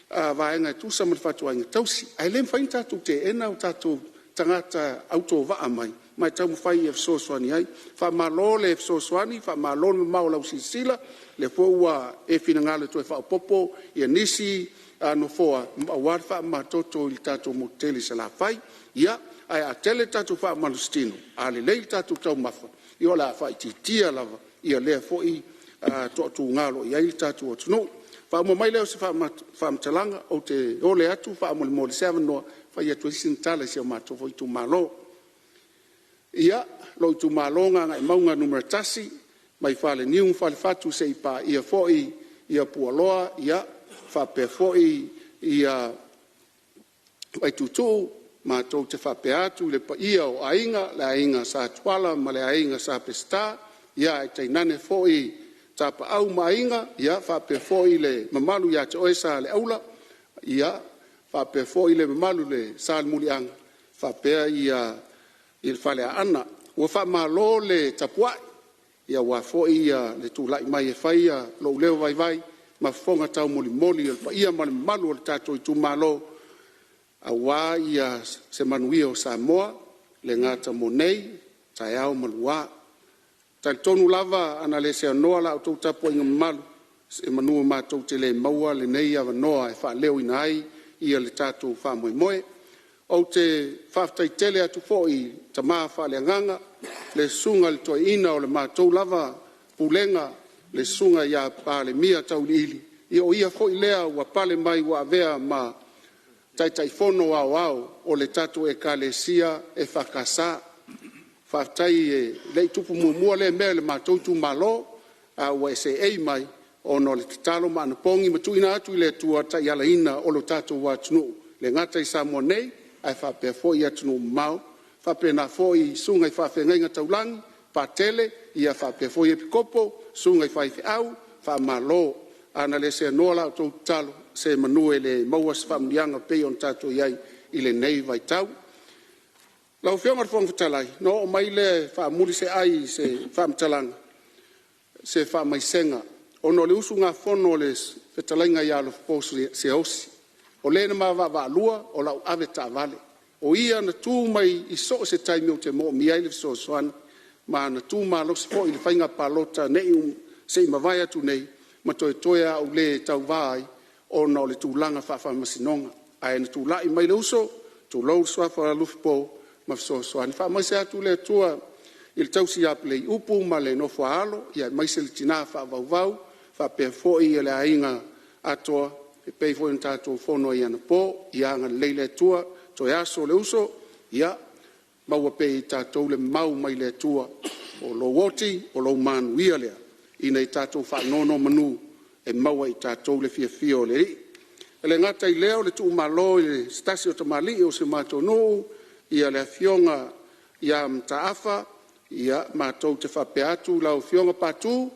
vaega e tusa ma le fatuaiga tausii, ae le mafai ona tatou teena o tatou tagata autovaa mai ma e taumafai e fesoasoani ai. Faamalo le fesoasoani faamalo le mamao o lau silasila, o lea foi ua e finagalo e toe faaopoopo nisi nofoa aua le faamamatoto i le tatou motu tele i Salafai. Ia, ae a tele tatou faamalositino, a lelei a tatou taumafa, ia o le a faaitiitia lava lea foi toatuga o lo o i ai le tatou atunuu. Faauma mai lea o se faamatalaga, ou te ole atu faamolemole i se avanoa e fai atu ai sina tala i si o matou foi itumalo. Ia, lou itumalo o Gagaemauga 1, mai Faleniu ma Falefatu seia paia foi Pua'aloa faapea foi Vaituutuu. Matou te faapea atu i le paia o Aiga, le Aiga Sa Tuala ma le Aiga Sa Peseta, ae tainane foi Tapaau ma Aiga, faapea foi le mamalu ia te oe Saleaula, faapea foi le mamalu i le Salemuliaga faapea le Faleaana. Ua faamalo le tapuai aua foi le tulai mai e fai lou leo vaivai ma fofoga taumolimoli o le paia ma le mamalu o le tatou itumalo aua se manuia o Samoa, e le gata mo nei, taeao ma lua. E talitonu lava ana le seanoa la outou tapuaiga mamalu, semeamanu matou te le maua lenei avanoa e faaleoina ai le tatou faamoemoe. Ou te faafetai tele atu foi i tama faaleagaga, le Susuga i le Toeaina o le matou lava Pulega le Susuga ia Palemia Tauiliili, o ia foi lea ua pale mai ua avea ma Taitaifono Aoao o le tatou Ekalesia EFKS. Faafetai e le i tupu muamua lea mea i le matou itumalo, a ua e seei mai ona o le tatalo ma anapogi ma tuuina atu i le Atua le taialaina o le tatou atunuu, e le gata i Samoa nei ae faapea foi atunuu mamao. E faapena foi i susuga i faafeagaiga taulagi, Patele faapea foi Epikopo, susuga i faifeau, faamalo. Ana le seanoa la outou tatalo, semeamanu e le maua se faamanuiaga pei ona tatou i ai i lenei vaitau. Lau Afioga i le Fofoga Fetalai, ona oo mai lea e faamuli se ai i se faamatalaga, se faamaisega ona o le usugafono a le Fetalaiga ia Alofapo Siaosi, o le na ma vaavaalua o lau avetaavale, o ia na tu mai i so o se taimi ou te moomia ai le fesoasoani. ma na tu malosi foi i le Faiga Palota na se i mavae atu nei, ma toetoe lava ou le tauva ai ona o le tulaga faafaamasinoga. Ae na tulai mai le uso, tulou le suafa o Alofipo, ma fesoasoani. Faamaise atu le Atua i le tausi ia Paleiupu ma le nofo a alo, aemaise le tina faavauvau faapea foi le aiga atoa e pei foi ona tatou fono ai anapo. Ia agalelei le Atua, toe aso le uso, ia maua pea e i tatou le mau mai le Atua, o lou oti, o lou manuia lea, ina ia tatou faanonomanu e maua e i tatou le fiafia o le Alii. E le gata i lea o le tuumalo e se tasi o tamalii o si o matou nuu, le Afioga ia Mataafa, matou te faapea atu lau Afioga Patu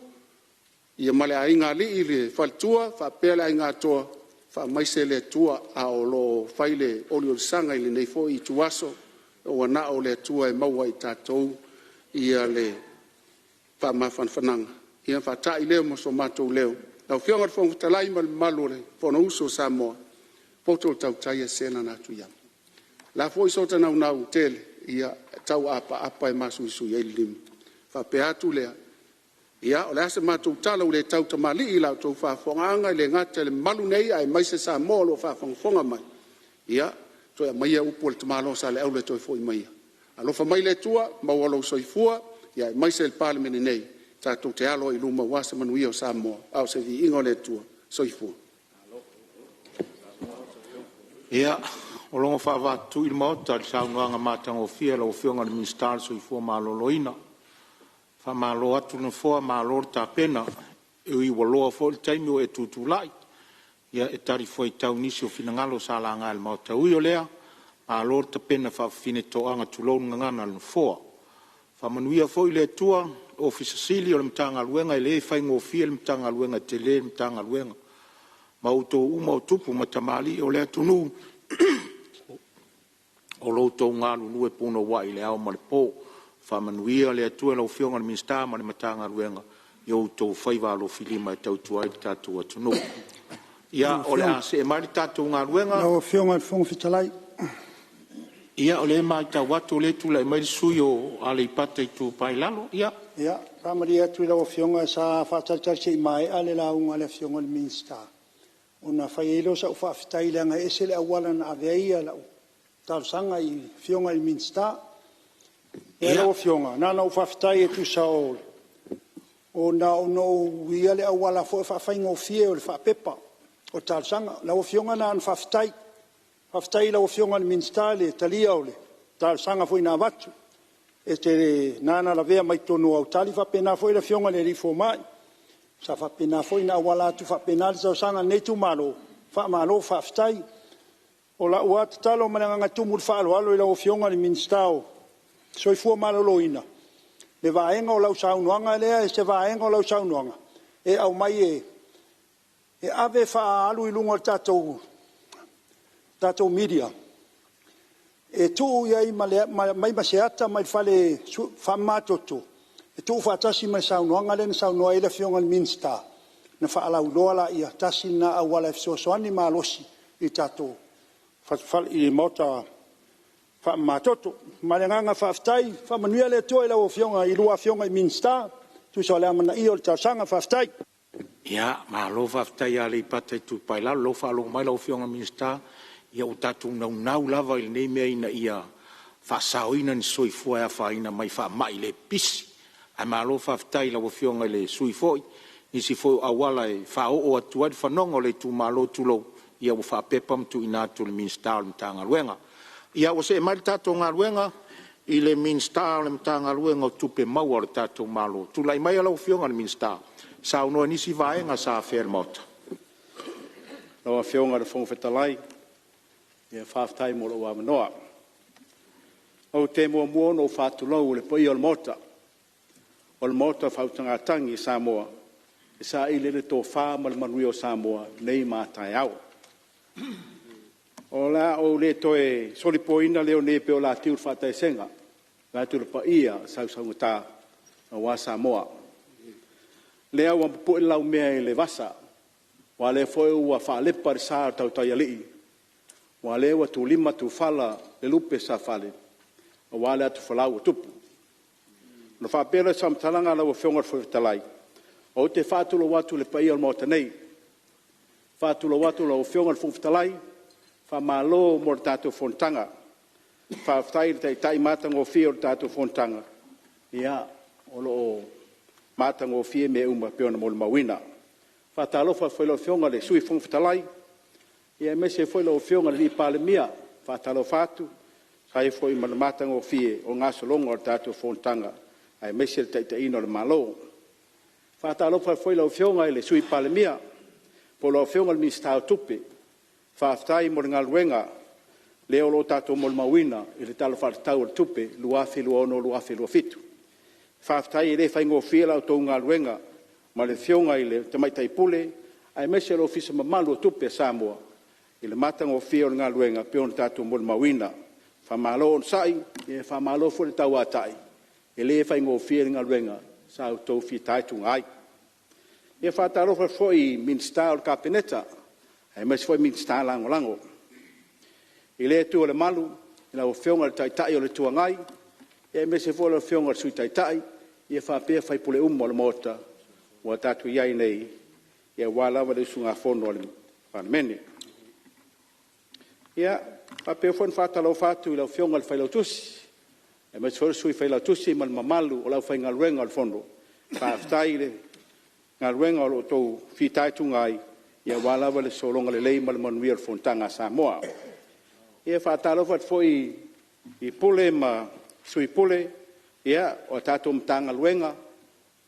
ma le aigaalii le faletua faapea le aiga atoa, faamaise le Atua a o lo o fai le oliolisaga i lenei foi ituaso, ua na o le Atua e maua e i tatou le faamafanafanaga ona faatai lea ma so matou leo. Lau Afioga i le Fofoga Fetalai ma le mamalu o le Fonousu a Samoa, poto le tautai ae sese lana atu i ama. O le a foi so ta naunau tele, ia e tau apaapa e masuisui ai le lima. Ona faapea atu lea, ia o le a se matou tala ua le tautamalii i la outou faafofogaaga, e le gata i le mamalu nei aemaise Samoa o lo o faafogafoga mai, ia, toe aumaia upu a le tamaloa Saleaula e toe foi mai ai, alofa mai le Atua maua lou soifua aemaise le Palemene nei, tatou te alo ai i luma aua se manuia o Samoa, a o se viiga o le Atua. Soifua. Ia, ua logo faavaatui le Maota i le saunoaga matagofie a lau Afioga i le Minisita o le Soifua Maloloina. Faamalo atu le nofoa malo le tapena. E ui ua loa foi le taimi ua e tutulai e talifuaitau i nisi o finagalo sa laga e le Maota. E ui o lea, malo le tapena faafafine toaga tulou le gagana a le Nofoa. Faamanuia foi le Atua i le Ofisa Sili o Pulega o le Matagaluega, e le faigofie le Matagaluega, e tele le Matagaluega. Ma outou uma o tupu ma tamalii o le atunuu o lo o outou galulue punouai i le ao ma le po. Faamanuia le Atua i lau Afioga i le Minisita ma le Matagaluega i o outou faiva alofilima e tautua ai lo tatou atunuu. Ia, o le a see mai le tatou galuega. Lau Afioga i le Fofoga Fetalai… Ia, o lea e matau atu o lea e tulai mai le sui usufono mo Aleipata Itupa i Lalo. Ia E faamalie atu i lau Afioga sa faatalitali se i maea le lauga a le Afioga i le Minisita ona fai ai lea o sau faafetai leaga e ese le auala na ave ai lau talosaga i Afioga i Minisita. Lau Afioga na ona ou faafetai e tusa o… ona ou uia le auala foi lea faafaigofie o le faapepa o le talosaga. Lau Afioga na ona faafetai, faafetai i lau Afioga i le Minisita i le talia o le talosaga foi na avatu. E te… na ona lavea mai totonu o au tali faapena foi le Afioga i le Fomai, sa faapena foi ona auala atu faapena le talosaga a lenei itumalo, faamalo faafetai. O lau lava tatalo ma le agaga e tumu i le faaaloalo i lau Afioga i le Minisita o le Soifua Maloloina, le vaega o lau saunoaga lea, se vaega o lau saunoaga e aumai e ave e faaalu i luga o le tatou media e tuu i ai ma le aumai ma se ata mai le fale faamamatoto e tuufaatasi ma le saunoaga lea na saunoa i ai le Afioga i le Minisita ona faalauiloa lea. Tasi lena auala e fesoasoani malosi i le tatou maota faamamatoto. Ma le agaga faafetai, faamanuia le Atua i a oulua Afioga i Minisita e tusa o le amanaia o le talosaga. Faafetai. Ia, malo faafetai Aleipata Itupa i Lalo. O lea ua faalogo mai lau Afioga i le Minisita, ia ua tatou naunau lava i lenei mea ina ia faasaoina ni soifua e afaina mai faamai le pipisi. Ae malo faafetai i lau Afioga i le sui usufono foi, i nisi foi o auala e faaoo atu ai le fanoga o le itumalo, tulou, ia ua faapepa ma tuuina atu i le Minisita o le Matagaluega. Ia ua see mai le tatou galuega i le Minisita o le Matagaluega o Tupe Maua a le tatou Malo. Tulai maia lau Afioga i le Minisita e saunoa i nisi vaega sa afea e le Maota. Lau Afioga i le Fofoga Fetalai, faafetai mo lou avanoa. Ou te muamua ona ou faatulou i le paia o le Maota, o le Maota o le Faautugatagi a Samoa e saili ai le tofa ma le manuia o Samoa nei ma a taeao. O le a ou le toe solipoina leo nei pei o le latiu i le faataesega vaeatu le paia sausaugata aua Samoa. Lea ua pupu'e le laumea i le vasa, aua o lea foi ua faalepa le sa o le tautaialii, aua o lea ua tulima tufala le lupe safale aua le atufolau a Tupu. Ona faapea lea o se faamatalaga lau Afioga i le Fofoga Fetalai, ou te faatulou atu i le paia o le Maota nei, e faatulou atu i lau Afioga i le Fofoga Fetalai, faamalo mo le tatou fonotaga. Faafetai i le Taitai matagofie o le tatou fonotaga, o lo o matagofie mea uma e pei ona molimauina. E faatalofa atu foi i lau Afioga i le Sui Fofoga Fetalai, aemaise foi lau Afioga i le Palemia. E faatalofa atu e tusa ai foi ma le matagofie o le gasologa o le tatou fonotaga aemaise le taitaiina o le Malo. E faatalofa atu foi i lau Afioga i le Sui Palemia po o lau Afioga i le Minisita o Tupe, faafetai mo le galuega lea o lo o tatou molimauina i le Tala Faatatau o le Tupe 2026/2027. Faafetai e le faigofie la outou galuega ma le Afioga i le Tamaitai Pule aemaise o le Ofisa mamalu o Tupe a Samoa i le matagofie o le galuega e pei ona tatou molimauina. Faamalo onosai, faamalo foi le tauatai, e le faigofie le galuega sa outou fitaituga ai. E faatalofa atu foi i Minisita o le Kapeneta aemaise foi Minisita Lagolago. I lea itu o le malu i lau Afioga i le Taitai o le Itu Agai aemaise foi lau Afioga i le Sui Taitai faapea sui usufono uma o le Maota ua tatou i ai nei aua lava le usugafono a le Palemene. E faapea foi ona faatalofa atu i lau Afioga i le Failautusi aemaise foi le Sui Failautusi ma le mamalu o le aufaigaluega o le Fono, faafetai i le galuega o lo o outou fitaituga ai aua lava le sologa lelei ma le manuia o le fonotaga a Samoa. E faatalofa atu foi i Pule ma Sui Pule o tatou Matagaluega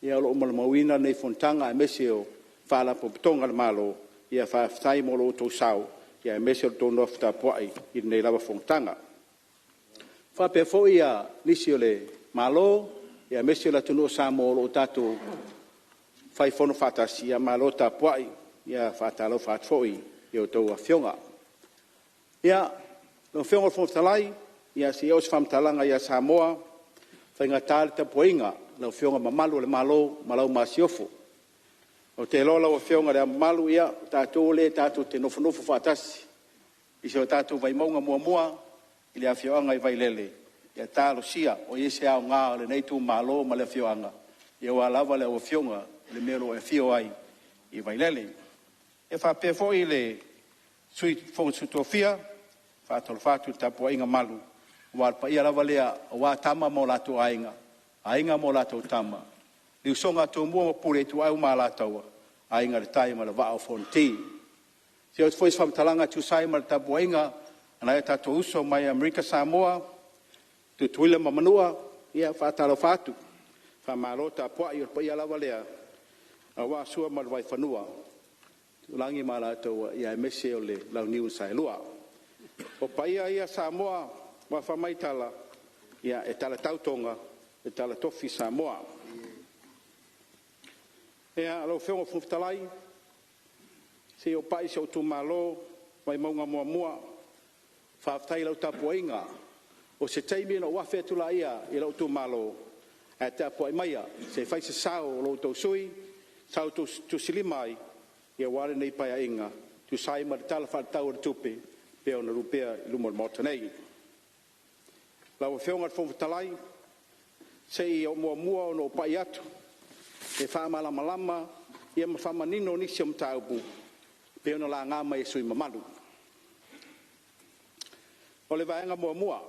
o lo o molimauina lenei fonotaga aemaise o Faalapotopotoga a le Malo, faafetai mo lo outou sao aemaise o le tou nofo tapuai i lenei lava fonotaga. E faapea foi nisi o le Malo aemaise o le atunuu o Samoa o lo o tatou fai fono faatasi, ia malo tapuai, e faatalofa atu foi i a outou afioga. Lau Afioga i le Fofoga Fetalai, se i oo se faamatalaga ia Samoa, e faigata le tapuaiga a lau Afioga Mamalu i Le Ao o le Malo ma lau Masiofo. Ou te iloa lau Afioga i Le Ao Mamalu, o tatou lea tatou te nofonofo faatasi i si o tatou Vaimauga 1 i le afioaga i Vailele, ia talosia o i ai se aoga o lenei itumalo ma le afioaga aua lava lau Afioga i le mea o lo o e afio ai i Vailele. E faapea foi le Sui o le Fono a Sui Tofia, e faatalofa atu i le tapuaiga malu aua o le paia lava lea aua Tama ma o latou Aiga, Aiga ma latou Tama, le usoga a Tumua ma Pule, Ituau ma Alataua, Aiga i le Tai ma le Vaa o Fonoti. Se i oo atu foi se faamatalaga e tusa ai ma le tapuaiga a nai o tatou uso mai Amerika Samoa, Tutuila ma Manua, ia e faatalofa atu, faamalo tapuai, o le paia lava lea aua Sua ma le Vaifanua, Aitulagi ma Alataua, aemaise o le Launiu na Saelua. O paia ia Samoa aua fai mai tala, e talatau Toga, e talatofi Samoa. Ia, lau Afioga i le Fofoga Fetalai, se i ou pai i si ou itumalo o Vaimauga 1, faafetai i lau tapuaiga. O se taimi ona ou afe atu lea i lou itumalo, ae tapuai maia se i fai se sao o lo outou sui usufono sa outou tusilima ai aua lenei Paeaiga e tusa ai ma le Tala Faatatau o le Tupe e pei ona opea i luma o le Maota nei. Lau Afioga i le Fofoga Fetalai, se i oo muamua ona ou pai atu e faamalamalama ma faamanino nisi o mataupu e pei ona laga mai e sui usufono mamalu. O le vaega muamua,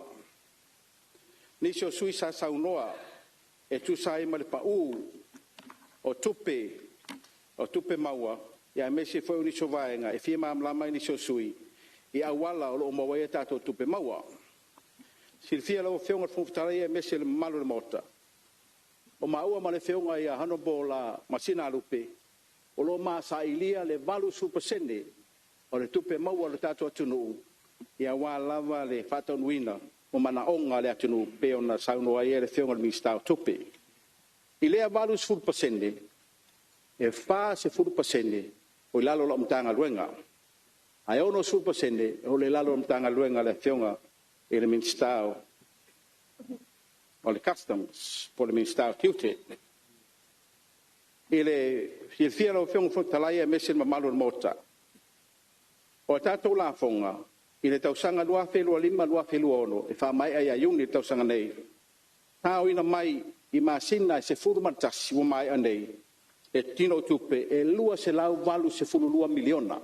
nisi o sui usufono sa saunoa e tusa ai ma le pau o tupe maua aemaise foi o nisi o vaega e fia malamalama ai nisi o sui usufono i auala o lo o maua ai a tatou tupe maua. E silafia e lau Afioga i le Fofoga Fetalai aemaise le mamalu o le Maota, o maua ma le Afioga ia Hon Masina Lupe, o lo o ma sailia le 80% o le tupe maua a le tatou atunuu aua lava le faataunuuina o manaoga o le atunuu e pei ona saunoa ai le Afioga i le Minisita o Tupe. I lea 80%, e 40% ua i lalo o lau Matagaluega, ae 60% o lo o i lalo o le Matagaluega a le Afioga i le Minisita o le Customs po o le Minisita o Tiute. I le silafia e lau Afioga i le Fofoga Fetalai aemaise le mamalu o le Maota, o a tatou lafoga i le tausaga 2025/2026 e faamaea ia Iuni i le tausaga nei, sa aoina mai i masina e 11 ua maea nei le tinoitupe e $282 miliona.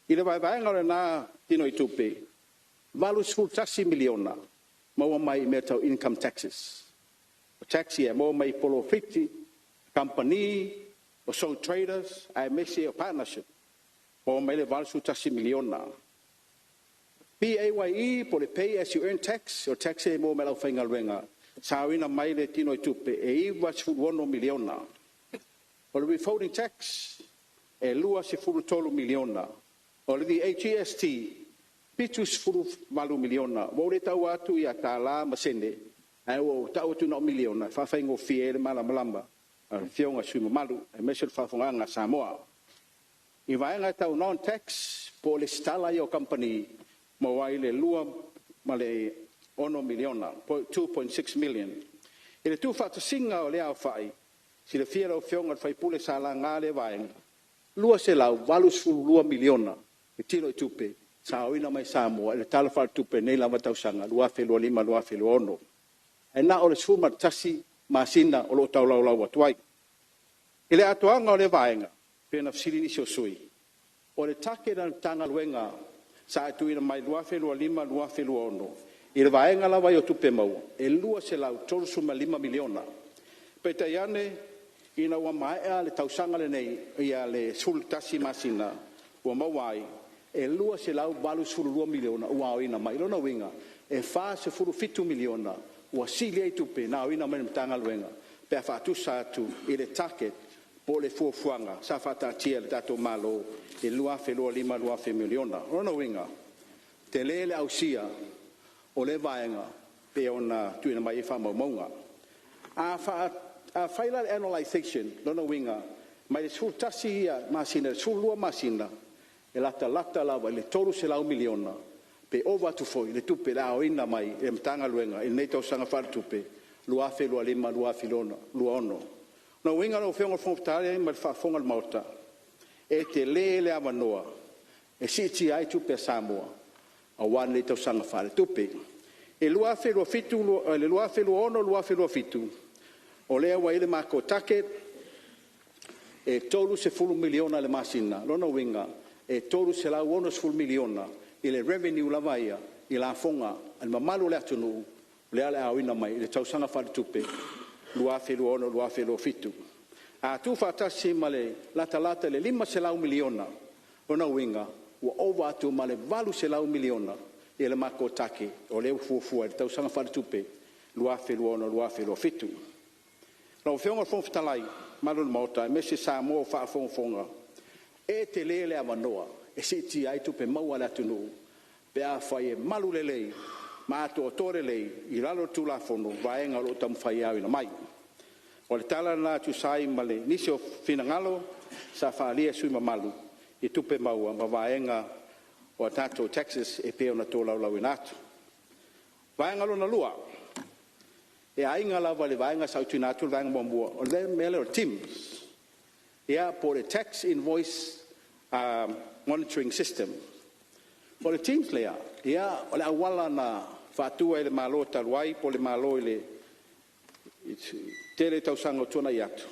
I le vaevaega o lena tinoitupe, e $81 miliona maua mai i mea tau income taxes. O tax ia e maua mai i polofiti a kamupani, o sole traders aemaise o partnership, maua mai ai le $81 miliona. PAYE po o le Pay As You Earn Tax, o tax ia e maua mai i le aufaigaluega, sa aoina mai le tinoitupe e $96 miliona. O le withholding tax, e $23 miliona. O le VAGST, $78 miliona. Ua ou le taua atu ia tala ma sene, ae ua ou tau atu na o miliona e faafaigofie ai le malamalama a Afioga i sui usufono mamalu aemaise o le faafofogaaga a Samoa. I vaega tau non tax po o lesitala ia o kamupani, maua ai le $2.6 miliona. I le tuufaatasiga o lea aofai, silafia e lau Afioga i le sui usufono sa laga lea vaega, $282 miliona le tinoitupe sa aoina mai Samoa i le Tala Faaletupe i lenei lava tausaga 2025/2026. Ae na o le 11 masina o lo o tolaulau atu ai. I le atoaga o lea vaega, e pei ona fesili nisi o sui usufono, o le target a le Matagaluega sa tuuina mai 2025/2026 i le vaega lava ia o Tupe Maua, e $235 miliona. Peitai ane ina ua maea le tausaga lenei le 11 masina ua maua ai e $282 miliona ua aoina mai. O lona uiga e $47 miliona ua sili ai tupe na aoina mai e le Matagaluega pe a faatusa atu i le target po o le fuafuaga sa faataatia e le tatou Malo i le 2025/2026. O lona uiga, tele le ausia o lea vaega pei ona tuuina mai ai faamaumauga. A fai la le analyzation lona uiga mai le 11 masina i le 12 masina, e latalata lava i le $300 miliona pe ova atu foi le tupe o le a aoina mai e le Matagaluega i lenei tausaga faaletupe 2025/2026. O lona uiga lau Afioga i le Fofoga Fetalai ma le faafofoga a le Maota, e tele le avanoa e siitia ai tupe a Samoa aua lenei tausaga faaletupe. I le 2026/2027 o lea ua i ai le matou target e $30 miliona i le masina. O lona uiga e $360 miliona i le revenue lava ia i lafoga a le mamalu o le atunuu lea o le a aoina mai i le tausaga faaletupe 2026/2027. A tuufaatasi ma le latalata i le $500 miliona, o lona uiga ua ova atu ma le $800 miliona le matou target o lea ua fuafua i le tausaga faaletupe 2026/2027. Lau Afioga i le Fofoga Fetalai ma le mamalu o le Maota aemaise Samoa o faafogafoga, e tele le avanoa e siitia ai tupe maua a le atunuu pe afai e malu lelei ma atoatoa lelei i lalo o le Tulafono vaega o lo o taumafai e aoina mai. O le tala lena e tusa ai ma nisi o finagalo sa faaalia e sui usufono mamalu i tupe maua ma vaega o a tatou taxes e pei ona tolaulauina atu. O le vaega lona lua, e aiga lava i le vaega sa ou tuuina atu le vaega muamua, o le mea lea o le TIMS, po o le Tax Invoice Monitoring System. O le TIMS lea, o le auala na faatu ai e le Malo talu ai po o le Malo i le tele tausaga ua tuanai atu,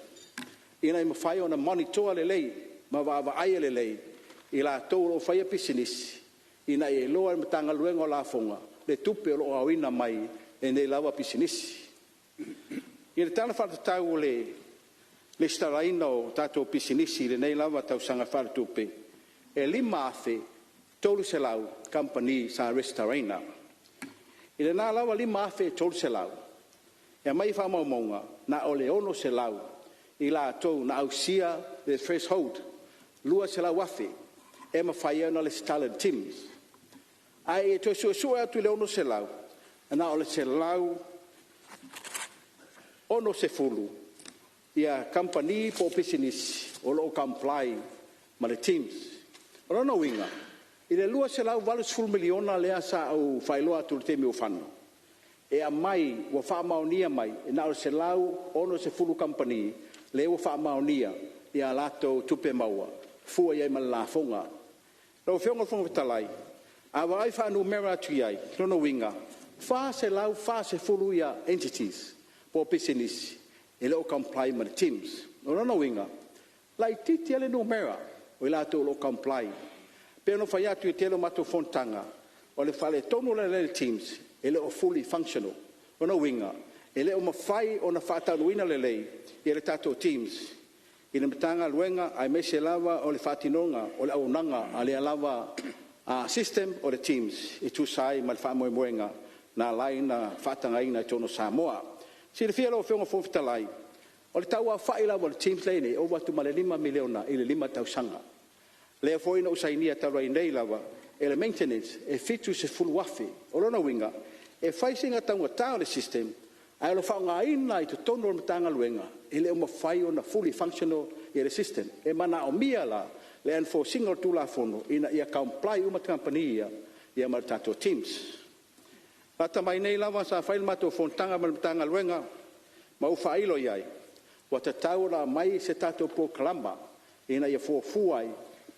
ina ia mafai ona monitor lelei ma vaavaaia lelei i latou o lo o faia pisinisi ina ia iloa e le Matagaluega o Lafoga le tupe o lo o aoina mai e nei lava pisinisi. I le Tala Faatatau o le resitalaina o tatou pisinisi i lenei lava tausaga faaletupe, e 5,300 kamupani sa resitalaina. I lena lava 5,300, e aumai faamaumauga, na o le 600 i latou na ausia le threshold 200,000 e mafai ai ona resitala i le TIMS. Ae i le toe suesue atu i le 600, e na o le 160 kamupani po o pisinisi o lo o comply ma le TIMS. O lona uiga, i le $280 miliona lea sa ou faailoa atu i le taimi ua fano, e aumai ua faamaonia mai, e na o le 160 kamupani lea ua faamaonia a latou tupe maua, fua i ai ma le lafoga. Lau Afioga i le Fofoga Fetalai, a vaai fuainumera atu i ai, o lona uiga, e 440 entities po po o pisinisi e le o comply ma le TIMS. O lona uiga, laitiiti lava le numera o i latou o lo o comply. E pei ona ou fai atu i le tele o matou fonotaga, o le faaletonu o le TIMS, e le o fully functional. O lona uiga, e le o mafai ona faataunuuina lelei le tatou TIMS i le Matagaluega aemaise lava o le faatinoga o le auaunaga a lea lava system o le TIMS e tusa ai ma le faamoemoega na ala ai ona faatagaina i totonu o Samoa. E silafia e lau Afioga i le Fofoga Fetalai, o le tau aofai lava o le TIMS lea e i ai nei, e ova atu ma le $5 miliona i le 5 tausaga. Lea foi na ou sainia talu ai nei lava, le maintenance e $70,000. O lona uiga, e fai sina taugata o le system, ae o le faaaogaina i totonu o le Matagaluega, e le o mafai ona fully functional le system. E manaomia la le enforce ina o le Tulafono ina ia comply uma kamupani ia ma le tatou TIMS. Lata mai nei lava sa fai le matou fonotaga ma le Matagaluega ma ou faailo i ai, ua tatau ona aumai se tatou polokalama ina ia fuafua ai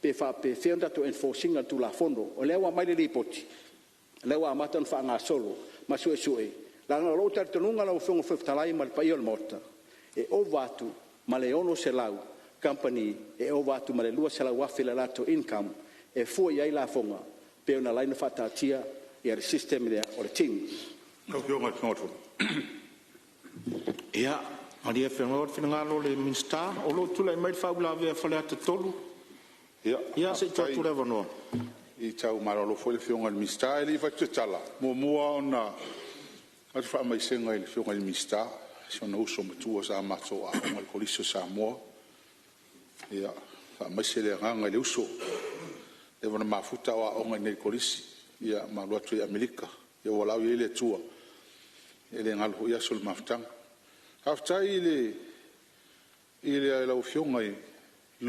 pe faapefea ona tatou enforce ina le Tulafono. O lea ua aumai le lipoti, o lea ua amata ona faagasolo ma suesue, leaga o lou talitonuga lau Afioga i le Fofoga Fetalai ma le paia o le Maota, e ova atu ma le 600 kamupani e ova atu ma le $200,000 le latou income e fua i ai lafoga pei ona ala ai ona faataatia le system lea o le TIMS. Ia, malie Feaga le finagalo o le Minisita. O lo o tulai mai le faauilavea a Faleata 3. Ia, se i tuu atu le avanoa. Faafetai. Tau malolo foi le Afioga i le Minisita ae le i fai atu se tala, e muamua ona avatu le faamaisega i le Afioga i le Minisita i si ona uso matua sa matou aoga i le Kolisi o Samoa. Ia faamaise le agaga i le uso, ua leva ona mafuta a o aoga i inei i le Kolisi ma alu atu ai i Amerika. Ia ua valaau i ai le Atua, e le galo foi aso o le mafutaga. Faafetai i lau Afioga i le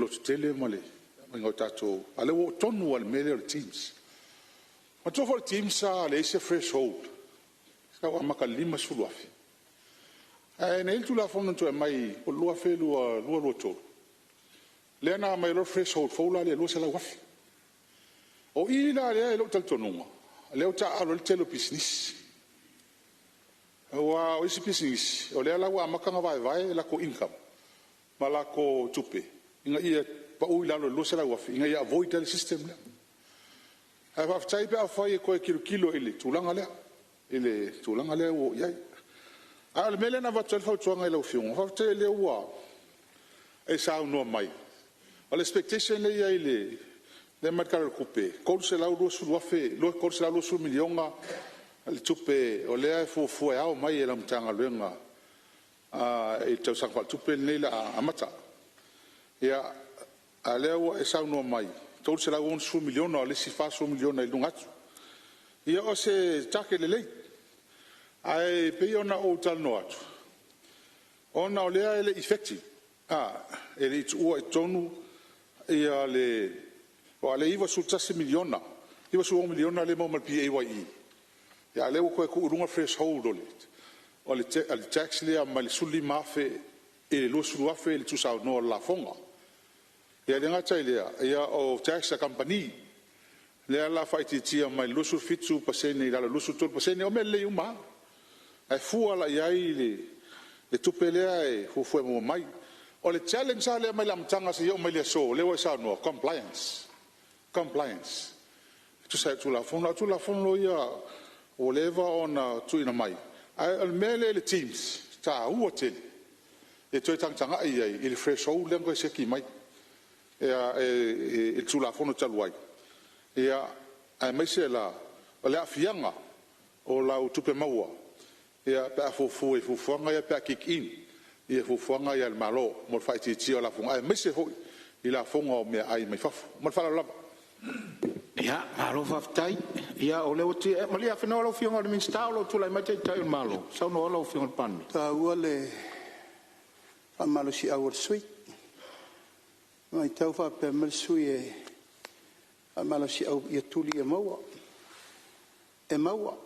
lototele ma le aumaiga o tatou… A o lea ua oo tonu lava i le mea lea o le TIMS. Manatua foi le TIMS sa leai se threshold, sa tau amata i le $50,000. Ae na i ai le Tulafono na toe aumai po o le 2022/2023, lea na aumai ai loa le threshold fou la lea e $200,000. O i la lea i lou talitonuga, lea ua taaalo ai le tele o pisinisi. Aua o isi pisinisi, o lea la ua amata ona vaevae latou income ma latou tupe ina ia pau i lalo i le $200,000 ina ia avoid ai le system lea. Ae faafetai pe afai e toe tilotilo i le tulaga lea, i le tulaga lea ua oo i ai. A o le mea lea na avatu ai le fautuaga i lau Afioga, faafetai o lea ua e saunoa mai. O le expectation lea e i ai lea e aumai i le Tala o le Tupe, e $320 miliona le tupe o lea e fuafua e ao mai e lau Matagaluega i le tausaga faaletupe lenei o le a amata. Ia, a o lea ua e saunoa mai, e $360 miliona, o le isi $40 miliona i luga atu. Ia o se target lelei, ae pei ona ou talanoa atu, ona o lea e le i effective, e le i tuua i totonu aua o lea e $91 miliona, $96 miliona lea e maua mai i le PAYE, a o lea ua toe tuu i luga le threshold o le tax lea mai le $15,000 i le $20,000 le tuusaunoa o le lafoga. E le gata i lea, o tax a kamupani, lea o le a faaitiitia mai le 27% i lalo i le 23%. O mea lelei uma lava, ae fua la i ai le tupe lea e fuafua e maua mai. O le challenge lava lea mai le amataga seia oo mai le aso, lea ua e saunoa, compliance, compliance e tusa ai o Tulafono. A o Tulafono ia ua leva ona tuuina mai, a o le mea lea i le TIMS, e taua tele le toe tagatagai i ai i le threshold lea na toe siaki mai i le Tulafono talu ai, aemaise la o le aafiaga o lau tupe maua pe a fuafua i fuafuaga ia pe a kick in fuafuaga ia a le Malo mo le faaitiitia o lafoga, aemaise foi i lafoga o meaai mai fafo. Ma le faaaloalo lava. Ia, malo faafetai. Ia, malie Afenoa lau Afioga i le Minisita o lo o tulai mai le Taitai o le Malo. Saunoa lau Afioga i le Palemia. E taua le faamalosiau a le sui usufono. E matau a faapea mai le sui usufono e faamalosiau ia tuli ia maua. E maua,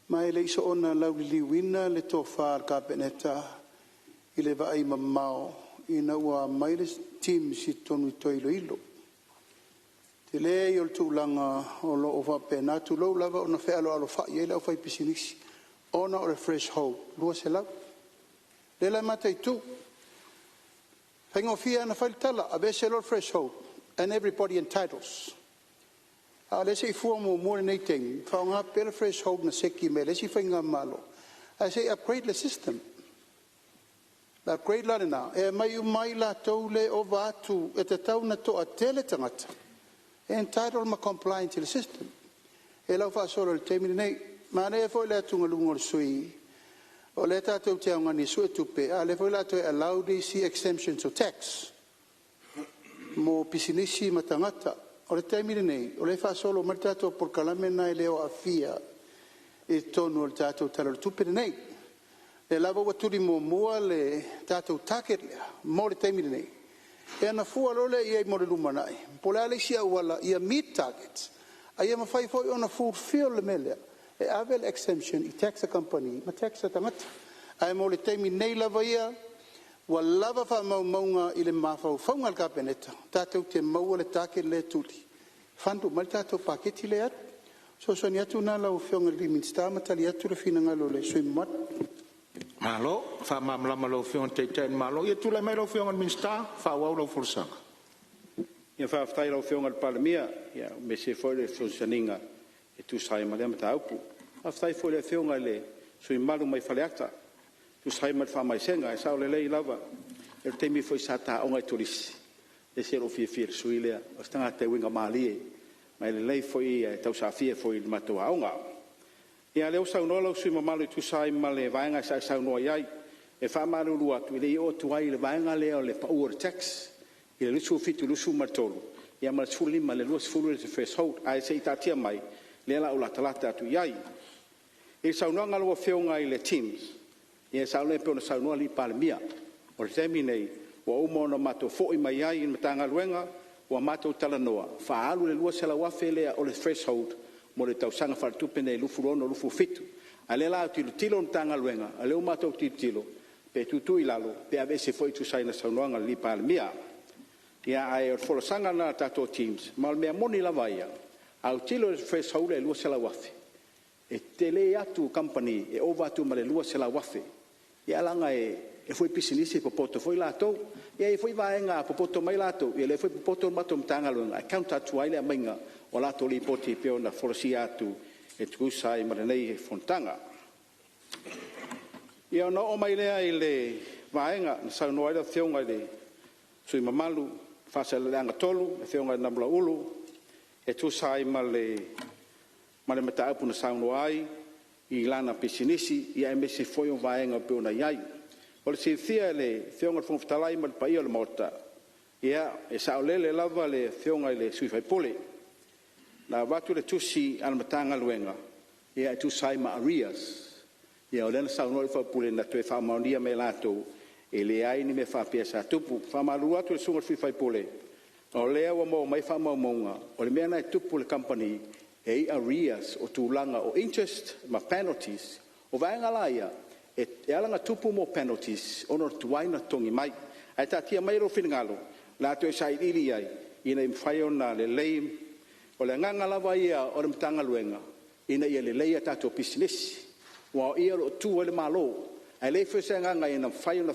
ma e le i soona lauliliuina le tofa a le Kapeneta i le vaaimamao ina ua aumai le TIMS i totonu e toe iloilo. O le tele ia o le tulaga o lo o faapena, tulou lava, ona fealoalofai ai le aufaipisinisi ona o le threshold 200. Lea la e mataitu, faigofie ona fai le tala, aveese loa le threshold and everybody entitles. A o lea se i fua muamua lenei taimi, faaaoga pea le threshold na seki mai e le isi faigamalo, ae se i upgrade le system. O le upgrade la lena, e aumai uma ai latou lea e ova atu, e tatau ona toatele tagata e entitle ma compliant i le system. O lau faasolo i le taimi lenei. Manaia foi le atugaluga o le sui usufono, o lea tatou te augani e suetupe, a o lea foi o le a toe allow nisi exemptions o tax mo pisinisi ma tagata. O le taimi lenei, o lea e faasolo mai le tatou polokalame lena e le o aafia i totonu o le tatou Tala o le Tupe lenei. O lea lava ua tuli muamua le tatou target lea mo le taimi lenei, ia ona fua loa lea i ai mo le lumanai po o le a le isi auala ia meet targets, a ia mafai foi ona fulfill le mea lea e ave le exemption i tax a kamupani ma tax a tagata. Ae mo le taimi nei lava ia, ua lava faamaumauga i le mafaufauga o le Kapeneta, tatou te maua le target lea e tuli, fund uma ai le tatou paketi lea e alu. O le fesoasoani atu lena lau Afioga i le Minisita ma tali atu le finagalo o le sui usufono mamalu. Malo faamalamalama i lau Afioga i le Taitai o le Malo. Ia tulai mai lau Afioga i le Minisita e faaauau lau folasaga. Ia faafetai i lau Afioga i le Palemia, aemaise foi o le fesoasoaniga e tusa ai ma lea mataupu. Faafetai foi i le Afioga i le sui usufono mamalu mai Faleata e tusa ai ma le faamaisega. E sao lelei lava, o le taimi foi sa ta aoga ai i Turisi, e ese lou fiafia i le sui lea, o se tagata e uiga malie ma e lelei foi e tausaafia foi i le matou aoga. Ia a o lea ua saunoa lou sui usufono mamalu e tusa ai ma le vaega sa e saunoa i ai. E faamalulu atu, e le i oo atu i le vaega lea o le pau o le tax i le 27 i le 23 ia ma le 15 i le 20 le threshold. Ae se i taatia mai, o lea o le a ou latalata atu i ai. I le saunoaga a lau Afioga i le TIMS, ia e saolele pei ona saunoa le Palemia. O le taimi lenei, ua uma ona matou foi mai ai i le Matagaluega, ua matou talanoa, faaalu le $200,000 lea o le threshold mo le tausaga faaletupe lenei 2026/2027. A o lea o le a tilotilo le Matagaluega, o lea ua matou tilotilo, pe tuutuu i lalo pe aveese foi e tusa ai ma le saunoaga a le Palemia. Ia ae o le folasaga lena a le tatou TIMS, ma o le mea moni lava ia, a autilo i le threshold lea e $200,000, e tele atu kamupani e ova atu ma le $200,000. Ia leaga e fai pisinisi e popoto foi latou. E i ai foi vaega a popoto mai latou, ia o lea foi e popoto le matou Matagaluega e counter atu ai le aumaiga o latou lipoti e pei ona folasia atu e tusa ai ma lenei fonotaga. Ia ona oo mai lea i le vaega na saunoa ai le Afioga i le sui usufono mamalu mo Faasaleleaga 3 le Afioga ia Namulauulu e tusa ai ma le mataupu na saunoa ai i lana pisinisi aemaise foi o vaega e pei ona i ai. Mo le silafia e le Afioga i le Fofoga Fetalai ma le paia o le Maota, ia e saolele lava le Afioga i le sui usufono, na avatu le tusi a le Matagaluega e tusa ai ma arrears. Ia o lea na saunoa le sui usufono na toe faamaonia mai e latou e leai ni mea faapea sa tupu. E faamalulu atu i le susuga i le sui usufono, o lea ua maua mai faamaumauga, o le mea lena e tupu i le kamupani, e i ai arrears o tulaga o interest ma penalties. O vaega la ia, e ala ona tupu mea o penalties ona o le tuai ona totogi mai. Ae taatia maia lou finagalo, o le a toe sailiili i ai ina ia mafai ona lelei. O le agaga lava ia o le Matagaluega, ina ia lelei a tatou pisinisi, aua o i o lo o tu ai le Malo. Ae leai foi se agaga ina ia mafai ona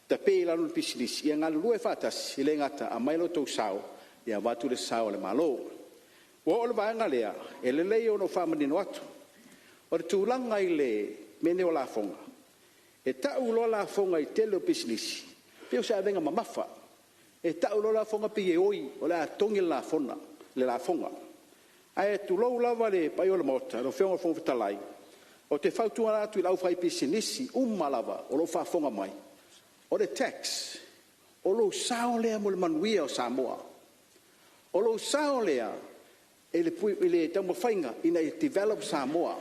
tape i lalo le pisinisi, ia galulue faatasi, e le gata ia aumai lo outou sao, ia avatu le sao o le Malo. Ua oo i le vaega lea, e lelei ona ou faamanino atu. O le tulaga i le mea lenei o lafoga, e tau loa lafoga i le tele o pisinisi, e pei o se avega mamafa. E tau loa lafoga pei e oi o le a totogi le lafoga. Ae tulou lava le paia o le Maota, lau Afioga i le Fofoga Fetalai, ou te fautua atu i le aufaipisinisi uma lava o lo o faafofoga mai, o le tax, o lou sao lea mo le manuia o Samoa. O lou sao lea i le taumafaiga ina ia develop Samoa.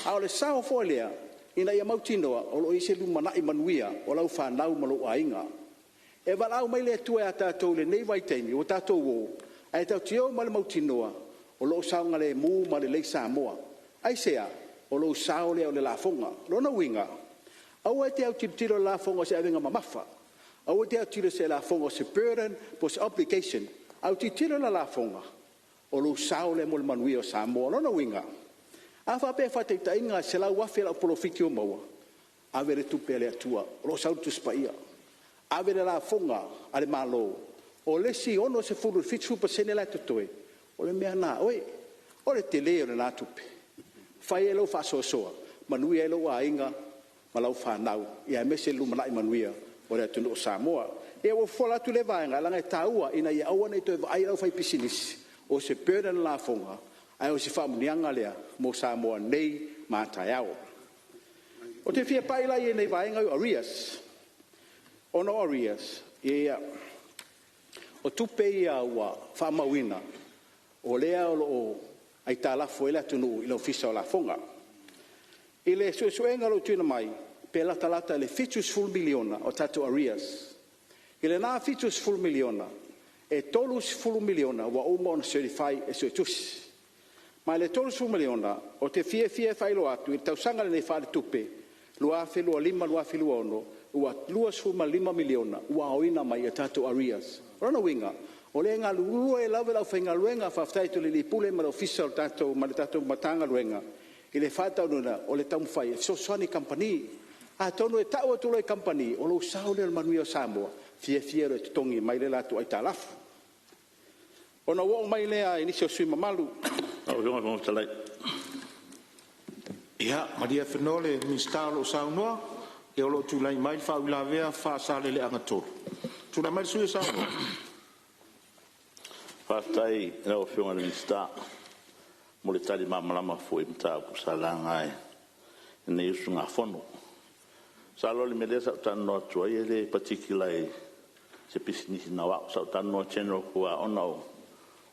A o le sao foi lea ina ia mautinoa o lo o i ai se lumanai manuia o lau fanau ma lou aiga. E valaau mai le Atua ia tatou i lenei vaitaimi ua tatou o, ae tatou te o ma le mautinoa o lo o saogalemu ma lelei Samoa. Aisea? O lou sao lea o le lafoga. O lona uiga, aua e te autilotilo i le lafoga o se avega mamafa, aua e te autilo i se lafoga o se burden po o se obligation, ae tilotilo i le lafoga, o lou sao lea mo le manuia o Samoa. O lona uiga, A faapea faataitaiga e $100,000 lau polofiti ua maua, ave le tupe a le Atua o lo o sau le Tusi Paia, ave le lafoga a le Malo, o le isi 60 i le 70% la e totoe, o le mea lena a oe. O le tele o lena tupe, fai ai lau faasoasoa, manuia ai lou aiga ma lau fanau, aemaise le lumanai manuia o le atunuu o Samoa. Ia ua ou fofola atu lea vaega, leaga e taua ina ia aua ne i toe vaai le aufaipisinisi o se burden le lafoga, a o se faamanuiaga lea mo Samoa nei ma a taeao. Ou te fia pai la i nai vaega ia o arrears. Ona o arrears, o tupe ia ua faamauina o lea o lo o aitalafu ai le atunuu i le Ofisa o Lafoga. I le suesuega o lo o tuuina mai, pe latalata i le $70 miliona o tatou arrears. I lena $70 miliona, e $30 miliona ua uma ona certify e Suetusi. Ma i le $30 miliona, ou te fiafia e faailoa atu i le tausaga lenei faaletupe 2025/2026, ua $25 miliona ua aoina mai e tatou arrears. O lona uiga, o lea e galulue lava le aufaigaluega, faafetai atu i le Ofisa Sili o Pulega ma le Ofisa ma le tatou Matagaluega i le faataunuuina o le taumafai e fesoasoani i kamupani. Atonu e tau atu loa i kamupani, o lou sao lea i le manuia o Samoa, fiafia loa e totogi mai le latou aitalafu. Ona ou oo mai lea i nisi o sui usufono mamalu. Lau Afioga i le Fofoga Fetalai… Ia malie afenoa le Minisita o lo o saunoa, o lo o tulai mai le faauilavea a Faasaleleaga 3. Tulai mai le sui usufono o Saole. Faafetai i lau Afioga i le Minisita mo le tali malamalama foi i mataupu sa laga e lenei usugafono. Masalo o le mea lea sa ou talanoa atu ai e le particular i se pisinisi na o au, sa ou talanoa general atu lava ona o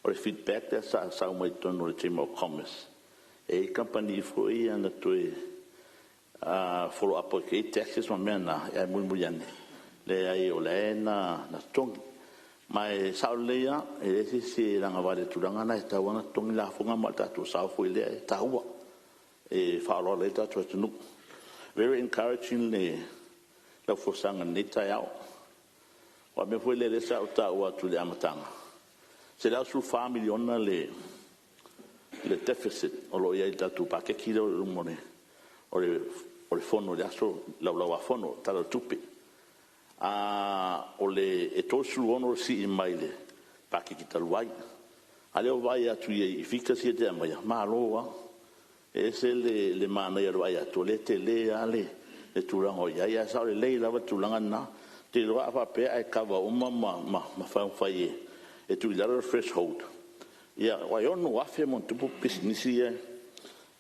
le feedback lea sa sau mai totonu o le Chamber of Commerce, e i ai kamupani foi ia na toe follow up atu i ai taxes ma mea na, ae mulimuli ane, leai o la e na totogi. Ma e sao lelei lava, e leai se isi e lagavale i le tulaga lena, e tatau lava ona totogi lafoga ma o le tatou sao foi lea e taua, e faaaloalo ai le tatou atunuu. Very encouraging lau folasaga i lenei taeao. Aua o le mea foi lea sa ou taua atu i le amataga, e $114 miliona le deficit o lo o i ai i le tatou paketi lea o lo o i luma o le Fono i le Laulau a Fono le Tala o le Tupe. E 36 le sii mai le paketi talu ai, a o lea ua vaai atu i figures ia e te aumaia, malo lava. E ese le manaia o le vaai atu o lea e tele lava le tulaga o i ai, ae sao lelei lava le tulaga lena. Ou te iloa a faapea ae kava uma ma taumafai e tuu i lalo le threshold, aua e 6,000+ pisinisi ia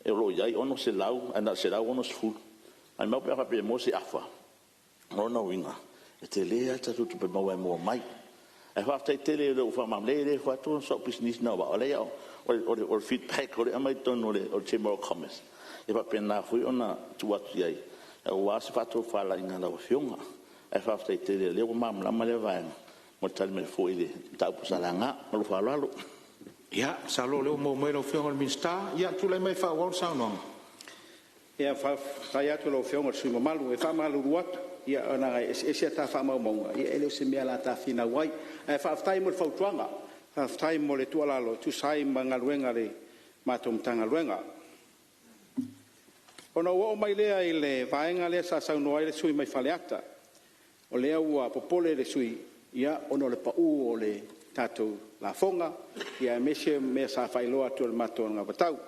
o lo o i ai, e 600 ae na o le 160. Maumau pe a faapea e maua se afa, o lona uiga, e tele lava le tatou tupe maua e maua mai. Ae faafetai tele i lou faamalamalamaga. E leai e le fai atu o sau pisinisi na o au, a o le feedback o lea e aumai totonu o le Chamber of Commerce, e faapena foi ona tuu atu i ai aua se faatofalaiga a lau Afioga. Ae faafetai tele o lea ua malamalama lea vaega mo le tali mai foi i le mataupu sa laga. Ma lou faaaloalo. Ia, masalo o lea ua maua mai lau Afioga i le Minisita. Ia, tulai mai e faaauau le saunoaga. Ia, faafetai atu i lau Afioga i le sui usufono mamalu. E faamalulu atu, leaga e eseese a ta faamaumauga, ia e le o se mea o le a ta finau ai. Ae faafetai mo le fautuaga, faafetai mo le tuualalo e tusa ai ma galuega a le matou Matagaluega. Ona ou oo mai lea i le vaega lea sa saunoa ai le sui usufono mai Faleata, o lea ua popole le sui usufono ona o le pau o le tatou lafoga, aemaise o mea sa faailoa atu e le matou anavatau.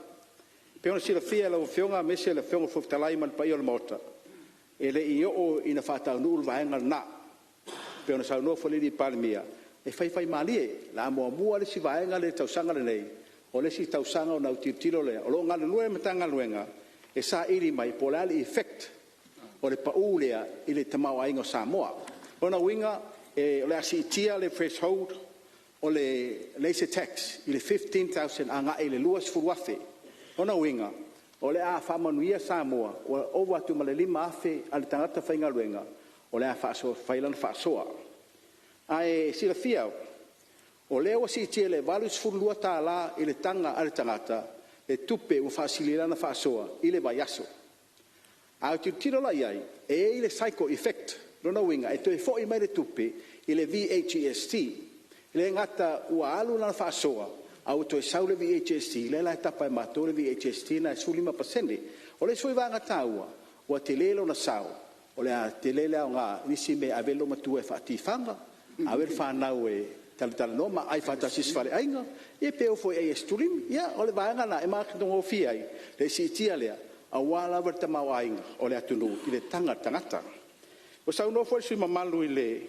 E pei ona silafia e lau Afioga aemaise le Afioga i le Fofoga Fetalai ma le paia o le Maota, e le i oo ina faataunuu le vaega lena. E pei ona saunoa foi le Palemia, e faifaimalie, o le a muamua le isi vaega lea i le tausaga lenei, o le isi tausaga ona autilotilo lea. O lo o galulue le Matagaluega e saili mai po o le a le effect o le pau lea i le tamaoaiga o Samoa. O lona uiga o le a siitia le threshold o le excise tax i le $15,000 agai i le $20,000. O lona uiga o le a faamanuia Samoa, ua ova atu ma le $5,000 a le tagata faigaluega o le a fai lana faasoa. Ae silafia, o lea ua siitia i le $82 i le taga a le tagata le tupe ua faasili ai lana faasoa i le vaiaso. A tilotilo la i ai, e i ai le cycle effect, o lona uiga e toe foi mai le tupe i le VAGST. E le gata ua alu lana faasoa, A ua toe sau le VAGST, lea la e tapa e matou le VAGST lena e 15%. O le isi foi vaega taua, ua tele lona sao, o le a tele le aoga i nisi mea e ave ai le loomatua e faatifaga, ave le fanau e talatalanoa ma aai faatasi i se faleaiga, ia pe o foi e ai i aisitulimi. Ia, o le vaega lena e matagofie ai le siitia lea aua lava le tamaoaiga o le atunuu i le taga a le tagata. Ua saunoa foi le sui usufono mamalu i le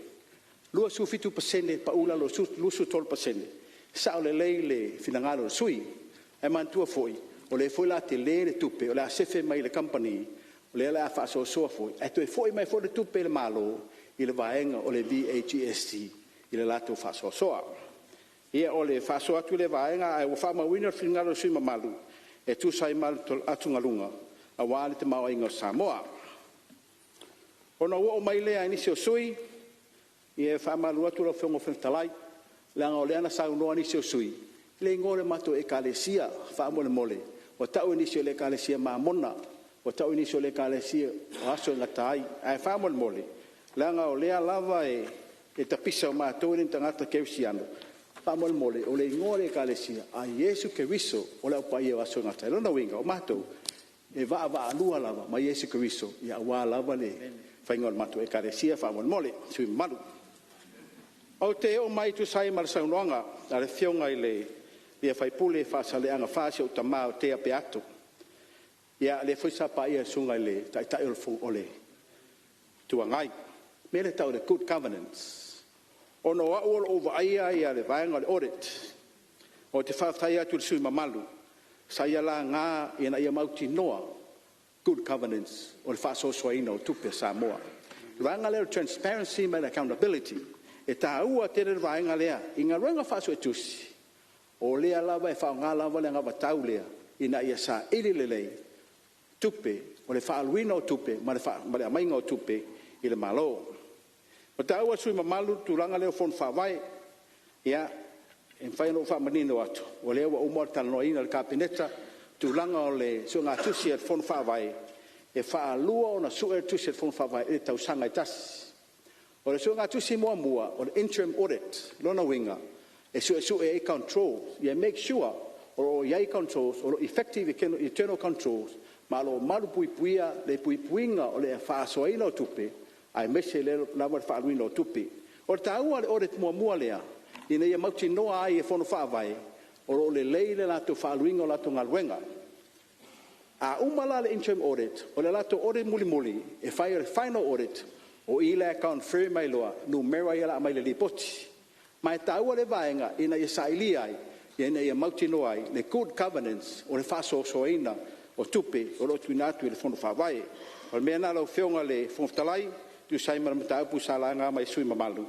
27% pa'u i lalo i le 23%, e sao lelei le finagalo o le sui usufono. Ae manatua foi o lea foi o le a tele le tupe o le a sefe mai i le kamupani, o lea o le a faasoasoa foi ae toe foi mai foi le tupe i le Malo i le vaega o le VAGST i le latou faasoasoa. Ia o le faasoa atu lea i lea vaega ae ua faamauina le finagalo o le sui usufono mamalu e tusa ai ma atugaluga aua le tamaoaiga o Samoa. Ona ou oo mai lea i nisi o sui usufono, ia e faamalulu atu lau Afioga i le Fofoga Fetalai, leaga o lea na saunoa nisi o sui usufono i le igoa o le matou Ekalesia. Faamolemole, ua tau e nisi o le Ekalesia Mamona, ua tau e nisi o le Ekalesia o Aso e Gata ai. Ae faamolemole, leaga o lea lava e tapisa o matou e le o ni tagata kerisiano, faamolemole o le igoa o le Ekalesia, a Iesu Keriso o le Au Paia o Aso e Gata ai. O lona uiga, o matou, e vaavaalua lava ma Iesu Keriso aua lava le faiga o le matou Ekalesia faamolemole sui usufono mamalu. Ou te oo mai e tusa ai ma le saunoaga a le Afioga i le sui usufono mo Faasaleleaga 4, si ou tama o Tea Peato, lea foi sa paia e le Susuga i le Taitai o le Itu Agai, le mea lea e tau o le good governance. Ona o au o lo o ou vaaia le vaega o le Audit, ou te faafetai atu i le sui usufono mamalu sa ia laga ina ia mautinoa good governance o le faasoasoaina o tupe a Samoa. O le vaega lea o le transparency ma le accountability, e taua tele le vaega lea i galuega faa-Suetusi, o lea lava e faaaoga lava le anavatau lea ina ia saili lelei tupe o le faaaluina o tupe ma le aumaiga o tupe i le Malo. Na taua e le sui usufono mamalu le tulaga lea o Fono Faavae. Ia, e mafai ona ou faamanino atu, o lea ua uma ona talanoaina e le Kapeneta tulaga o le suegatusi a le Fono Faavae, e faalua ona sue le tusi a le Fono Faavae i le tausaga e tasi. O le suegatusi muamua, o le interim audit. O lona uiga, e suesue ai controls ia make sure o lo o i ai controls, o lo o effective internal controls, ma o lo o malupuipuia le puipuiga o le faasoaina o tupe, aemaise lava le faaaluina o tupe. O le taua o le audit muamua lea, ina ia mautinoa ai e Fono Faavae o lo o lelei le latou faaaluina o latou galuega. A uma la le interim audit, o le latou audit mulimuli e fai o le final audit, o i la e confirm ai loa numera ia o le a aumai i le lipoti. Ma e taua lea vaega ina ia sailia ai, ina ia mautinoa ai le good governance o le faasoasoaina o tupe o lo o tuuina atu i le Fono Faavae. O le mea lena lau Afioga i le Fofoga Fetalai, e tusa ai ma le mataupu sa laga mai e sui usufono mamalu,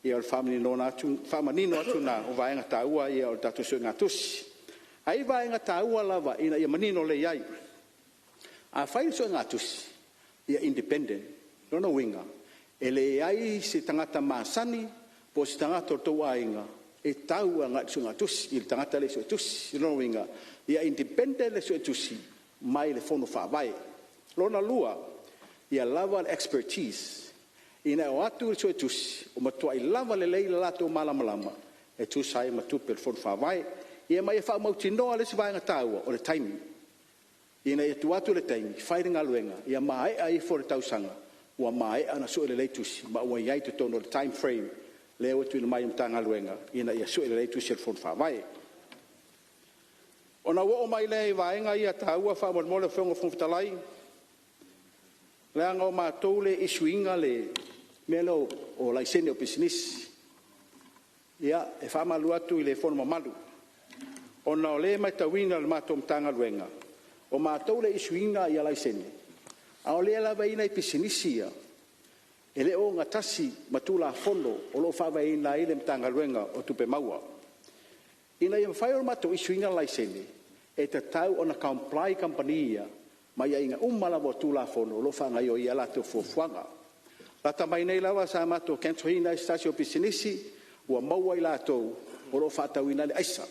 ia o le faamanino atu lena o vaega taua ia o le tatou suegatusi. Ae i ai vaega taua lava ina ia manino lelei ai. A fai le suegatusi, ia independent. O lona uiga, e leai se tagata masani po o se tagata o le tou aiga e tau agai i le suegatusi, i le tagata lea e suetusi. O lona uiga, ia independent le suetusi mai le Fono Faavae. Lona lua, ia lava le expertise, ina ia o atu le suetusi ua matuai lava lelei le latou malamalama e tusa ai ma tupe a le Fono Faavae. Ia ma ia faamautinoa le isi vaega taua, o le taimi, ina ia tuu atu le taimi fai le galuega, ia maea ifo le tausaga ua maea ona sue lelei tusi ma ua i ai i totonu o le time frame lea ua tuuina mai e le Matagaluega ina ia sue lelei tusi a le Fono Faavae. Ona ou oo mai lea i vaega ia taua faamolemole lau Afioga i le Fofoga Fetalai, leaga o matou lea e issue ina le mea lea o laisene o pisinisi. Ia, e faamalulu atu i le Fono mamalu, ona o lea e matauina e le matou Matagaluega, o matou lea e issue ina laisene, a o lea lava e i ai nai pisinisi ia e le o ogatasi ma Tulafono o lo o faavaeina ai le Matagaluega o Tupe Maua. Ina ia mafai ona matou issue ina laisene, e tatau ona comply kamupani ia ma aiaiga uma lava o Tulafono o lo o faagaoioi ai a latou fuafuaga. Lata mai nei lava sa matou cancel ina ai se tasi o pisinisi ua maua i latou o lo o faatauina ai le aisa.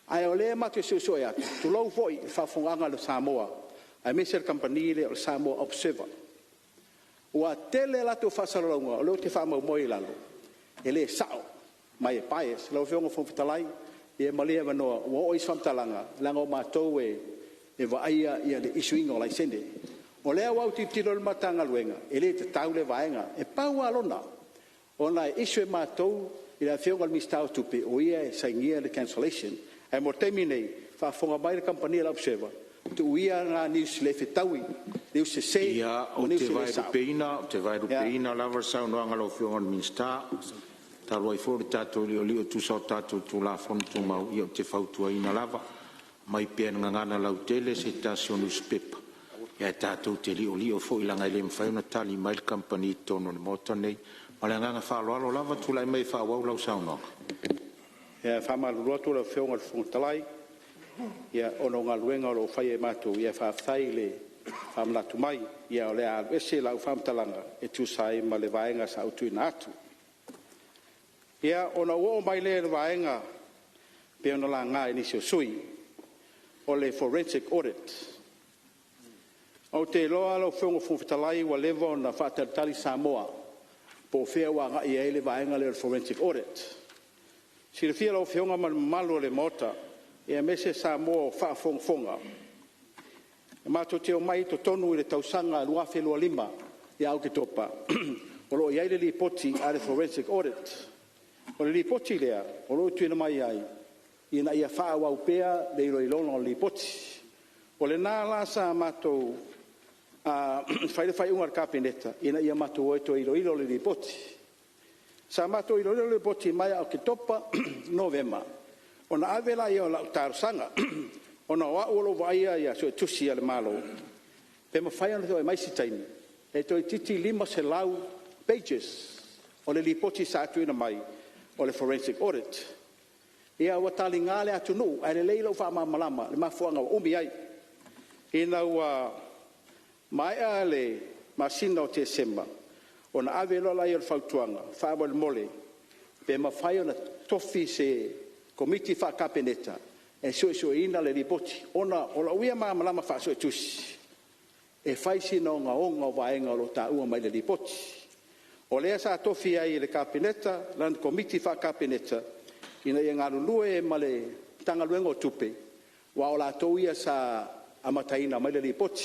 Ae o lea matou te suesue atu, tulou foi le faafofogaaga a Samoa aemaise le kamupani lea o le Samoa Observer, ua tele a latou faasalalauga o lea ou te faamaumauina i lalo, e le sao. Ma e bias. Lau Afioga i le Fofoga Fetalai, ia malie avanoa ua oo i ai se faamatalaga, leaga o matou e vaaia le issue ina o laisene. O lea ua tilotilo le Matagaluega, e le tatau lea vaega. E pau lava lona, ona e issue e matou i le Afioga i le Minisita o Tupe, o ia e sainia le cancellation. Ae mo le taimi nei, faafofoga mai le kamupani a le Observer, tuu ia na news le fetaui, news sese Ia, ma ou news te e le sao. Vaelupeina lava le saunoaga a lau Afioga i le Minisita, talu ai foi o le tatou li'oli'o e tusa o tatou Tulafono Tumau, ia ou te fautuaina lava, aumai pea i le gagana lautele se tasi o nusipepa, ae tatou te liolio foi leaga e le mafai ona tali mai le kamupani i totonu o le Maota lenei. Ma le agaga faaaloalo lava, tulai mai e faaauau lau saunoaga. Ia, e faamalulu atu lau Afioga i le Fofoga Fetalai, ona o galuega o lo o faia e matou, ae faafetai le faamanatu mai. Ia o le a alu ese lau faamatalaga e tusa ai ma le vaega sa ou tuuina atu. Ia, ona ou oo mai lea i le vaega pei ona laga e nisi o sui usufono o le forensic audit. Ou te iloa lau Afioga i le Fofoga Fetalai ua leva ona faatalitali Samoa po o fea ua agai i ai le vaega lea o le forensic audit. E silafia e lau Afioga ma le mamalu o le Maota, aemaise Samoa o faafogafoga, e matou te omai i totonu i le tausaga 2025 ia Oketopa, o lo o i ai le lipoti a le forensic audit. O le lipoti lea o lo o tuuina mai ai ina ia faaauau pea le iloiloga o le lipoti. O lena la sa matou fai ai le faaiuga a le Kapeneta ina ia matou o e toe iloilo le lipoti. Sa matou iloilo le lipoti mai ia Oketopa, Novema, ona ave lea o lau talosaga, ona o au o lo o vaaia suetusi a le Malo, pe mafai ona toe aumai se taimi e toeitiiti 500 pages o le lipoti sa tuuina mai o le forensic audit. Ia ua taliga le atunuu, ae lelei lou faamalamalama i le mafuaaga ua umi ai. Ina ua maea le masina o Tesema, ona ave loa lea o le fautuaga, faamolemole pe mafai ona tofi se Komiti faa-Kapeneta e suesueina le lipoti, ona o lou ia malamalama faa-suetusi, e fai sina ogaoga o vaega o lo o taua mai i le lipoti. O lea sa tofia ai e le Kapeneta lana Komiti faa-Kapeneta ina ia galulue ma le Matagaluega o Tupe, aua o latou ia sa amataina mai le lipoti.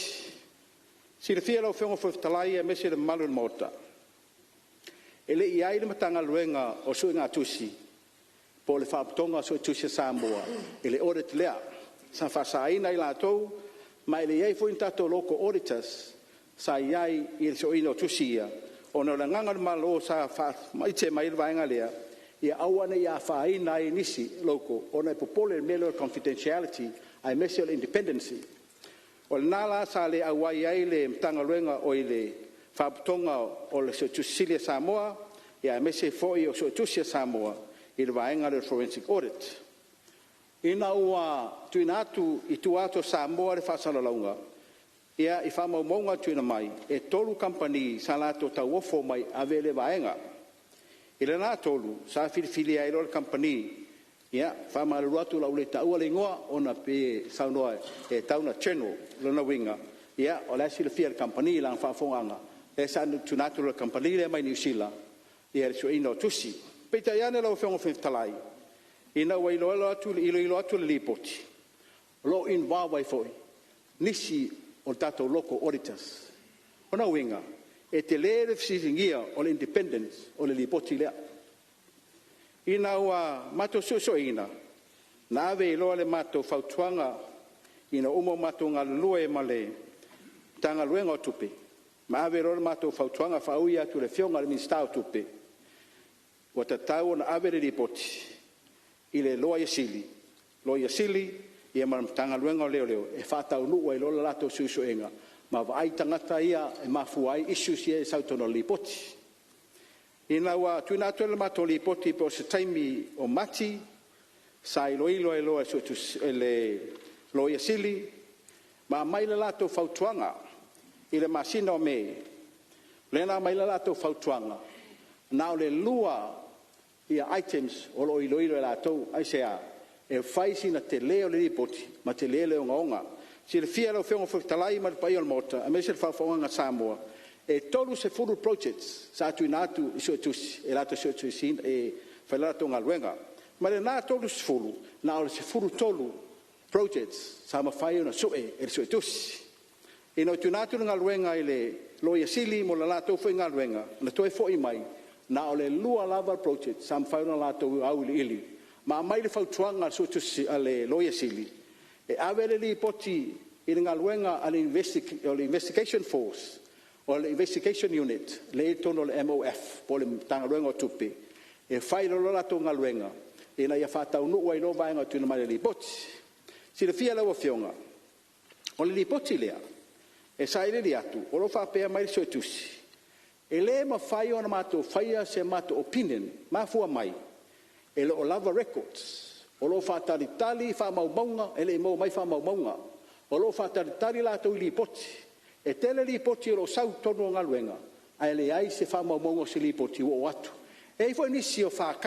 E silafia e lau Afioga i le Fofoga Fetalai aemaise le mamalu o le Maota, e le i i ai le Matagaluega o Suegatusi po o le Faalapotopotoga o Suetusi a Samoa i le audit lea. Sa faasaina ai e latou, ma e le i i ai foi ni tatou local auditors sa i ai i le sueina o tusi ia, ona o le agaga o le Malo sa faamaite mai ai le vaega lea, ia aua ne i afaina ai nisi local ona e popole i le mea lea o le confidentiality aemaise o le independence. O lena la sa le auai ai le Faalapotopotoga o le Suetusi Sili a Samoa, aemaise foi o Suetusi a Samoa i le vaega lea o le forensic audit. Ina ua tuuina atu i tua atu o Samoa le faasalalauga ia, i faamaumauga tuuina mai, e 3 kamupani sa latou tauofo mai e ave lea vaega. I lena 3, sa filifilia ai loa le kamupani, ia, e faamalulu atu o le a ou le taua le igoa ona pei e saunoa e tatau ona general. O lona uiga, ia o la e silafia e le kamupani i lana faafofogaaga, lea sa tuuina atu e le kamupani lea mai Niu Sila le sueina o tusi. Peitai ane lau Afioga i le Fofoga Fetalai, ina ua iloilo atu le lipoti, o lo o involve ai foi nisi o tatou local auditors. O lona uiga, e tele le fesiligia o le independence o le lipoti lea. Ina ua matou suesueina, na ave ai loa le matou fautuaga ina ua uma ona matou galulue ma le Matagaluega o Tupe, ma ave loa le matou fautuaga faaui atu i le Afioga i le Minisita o Tupe, ua tatau ona ave le lipoti i le Loia Sili ma le Matagaluega o Leoleo e faataunuu ai loa le latou suesuega ma vaai tagata ia e mafua ai issues ia e sau i totonu o le lipoti. Ina ua tuuina atu le matou lipoti po o se taimi o Mati, sa iloilo ai loa e le Loia Sili ma aumai le latou fautuaga i le masina o Me, lea na aumai ai le latou fautuaga, na o le 2 items o lo o iloilo e latou. Aisea? E fai sina tele o le lipoti ma tele le ogaoga. E silafia e lau Afioga i le Fofoga Fetalai ma le paia o le Maota aemaise le faafofogaaga a Samoa, e 30 projects sa tuuina atu i Suetusi e latou te suetuesina, e fai le latou galuega. Ma lena 30, na o le 13 projects sa mafai ona sue e le Suetusi. Ina ua tuuina atu le galuega i le Loia Sili mo le latou foi galuega, na toe foi mai, na o le 2 lava projects sa mafai ona latou auiliili ma aumai le fautuaga a le Suetusi a le Loia Sili, e ave le lipoti i le galuega a le Investigation Force o le Investigation Unit lea e i totonu o le MOF po o le Matagaluega o Tupe e fai loa le latou galuega ina ia faataunuu ai loa vaega e tuuina mai i le lipoti. Silafia e lau Afioga, o le lipoti lea, e sailiili atu o lo o faapea mai le Suetusi, e le mafai ona matou faia se matou opinion, e mafua mai e le o lava records. O lo o faatalitali faamaumauga, e le i maua mai faamaumauga. O lo o faatalitali latou i lipoti. E tele lipoti o lo o sau i totonu o galuega, ae leai se faamaumauga o se lipoti ua oo atu. E i ai foi nisi o FK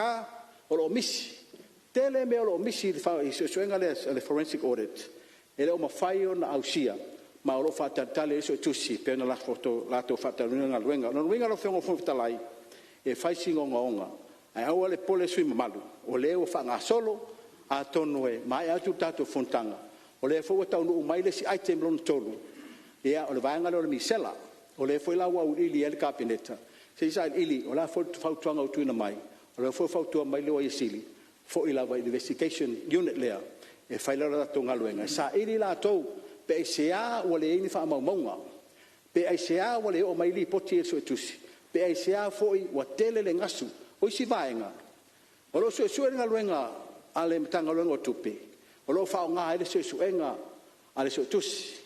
o lo o misi. E tele mea o lo o misi i le suesuega lea a le Forensic Audit e le o mafai ona ausia, ma o lo o faatalitali ai le Suetusi pei ona latou faatalanoaina le galuega. O lona uiga lau Afioga i le Fofoga Fetalai, e fai sina ogaoga, ae aua le popole sui usufono mamalu, o lea ua faagasolo, atonu e maea atu le tatou fonotaga, o lea foi ua taunuu mai le isi item lona tolu, ia o le vaega lea o le misela. O lea foi la ua auiliili i ai le Kapeneta, se i sailiili o le a foi le fautuaga ua tuuina mai, o lea foi ua fautua mai le Loia Sili, foi lava i le Investigation Unit lea e fai le latou galuega, e saili latou pe aisea ua leai ai ni faamaumauga, pe aisea ua le oo mai ai lipoti ia i le Suetusi, pe aisea foi ua tele le gasu. O isi vaega, o lo o suesue le galuega a le Matagaluega o Tupe, o lo o faaaoga ai le suesuega a le Suetusi,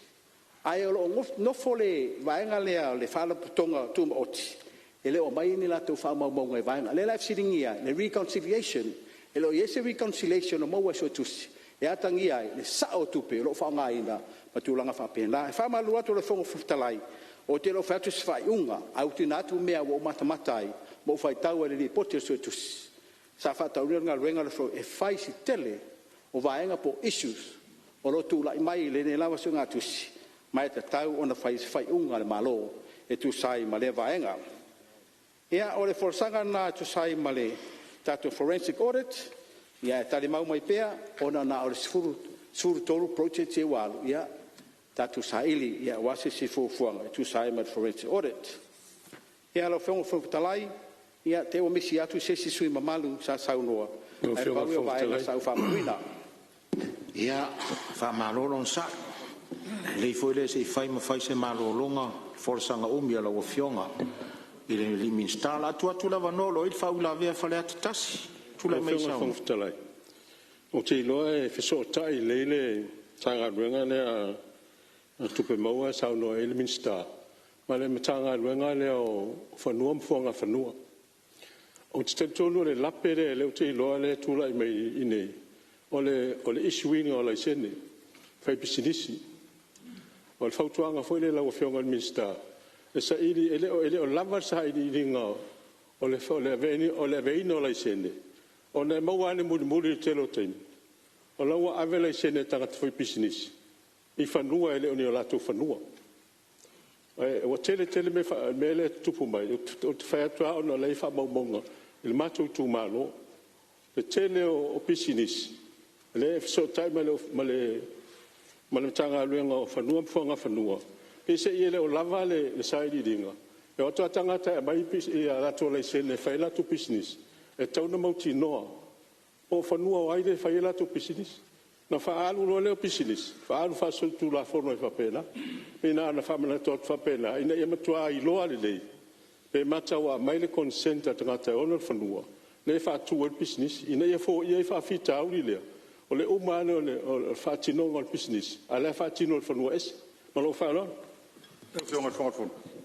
ae o lo o nofo le vaega lea o le Faalapotopotoga Tumaoti e le o aumaia ni latou faamaumauga i vaega. O lea la e fesiligia ai le reconciliation. E le o i ai se reconciliation o maua e le Suetusi e atagia ai le sao o tupe o lo o faaaogaina ma tulaga faapena. E faamalulu atu i lau Afioga i le Fofoga Fetalai, ou te le o fai atu se faaiuga, ae ua tuuina atu mea ua ou matamata ai ma ou faitau ai i le lipoti a le Suetusi sa faataunuuina le galuega e fai si tele o vaega po o issues o lo o tulai mai i lenei lava suegatusi, ma e tatau ona fai ai se faaiuga a le Malo e tusa ai ma lea vaega. Ia, o le folasaga lena e tusa ai ma le tatou forensic audit, ae talimau mai pea, ona na o le 13 projects ia ua alu, ia tatou saili aua se isi fuafuaga e tusa ai ma le forensic audit. Ia lau Afioga i le Fofoga Fetalai, ia te i ua misi atu se isi sui usufono mamalu sa saunoa, ae pau ia o vaega sa ou faamauina. Ia, faamalo le onosai, e lelei foi lea se i fai ma fai se malologa i folasaga umi a lau Afioga i le Minisita. O le a tuu atu le avanoa o lo o i ai le faauilavea a Faleata 1. Lau Tulai mai e Afioga i le saunoa. Fofoga Fetalai, ou te iloa e fesootai lelei le Matagaluega lea o Tupe Maua e saunoa i ai le Minisita ma le Matagaluega lea o Fanua ma Fuagafanua. Ou te talitonu o le lape lea ou te iloa lea e tulai mai i inei, o le issue ina o laisene faipisinisi. O le fautuaga foi lea i lau Afioga i le Minisita, e saili, e le o lava le sailiiliga o le aveina o laisene, ona e maua lava le mulimuli i le tele o taimi, o la e ua ave laisene a tagata faipisinisi i fanua e le o ni o latou fanua. Ua tele tele mea lea e tutupu mai, ou te fai atu lava ona o la e i ai faamaumauga i le matou itumalo. Le tele o pisinisi lea e fesootai ma le Matagaluega o Fanua ma Fuagafanua, peiseai e le o lava le sailiiliga, e o atu lava tagata e aumai a latou laisene e fai ai latou pisinisi, e tatau ona mautinoa po o fanua o ai lea e fai ai latou pisinisi. Ona faaalu loa lea o pisinisi, faaalu faasolitulafono ai faapena. Pei na ona faamanatu atu faapena, ina ia matua iloa lelei pe mata ua aumai le consent a le tagata e ona le fanua lea e faatu ai le pisinisi, ina ia foia ai faafitauli lea, o le uma ane o le faatinoga o le pisinisi, a o la e faatino i le fanua ese. Ma lou faaaloalo.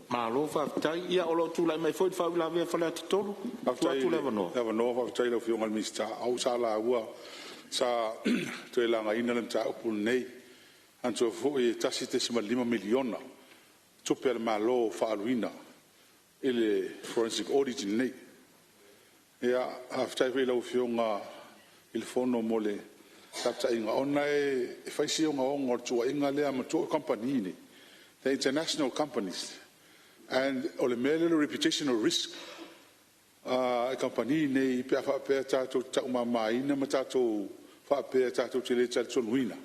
Malo faafetai. Ia o lo o tulai mai foi le faauilavea a Faleata 3. Tuu Faafetai atu i le le avanoa. avanoa, faafetai i lau Afioga i le Minisita. O au sa lauga, sa toe lagaina le mataupu lenei. Manatua foi e $1.5 miliona tupe a le Malo ua faaaluina i le forensic audit lenei. Faafetai foi i lau Afioga i le Fono mo le lapataiga, ona e fai si ogaoga o le tuuaiga lea. Manatua o kamupani nei, they are international companies and o le mea lea o le reputational risk. i kamupani nei pe a faapea tatou te taumamaina ma tatou faapea tatou te le talitonuina,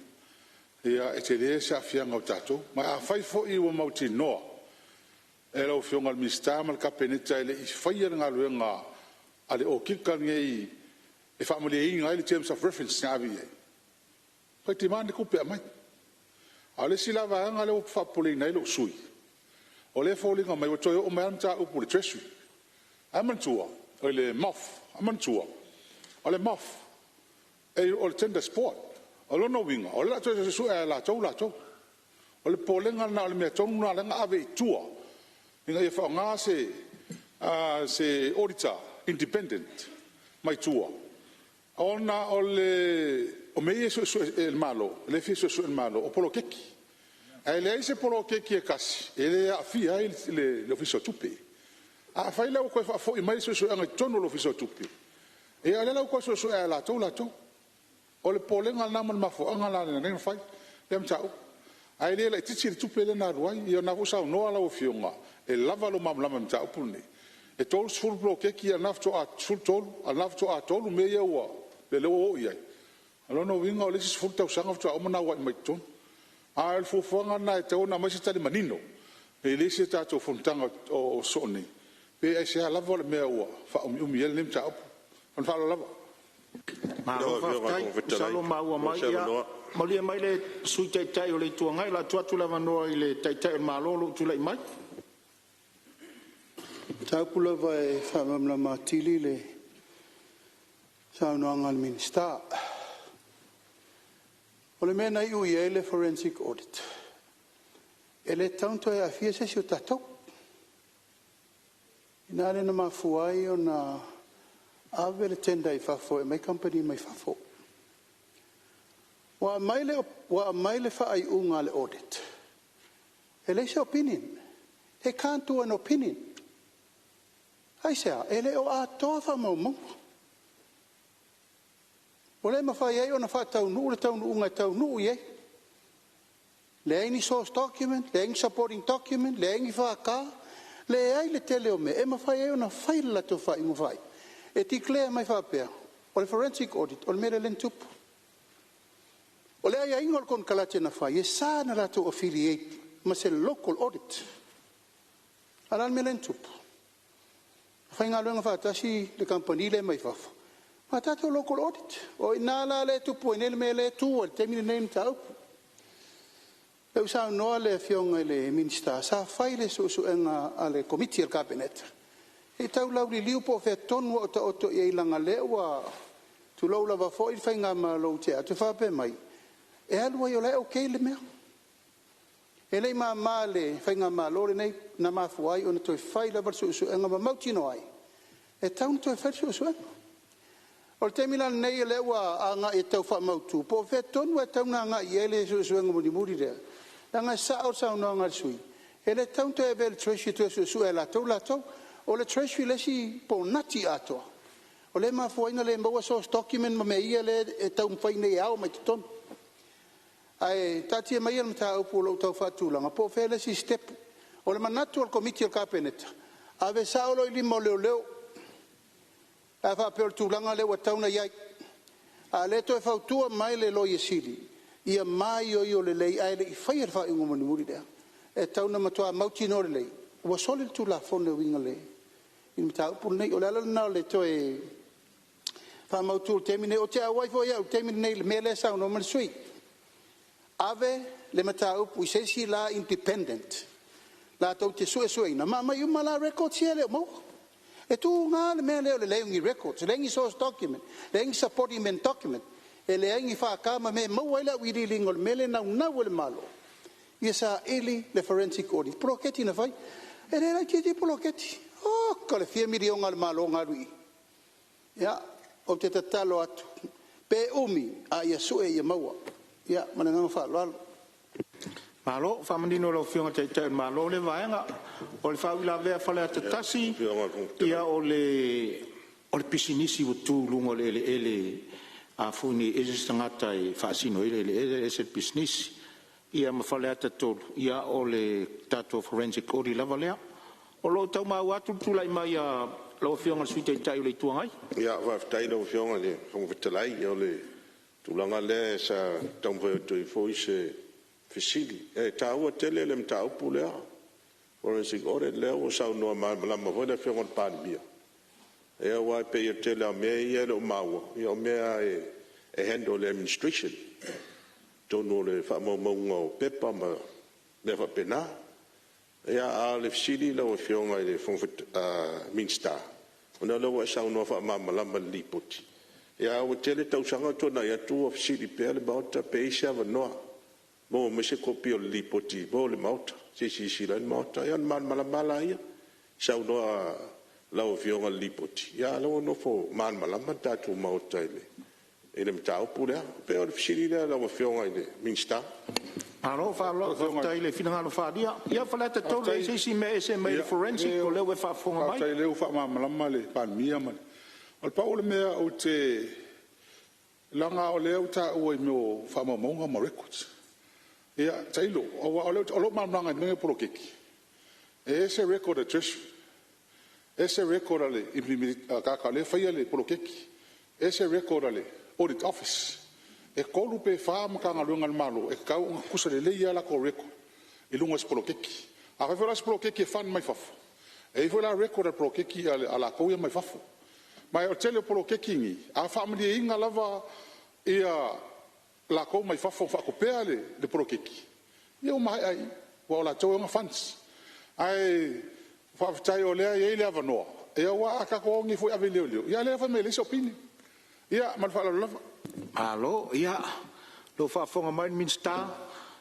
e tele se aafiaga o tatou. Ma afai foi ua mautinoa e lau Afioga i le Minisita ma le Kapeneta e le i faia le galuega a le okika lenei e faamalieina ai le terms of reference na ave i ai, toe demand le tupe e aumai. A o le isi la vaega lea ua faapopoleina ai lou sui usufono, o lea e foliga mai ua toe oo mai lava le mataupu i le Treasury. Ae manatua, o le MOF, ae manatua, o le MOF, o le Tenders Board. O lona uiga, o le a toe suesue lava e latou latou. O le popolega lena o le mea tonu lena o lea na ave i tua ina ia faaaoga se auditor independent mai tua, ona o mea ia e suesue e le Malo, lea e fia suesue e le Malo, o poloketi. Ae leai se poloketi e tasi e le aafia ai le Ofisa o Tupe. Afai la ua toe faafoi mai le suesuega i totonu o le Ofisa o Tupe, ia o lea la ua toe suesue lava e latou latou. O le popolega lena ma le mafuaaga lena na ala ai ona fai lea mataupu. Ae le laitiiti le tupe lea na alu ai. Ia o lena foi ua saunoa lau Afioga e lava lou malamalama i le mataupu lenei. E 30 poloketi a o lena faatoa 13, a o lena faatoa 3 mea ia ua oo i ai. O lona uiga o le isi 10 tausaga faatoa uma ona auai mai i totonu. A o le fuafuaga lena e tatau ona aumai se tali manino i le isi a tatou fonotaga o sosoo nei, pe aisea lava le mea ua faaumiumi ai lenei mataupu. Ma le faaaloalo lava. Malo faafetai. Masalo ua maua mai. Ia malie mai le Sui Taitai o le Itu Agai, o le a tuu atu le avanoa i le Taitai o le Malo o lo o tulai mai. O le mataupu lava e faamalamalama atili le saunoaga a le Minisita. O le mea na iu i ai le forensic audit, e le tatau ona toe aafia se isi o tatou. O i ina lea na mafua ai ona ave le tender i fafo e aumai kamupani mai fafo. Ua aumai le faaiuga a le audit, e leai se opinion, they can't do an opinion. Aisea? E le o atoa faamaumauga. Ua le mafai ai ona faataunuu le taunuuga e taunuu i ai. Leai ni source document, leai ni supporting document, leai ni FK, leai le tele o mea e mafai ai ona fai le latou faaiuga faaiu e declare mai faapea, o le forensic audit o le mea lea na tupu. O le aiaiga o le konekarate na fai, e sa ona latou affiliate ma se local audit. A o le a le mea lea na tupu? Na faigaluega faatasi le kamupani lea mai fafo ma tatou local audit. O i ina la lea e tupu ai nei le mea lea e tu ai i le taimi lenei le mataupu. O lea ua saunoa le Afioga i le Minisita, sa fai le suesuega a le Komiti a le Kapeneta se i tau lauliliu po o fea tonu a o taoto i ai leaga o lea ua, tulou lava foi le faigamalo ua tea atu faapea mai, e alu ai o la e okay le mea. E le i mama i le faigamalo lenei na mafua ai ona toe fai lava le suesuega ma mautinoa ai e tatau ona toe fai le suesuega. O le taimi la lenei o lea ua agai e tau faamautu po o fea tonu lava e tatau ona agai i ai le suesuega mulimuli lea, leaga e sao le saunoaga a le sui usufono, e le tatau ona toe avea i le Treasury e toe suesue e latou latou. O le Treasury le isi pounati atoa o lea e mafua ai ona le maua source document ma mea ia lea e taumafai nei e ao mai totonu. Ae taatia maia le mataupu o lo o tau faatulaga po o fea le isi sitepu. O le manatu o le Komiti a le Kapeneta, ave sao loa i lima o leoleo pe a faapea o le tulaga lea ua tatau ona i ai. A o lea e toe fautua mai le Loia Sili, ia maioio lelei ae le i faia le faaiuga mulimuli lea. E tatau ona matua mautinoa lelei ua soli le Tulafono e uiga i le mataupu lenei. O le ala lena o le toe faamautu i le taimi lenei. Ou te auai foi au i le taimi lenei i le mea lea e saunoa mai ai le sui usufono, ave le mataupu i se isi la independent latou te suesueina ma aumai uma la records ia e le o maua. E tuga le mea lea o le leai o ni records, leai ni source document, leai ni supporting document, e leai ni FK ma mea e maua ai le auiliiliga o le mea lea e naunau ai le Malo ia saili le forensic audit i poloketi na fai. E le laitiiti poloketi. Oka le fia miliona a le Malo na alu i i. Ia, ou te tatalo atu, pe umi a ia sue ia maua. Ia ma le agaga faaaloalo. Malo faamanino i lau Afioga i le Taitai o le Malo lea vaega. O le faauilavea a Faleata 1, ia o le pisinisi ua tu i luga o le eleele a foi nei e ese se tagata e faasino ai le eleele ese le pisinisi. Ia ma Faleata 3, ia o le tatou forensic audit lava lea. O lo o tau maua atu le tulai mai a Lau Afioga i le Sui Taitai o le Itu Agai. Faafetai i lau Afioga i le Fofoga Fetalai. O le tulaga lea sa taumafai atu ai foi se fesili. E taua tele le mataupu lea, forensic audit lea ua saunoa malamalama foi le Afioga i le Palemia, aua e pei o le tele lava o mea ia e le o maua, o mea lava e handle e le administration i totonu o faamaumauga o pepa ma mea faapena. A o le fesili i lau Afioga i le Minisita, ona o lea ua e saunoa faamalamalama i le Lipoti, ae ua tele tausaga o tuanai atu o fesili pea le Maota pe i ai se avanoa e maua mai se kopi o le Lipoti mo le Maota, se i silasila ai le Maota, ia ona malamalama lava lea. Saunoa lau Afioga i le Lipoti, a o lea ua nofo malamalama le tatou Maota i le mataupu lea. E pei o le fesili lea i lau Afioga i le Minisita. Malo faafetai i le finagalo faaalia. Ia Faleata 3, e i ai se isi mea e ese mai le forensic o lea ua e faafofoga mai? Faafetai o lea ua faamalamalama le Palemia ma le… Na pau o le mea ou te… leaga o lea ua taua i mea o faamaumauga ma records. Ia tailo, aua o lou malamalamaga i mea nei o poloketi, e ese record a le Treasury, ese record a le tagata o lea e faia le poloketi, ese record a le Audit Office. E 3 pe 4 Matagaluega a le Malo e tatau ona tutusa lelei lava latou record i luga o se poloketi. Afai foi la o se poloketi e fund mai fafo, e i ai foi la record a le poloketi a latou ia mai fafo. Ma o le tele o poloketi nei, a faamalieina lava latou mai fafo o faatupea le poloketi, ia ua maea ai i i, aua o latou e ona funds. Ae faafetai o lea e i ai le avanoa, aua a tatou o nei foi e ave i leoleo, a o lea e fai mai e leai se opinion. Ia ma le faaaloalo lava. Malo. Ia, o lo o faafofoga mai le Minisita,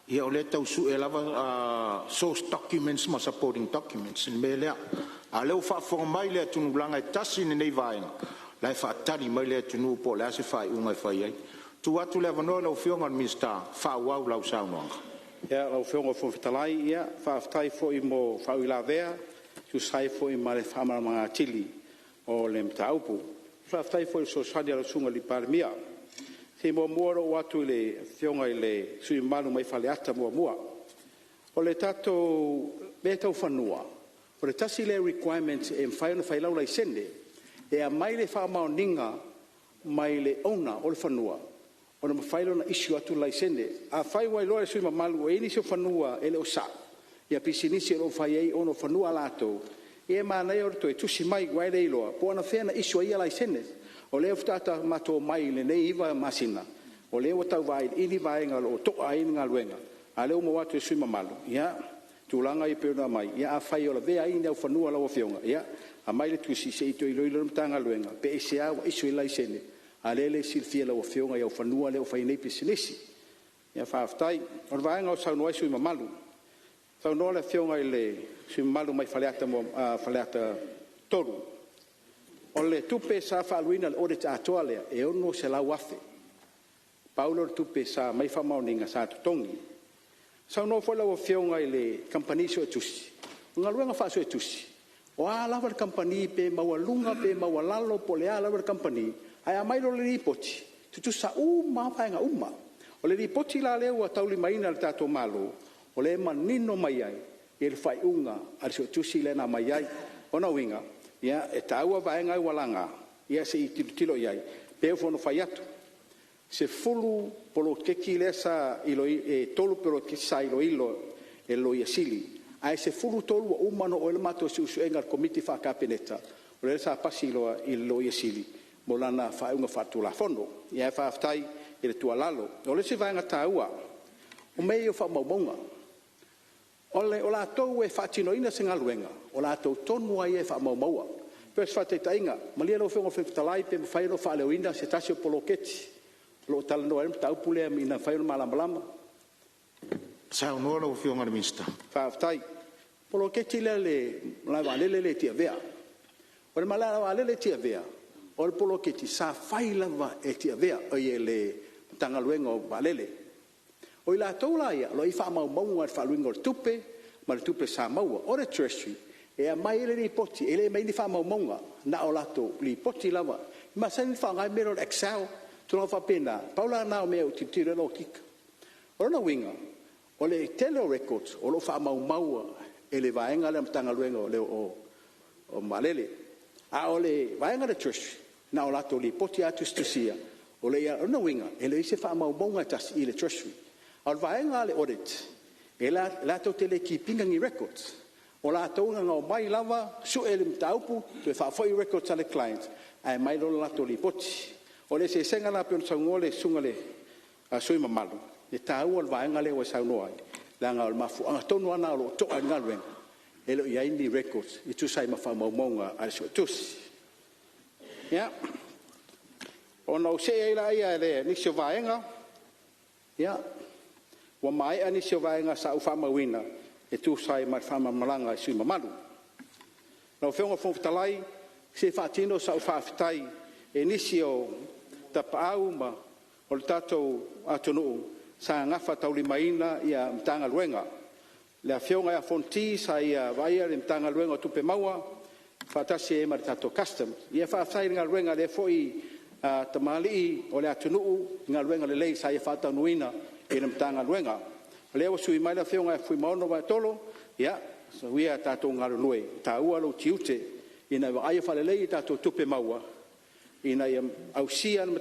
o lea e tau sue lava source documents ma supporting documents i le mea lea. A o lea ua faafofoga mai le atunuu, leaga e tasi lenei vaega o la e faatali mai le atunuu po o le a se faaiuga e fai ai. Tuu atu le avanoa i lau Afioga i le Minisita e faaauau lau saunoaga. Ia, lau Afioga i le Fofoga Fetalai, faafetai foi mo faauilavea e tusa ai foi ma le faamalamalamaina atili o le mataupu. Faafetai foi i le fesoasoani a lau Susuga i le Palemia. Se i muamua ona ou oo atu i le Afioga i le sui usufono mamalu mai Faleata 1. O le tatou mea tau fanua, o le tasi lea requirement e mafai ona fai ai lau laisene, e aumai le faamaoniga mai le owner o le fanua ona mafai lea ona issue atu le laisene. Afai ua iloa e le sui usufono mamalu ua i ai nisi o fanua e le o sao pisinisi o lo o fai ai ona o fanua a latou, ia e manaia le toe tusi mai aua e le iloa po o anafea na issue ai ia laisene. O lea faatoa matou omai i lenei 9 masina o lea ua tau vailiili vaega o lo o to'a ai le galuega, a o lea ua maua atu e le sui usufono mamalu tulaga ia e pei ona aumai. Ia afai o lavea ai ni fanua o lau afioga, ia aumai le tusi se i toe iloilo ai le Matagaluega pe aisea ua issue ai le laisene a o lea e le i silafia e lau afioga i au fanua lea ua fai ai nei pisinisi. Ia faafetai. O le vaega o saunoa ai sui usufono mamalu, saunoa le Afioga i le sui usufono mamalu mai Faleata 3, o le tupe sa faaaluina i le audit atoa lea e $600,000. Pau lea o le tupe sa aumai faamaoniga sa totogi. Saunoa foi lau Afioga i le kamupani suetusi, o galuega faa-suetusi, o a lava le kamupani pe maualuga pe maualalo po o le a lava le kamupani, ae aumai loa le lipoti, e tutusa uma lava vaega uma. O le lipoti la lea ua taulimaina e le tatou Malo, o lea e manino mai ai le faaiuga a le suetusi lea na aumai ai. O lona uiga, e taua vaega ia ua laga, ia se i tilotilo i ai. E pei foi ona fai atu, 10 poloketi lea sa iloilo, e 3 poloketi sa iloilo e le Loia Sili, ae 13 ua uma ona oo i ai le matou suesuega a le Komiti faa-Kapeneta, o lea sa pasi loa i le Loia Sili mo lana faaiuga faale-Tulafono. Ae faafetai i le tuualalo. O le isi vaega taua, o mea ia o faamaumauga. O latou e faatinoina se galuega, o latou tonu lava ia e faamaumaua. Mo se faataitaiga, malie lau Afioga i le Fofoga Fetalai pe mafai ona ou faaleoina se tasi o poloketi o lo o talanoa ai le mataupu lea ina ia mafai ona malamalama. Saunoa lau Afioga i le Minisita. Faafetai. O le poloketi lea a le malaevaalele lea i Tiavea. O le malaevaalele i Tiavea, o le poloketi sa fai lava e le Matagaluega o Vaalele. O i latou la ia, o lo o i ai faamaumauga i le faaaluina o le tupe ma le tupe sa maua. O le Treasury, e aumai ai le lipoti, e le aumaia ni faamaumauga, na o latou lipoti lava. E masani ona faaaoga le mea lea o le excel, tulaga faapena. Pau la na o mea e tilotilo i ai le okika. O lona uiga, o le tele o records o lo o faamaumau e le vaega lea a le Matagaluega o Vaalele. A o le vaega a le Treasury, na o latou lipoti lava tusitusia o lona uiga e leai se faamaumauga e tasi i le Treasury. A o le vaega a le Audit, e latou te le keep ina ni records. O latou na ona omai lava sue le mataupu toe faafoi records a le client ae aumai loa le latou lipoti. O le eseesega lena pei ona saunoa le Susuga i le sui usufono mamalu i le taua o le vaega lea ua e saunoa ai, leaga o le mafuaaga tonu lava lena o lo o to'a ai le galuega, e le o i ai ni records e tusa ai ma faamaumauga a le Suetusi. Ia, ona ou see ai lea i nisi o vaega. Ia, ua maea nisi o vaega sa ou faamauina e tusa ai ma le faamalamalamaga i sui usufono mamalu. Lau Afioga i le Fofoga Fetalai, se i faatino sau faafetai i nisi o tapaau o le tatou atunuu sa gafataulimaina Matagaluega. Le Afioga ia Fonoti sa ia vaaia le Matagaluega o Tupe Maua faatasi ai ma le tatou Customs. Ia faafetai i le galuega a lea foi tamalii o le atunuu i galuega lelei sa ia faataunuuina i le Matagaluega. O lea ua sui mai le Afioga ia Fuimaono Vaetolo, ia tau ia ina tatou galulue, e taua lou tiute ina ia vaaia faalelei a tatou tupe maua ina ia ausia le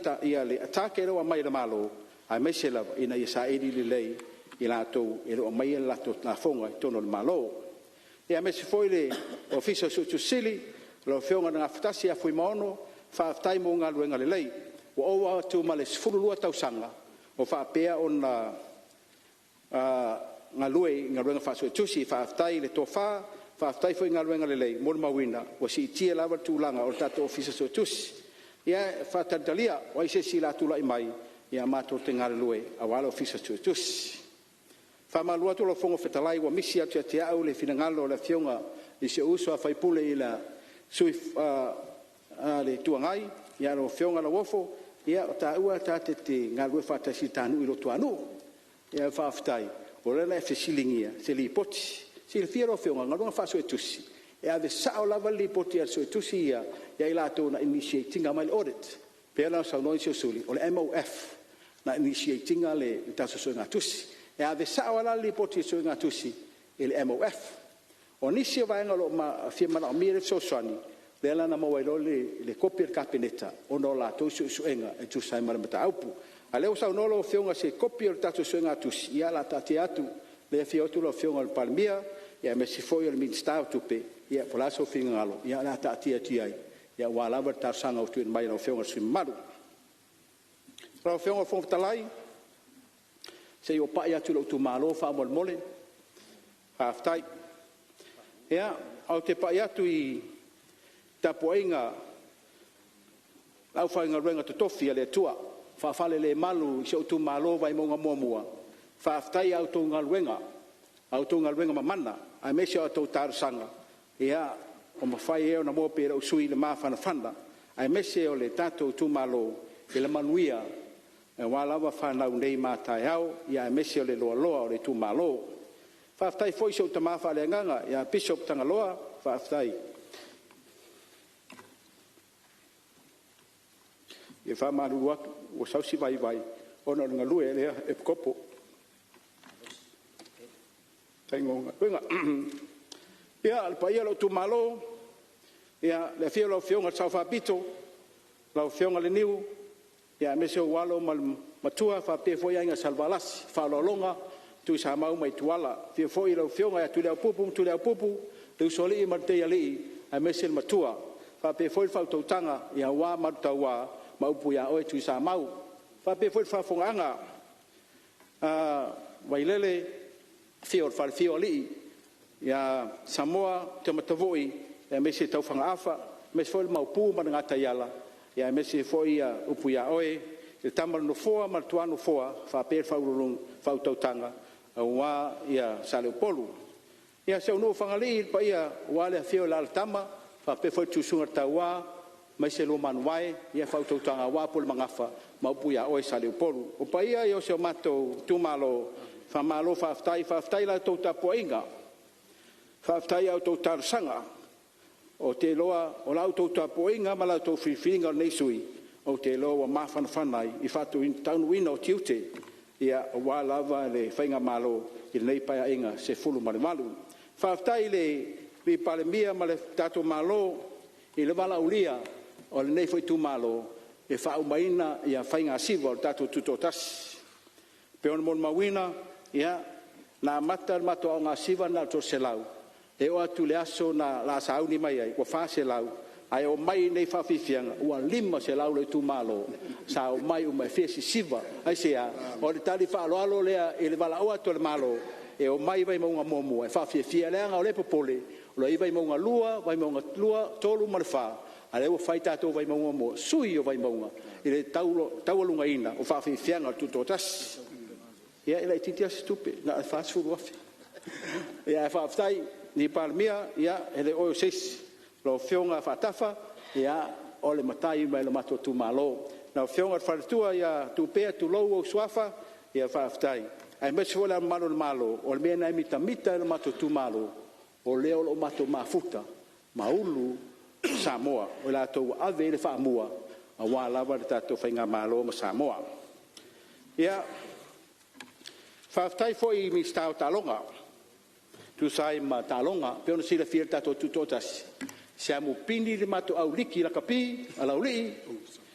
target lea ua aumai e le Malo, aemaise lava ina ia saili lelei e latou o lo o aumaia le latou lafoga i totonu o le Malo. Ia aemaise foi le Ofisa o le Suetusi Sili, lau Afioga i le Gafatasi ia Fuimaono, faafetai mo galuega lelei. Ua ova atu ma le 12 tausaga o faapea ona galue i galuega faa-Suetusi. Faafetai i le tofa, faafetai foi i galuega lelei, molimauina ua siitia lava le tulaga o le tatou Ofisa Suetusi. Ia e faatalitalia, o ai se isi o le a tulai mai, ia matou te galulue aua le Ofisa Suetusi. E faamalulu atu lau Afioga i le Fofoga Fetalai ua misi atu ia te au le finagalo o le Afioga i si ou uso a sui usufono le sui o le Itu Agai, lau Afioga Lauofo, ia o taua ta te galulue faatasi i le ta nuu i Luatuanuu. Ae faafetai o lea na e fesiligia se lipoti. E silafia lau Afioga, o galuega faa-Suetusi, e ave sao lava le lipoti a le Suetusi ia ia i latou na initiate ina mai le audit. E pei la ona saunoa nisi o sui usufono, o le MOF na initiate ina le tatou suegatusi. E ave sao lava la le lipoti a le suegatusi i le MOF. O nisi o vaega o lo o fia manaomia le fesoasoani, lea la na maua ai loa le kopi a le Kapeneta ona o latou suesuega e tusa ai ma le mataupu. A o lea ua saunoa lau Afioga i se kopi o le tatou suegatusi, ia o le a taatia atu, o lea e afio atu lau Afioga i le Palemia, aemaise foi o le Minisita o Tupe, ia po o le a sou finagalo, ia o le a taatia atu i ai aua lava le talosaga ua tuuina mai e lau Afioga i le sui usufono mamalu. Lau Afioga i le Fofoga Fetalai, se i ou pai atu i lou itumalo faamolemole. Faafetai. Ia, ou te pai atu i le tapuaiga a le aufaigaluega totofi a le Atua ua faafalelemalu i si ou itumalo o Vaimauga 1, faafetai i a outou galuega, a outou galuega mamana aemaise o a outou talosaga ua mafai ai ona maua pea e lou sui usufono le mafanafana aemaise o le tatou itumalo i le manuia aua lava fanau nei ma a taeao, aemaise o le loaloa o le itumalo. Faafetai foi i si ou tama faaleagaga ia Pishop Tagaloa, faafetai. E faamalulu atu ua sau se vaivai ona o le galue i lea epikopo i le faiga o galuega. Ia, le paia i lou itumalo, le afio o lau Afioga i le Sao Faapito, lau Afioga Leniu, aemaise ou alo ma le matua faapea foi aiga Salevalasi, Faaaloaloga, Tuisamau ma Ituala. Afio foi lau Afioga ia Tuliaupupu ma Tuliaupupu, le Usoalii ma le Teialii, aemaise le matua. E faapea foi le faautautaga aua Malutaua ma upu ia oe Tuisamau. E faapea foi le faafofogaaga a Vailele, afio o le falefia o alii ia Samoa, Tuamaota aemaise Taufagaafa, aemaise foi le Maopu ma le Gataiala, aemaise foi upu ia oe le Tama a le Nofoa ma le Tuanofoa faapea le faautautaga aua Saleupolu. Ia si ou nuu o Fagalii i le paia aua le afio o alaalatama faapea foi le Susuga i le Taua aemaise lua Manuvae, le faautautaga aua Pulemagafa ma upu ia oe Saleupolu. O paia ia o si o matou itumalo, faamalo faafetai. Faafetai i la outou tapuaiga, faafetai i a outou talosaga. Ou te iloa o la outou tapuaiga ma la outou filifiliga o lenei sui usufono, ou te iloa ua mafanafana ai le faataunuuina o tiute aua lava le faigamalo i lenei Paeaiga XVIII. Faafetai i le Palemia ma le tatou Malo i le valaaulia o lenei foi itumalo e faaumaina ia faiga siva o le tatou Tutoatasi. E pei ona molimauina, na amata le matou aogasiva na o le 300, e oo atu i le aso na sauni mai ai ua 400, ae omai i inei i faafiafiaga ua 500 le itumalo sa omai uma e fia sisiva. Aisea? O le tali faaaloalo lea i le valaau atu a le Malo e omai i Vaimauga 1 e faafiafia, leaga o lea e popole o lo o i ai Vaimauga 2, Vaimauga 3 ma le 4, a o lea ua fai tatou Vaimauga 1, sui o Vaimauga i le taualugaina o faafiafiaga o le Tutoatasi. Ia e laitiiti lava se tupe, na o le $40,000. Ae faafetai i le Palemia, e le o oe o se isi, o lau Afioga Faatafa, o le matai mai le matou itumalo. Lau Afioga i le faletua ia Tupea tulou ou suafa, ia faafetai, aemaise foi Le Ao Mamalu o le Malo, o le mea lena e mitamita ai lo matou itumalo, o lea o lo o matou mafuta ma ulu Samoa, o i latou ua ave i ai le faamua aua lava le tatou faigamalo ma Samoa. Ia, faafetai foi i le Minisita o Taaloga e tusa ai ma taaloga. E pei ona silafia e le tatou Tutoatasi, siamu pini le matou au liki lakapi a Laulii,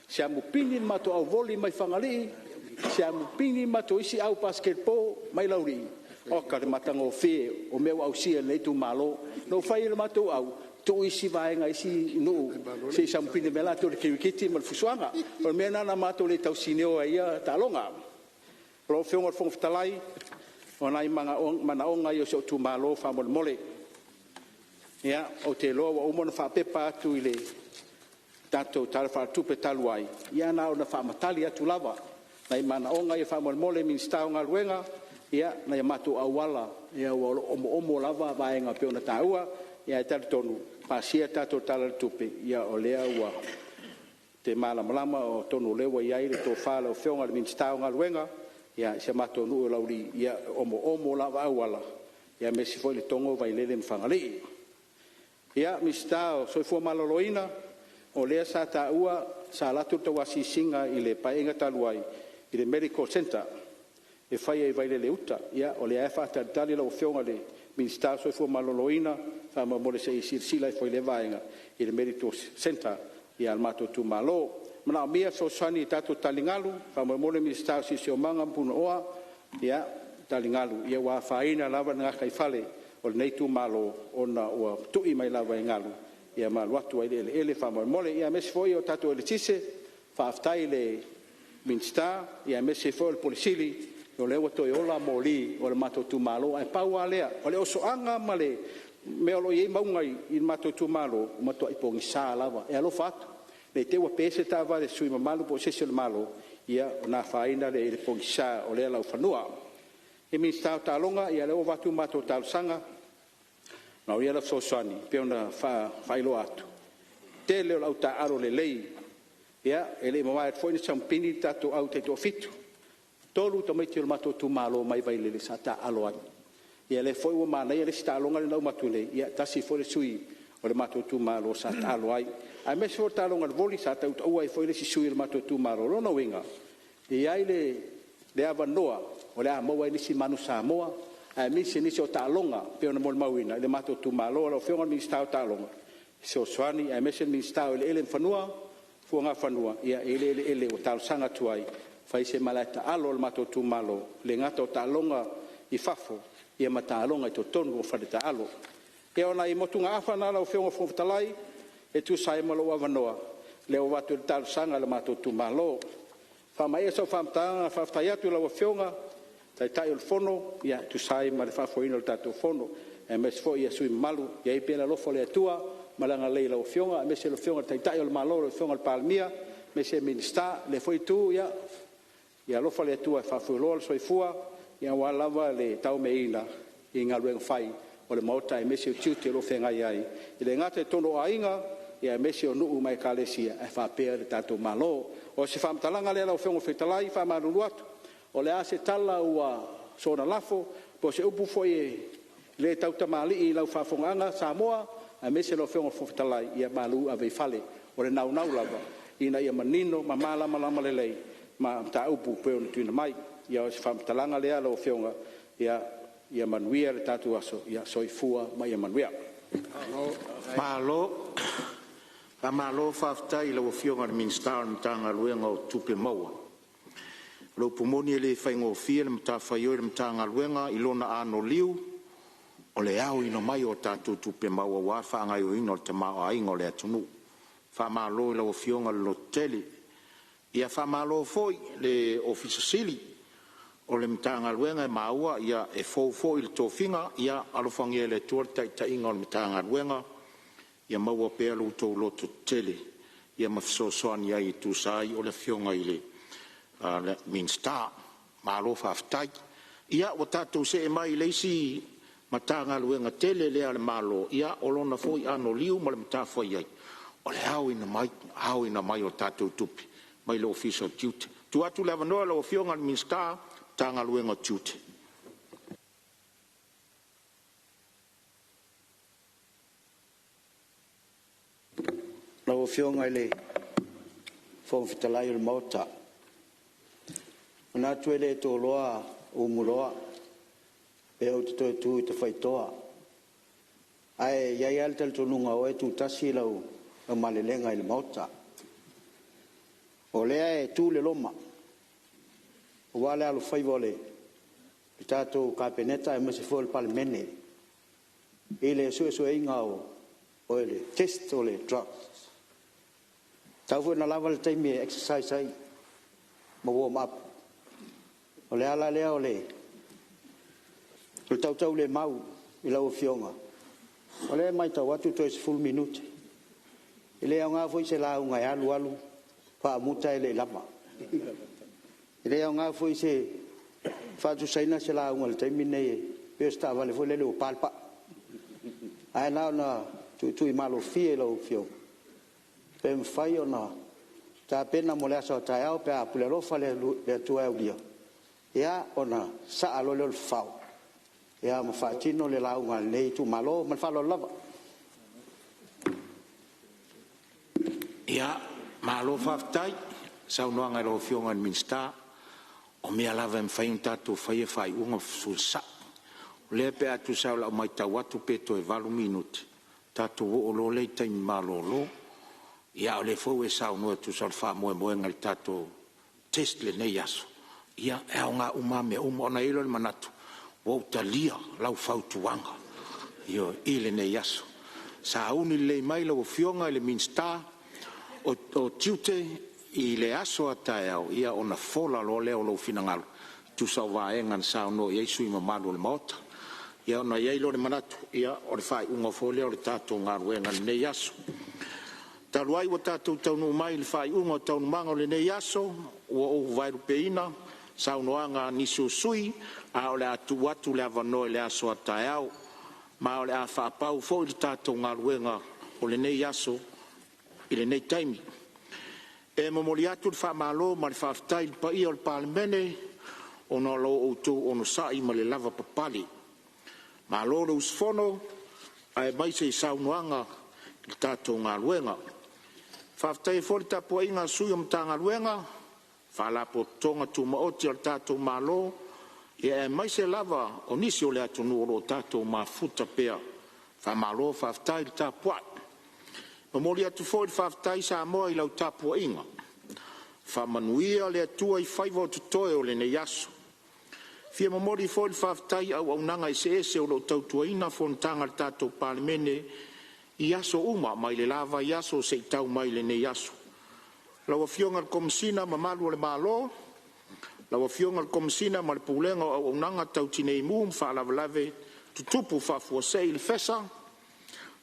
siamu pini le matou au voli mai Fagalii, siamu pini le matou isi au basketball mai Laulii. Oka le matagofie o mea ua ausia e lenei itumalo. Na ou fai ai i le matou au, tuu isi vaega i isi nuu se i siamu pini mai latou i le kirikiti ma le fusuaga. O le mea lena na matou le tausinio ai i ia taaloga. Lau Afioga i le Fofoga Fetalai, o nai manaoga ia o si ou itumalo faamolemole. Ia, ou te iloa ua uma ona faapepa atu i le tatou Tala Faaletupe talu ai, ia na ona faamatali atu lava nai manaoga ia faamolemole Minisita o Galuega, nai o matou auala o lo o omoomo lava vaega e pei ona taua, ae talitonu pasia le tatou Tala o le Tupe, ia o lea ou te malamalama atonu o lea ua i ai le tofa a lau Afioga i le Minisita o Galuega i si o matou nuu o Laulii, e omoomo lava auala, aemaise foi Letogo, Vaialele ma Fagalii. Ia, Minisita o le Soifua Maloloina, o lea sa taua sa alu atu le tou asiasiga i le Paeaiga talu ai i le Medical Centre e faia i Vailele Uta. Ia o lea lava e faatalitali lau Afioga i le Minisita o le Soifua Maloloina, faamolemole se i silasila ifo i lea vaega i le Medical Centre a le matou itumalo. E manaomia le fesoasoani i tatou taligalu, faamolemole le Minisita o le Siosiomaga ma Punaoa, taligalu ua afaina lava le gataifale o lenei itumalo ona ua tui mai lava e galu ma alu atu ai i le eleele faamolemole. Ia aemaise foi o le tatou eletise, faafetai i le Minisita aemaise foi o le Ofisa Sili o lea ua toe ola moli o le matou itumalo. Ae pau lava lea, o le osoaga ma le mea o lo o i ai mauga i le matou itumalo, ua matuai pogisa lava. E alofa atu ne i te i ua pe se taavale a se sui usufono mamalu po o se isi o le Malo ona afaina lea i le pogisa o lea laufanua. Le Minisita o Taaloga, ia o lea ua avatu le matou talosaga, manaomia lau fesoasoani e pei ona faailoa atu, tele o le au taaalo lelei. Ia, e le i mavae atu foi na siamupini le tatou au taitoafitu, e 3 tamaiti o le matou itumalo mai Vailele sa taaalo ai. Ia lea foi ua manaia le isi taaloga lea na uma atu nei, ia e tasi foi le sui o le matou itumalo sa taalo ai. Aemaise foi o le taaloga o le voli sa tautaua ai foi le isi sui o le matou itumalo. O lona uiga, e i ai le avanoa o le a maua ai nisi Manu Samoa aemaise nisi o taaloga e pei ona molimauina i le matou itumalo. Lau Afioga i le Minisita o Taaloga, fesoasoani aemaise le Minisita o Eleele ma Fuagafanua, ia e i ai le eleele ua talosaga atu ai e fai se malae taalo a le matou itumalo, e le gata o taaloga i fafo ia ma taaloga i totonu o fale taalo. Ia o nai motugaafa na lau Afioga i le Fofoga Fetalai e tusa ai ma lou avanoa lea ua avatu ai le talosaga a le matou itumalo. Faamaea sau faamatalaga, faafetai atu i lau Afioga i le Taitai o le Fono e tusa ai ma le faafoeina o le tatou Fono, aemaise foi sui usufono mamalu. Ia i ai pea le alofa o le Atua ma le agalelei i lau Afioga, aemaise le Afioga i le Taitai o le Malo lau Afioga i le Palemia, aemaise Minisita. Lea foi Itu, ia alofa le Atua e faafualoa le soifua aua lava le tauameina i galuega fai a le Maota aemaise o tiute o lo o feagai ai, e le gata i totonu o aiga, aemaise o nuu ma Ekalesia, ae faapea le tatou Malo. O se faamatalaga lea lau Afioga i le Fofoga Fetalai, e faamalulu atu, o le a se tala ua soona lafo po o se upu foi e le tautamalii i lau faafofogaaga Samoa aemaise lau Afioga i le Fofoga Fetalai, ia malu ave i fale. O le naunau lava ina ia manino ma malamalama lelei mataupu e pei ona tuuina mai. Ia o se faamatalaga lea lau Afioga, ia manuia le tatou aso. Soifua ma ia manuia. Malo Faamalo faafetai i lau Afioga i le Minisita o le Matagaluega o Tupe Maua. O le upu moni e le faigofie le matafaioi a le Matagaluega i lona anoliu o le aoina mai o a tatou tupe maua aua le faagaoioiga o le tamaoaiga o le atunuu. Faamalo i lau Afioga le lototele. Ia faamalo foi i le Ofisa Sili o le Matagaluega, e maua e fou foi le tofiga, ia alofagia e le Atua le taitaiga o le Matagaluega, ia maua pea lo outou lototetele ma fesoasoani ai e tusa ai o le Afioga i le Minisita. Malo faafetai. Ia ua tatou see mai i le isi Matagaluega tele lea a le Malo, o lona foi anoliu ma le matafaioi o le aoina mai, aoina mai o tatou tupe mai le Ofisa o Tiute. Tuu atu le avanoa i lau Afioga i le Minisita, Matagaluega o Tiute. Lau Afioga i le Fofoga Fetalai o le Maota, e manatu e le toloa umuloa pe ou te toe tu i tafaitoa, ae i ai lava le talitonuga o oe e tutasi lau malelega i le Maota. O lea e tu le loma aua le alofaiva o le tatou Kapeneta aemaise foi o le Palemene i le suesueina o le test o le drugs. E tatau foi ona lava le taimi e exercise ai ma warm up. O le ala lea o le tautaulemau i lau Afioga, o lea e matau atu toe 10 minute. E le aoga foi se lauga e alu alu faamuta e le i lava. E le aoga foi se faatusaina se lauga i le taimi lenei pei o se taavale foi lele ua pa le pau. Ae na ona tuutuumalofie i lau Afioga, pe mafai ona tapena mo le aso a taeao pe a pule alofa le Atua e aulia, ia ona sasaa loa lea o le fafao ma faatino le lauga a lenei itumalo. Ma le faaaloalo lava. Ia, malo faafetai i le saunoaga i lau Afioga i le Minisita. O mea lava e mafai ona tatou faia faaiuga ma fesuiai. O lea pe a tusa o lau matau atu pe toe 8 minute tatou oo loa lea i taimi malolo. Ia a o lea foi ua e saunoa e tusa o le faamoemoega i le tatou test i lenei aso, ia e aoga uma lava mea uma. Ona i ai lea o le manatu ua ou talia lau fautuaga, ioe, i lenei aso. Sauni lelei mai lau Afioga i le Minisita o Tiute i le aso a taeao ona fola loa lea o lou finagalo e tusa o vaega na saunoa i ai sui usufono mamalu o le Maota. Ia ona i ai lea o le manatu, o le faaiuga foi lea o le tatou galuega i lenei aso. Talu ai ua tatou taunuu mai i le faaiuga o Taualumaga o lenei aso, ua ou vaelupeina saunoaga a nisi o sui usufono, ae o le a tuu atu le avanoa i le aso a taeao. Ma o le a faapau foi le tatou galuega o lenei aso i lenei taimi. E momoli atu le faamalo ma le faafetai i le paia o le Palemene ona o lo outou onosai ma le lavapapale. Malo le usufono aemaise i saunoaga i le tatou galuega. E faafetaia foi le tapuaiga a sui o Matagaluega ma Faalapotopotoga Tumaoti a le tatou Malo, aemaise lava o nisi o le atunuu o lo o tatou mafuta pea. Faamalo faafetai le tapuai. E momoli atu foi le faafetai Samoa i lau tapuaiga, faamanuia le Atua i faiva o totoe o lenei aso. E fia momoli foi le faafetai i auaunaga eseese o lo o tautuaina fonotaga a le tatou Palemene i aso uma mai le la vaiaso seia tau mai i lenei aso. Lau Afioga i le Komesina o Malu o le Malo, lau Afioga i le Komesina ma le Pulega o Auaunaga Tau Tineimu ma Faalavelave Tutupu Faafuasei le FESA,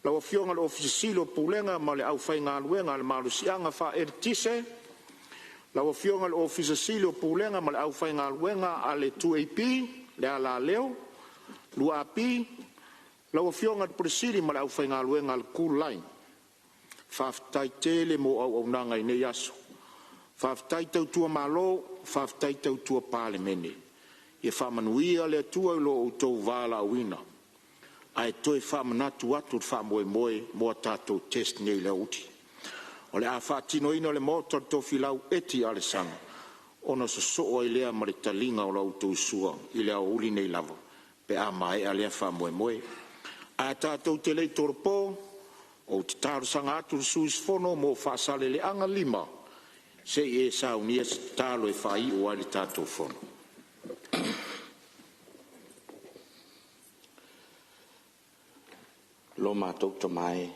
lau Afioga i le Ofisa Sili o Pulega ma le aufaigaluega a le Malosiaga Faaeletise, lau Afioga i le Ofisa Sili o Pulega ma le aufaigaluega a le 2AP, le Alaleo, 2AP, lau Afioga i le Pule Sili ma le aufaigaluega a le Kooline, faafetai tele mo auaunaga i nei aso. Faafetai tautua Malo, faafetai tautua Palemene. Ia faamanuia le Atua i lo outou valaauina. Ae toe faamanatu atu le faamoemoe mo a tatou test nei i le aoauli. O le a faatinoina i le Maota o le Tofilau Eti Alesana, ona sosoo ai lea ma le taliga o la outou sua i le aoauli nei lava pe a maea lea faamoemoe. Ae tatou te le i tolopo, Ou te talosaga atu i le sui usufono mo Faasaleleaga 5 se i e saunia se tatalo e faaiu ai le tatou Fono. Lo matou Tama e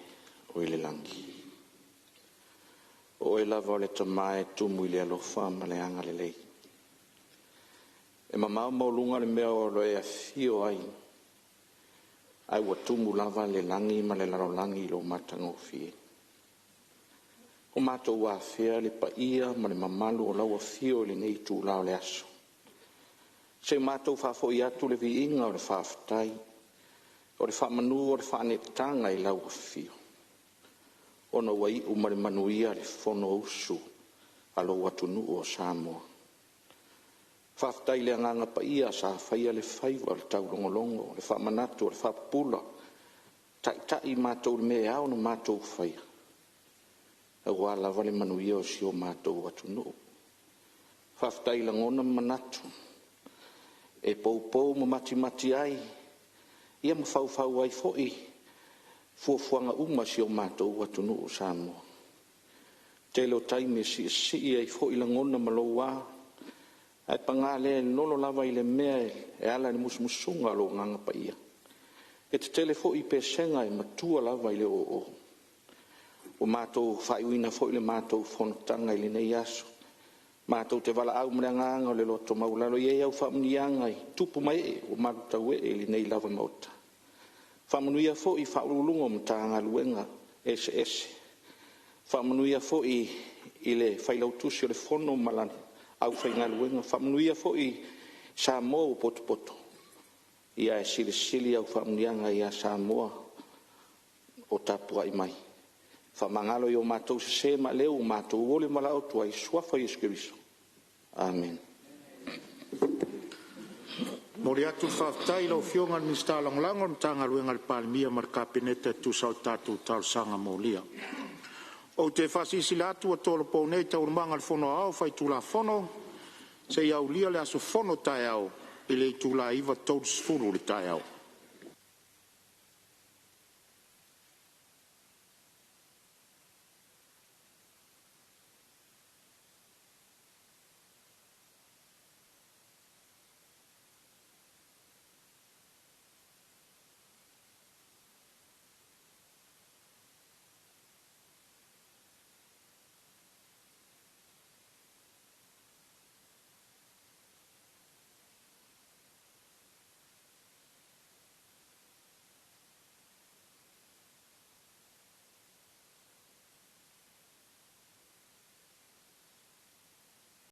o i le lagi, o Oe lava o le Tama e tumu i le alofa ma le agalelei, e mamao maualuga le mea o lo o e afio ai, ae ua tumu lava le lagi ma le lalolagi i lou matagofie. Ua matou afea le paia ma le mamalu o lau afio i lenei itula o le aso, se i o matou faafoi atu le viiga o le faafetai, o le faamanu o le faaneetaga i lau afio, ona ua iu ma le manuia le Fonousu a lou atunuu o Samoa. Faafetai i le Agaga Paia sa faia le faiva o le taulogologo, o le faamanatu, o le faapupula, taitai i matou i le mea e ao ona matou faia, aua lava le manuia o si o matou atunuu. Faafetai i lagona ma manatu e poupou ma matimati ai ia ma faufau ai foi fuafuaga uma a si o matou atunuu o Samoa. Tele o taimi e siisii ai foi lagona ma loua, ae paga lea e lolo lava i le mea e ala i le musumusuga a lou Agaga Paia. E tetele foi i pesega e matua lava i le oo. Ua matou faaiuina foi le matou fonotaga i lenei aso, matou te valaau ma le agaga o le loto maualalo, e i ai au faamanuiaga i tupu ma ee ua malutauee i lenei lava Maota. Faamanuia foi i Ofisa Sili o Pulega o Matagaluega eseese, faamanuia foi i le Failautusi o le Fono ma lana aufaigaluega, faamanuia foi i Samoa ua potopoto, ae silisili au faamanuiaga ia Samoa o tapuai mai. Faamagalo i o matou sese ma aleu ua matou oli ma valaau atu ai i le Suafa o Iesu Keriso. Amene. E momoli atu le faafetai i lau Afioga i le Minisita Lagolago o le Matagaluega a le Palemia ma le Kapeneta e tusa o tatou talosaga molia. Ou te faasilasila atu ua tolopo nei Taualumaga a le Fono Aoao Faitulafono seia aulia le aso fono taeao i le itula e 9:30 i le taeao.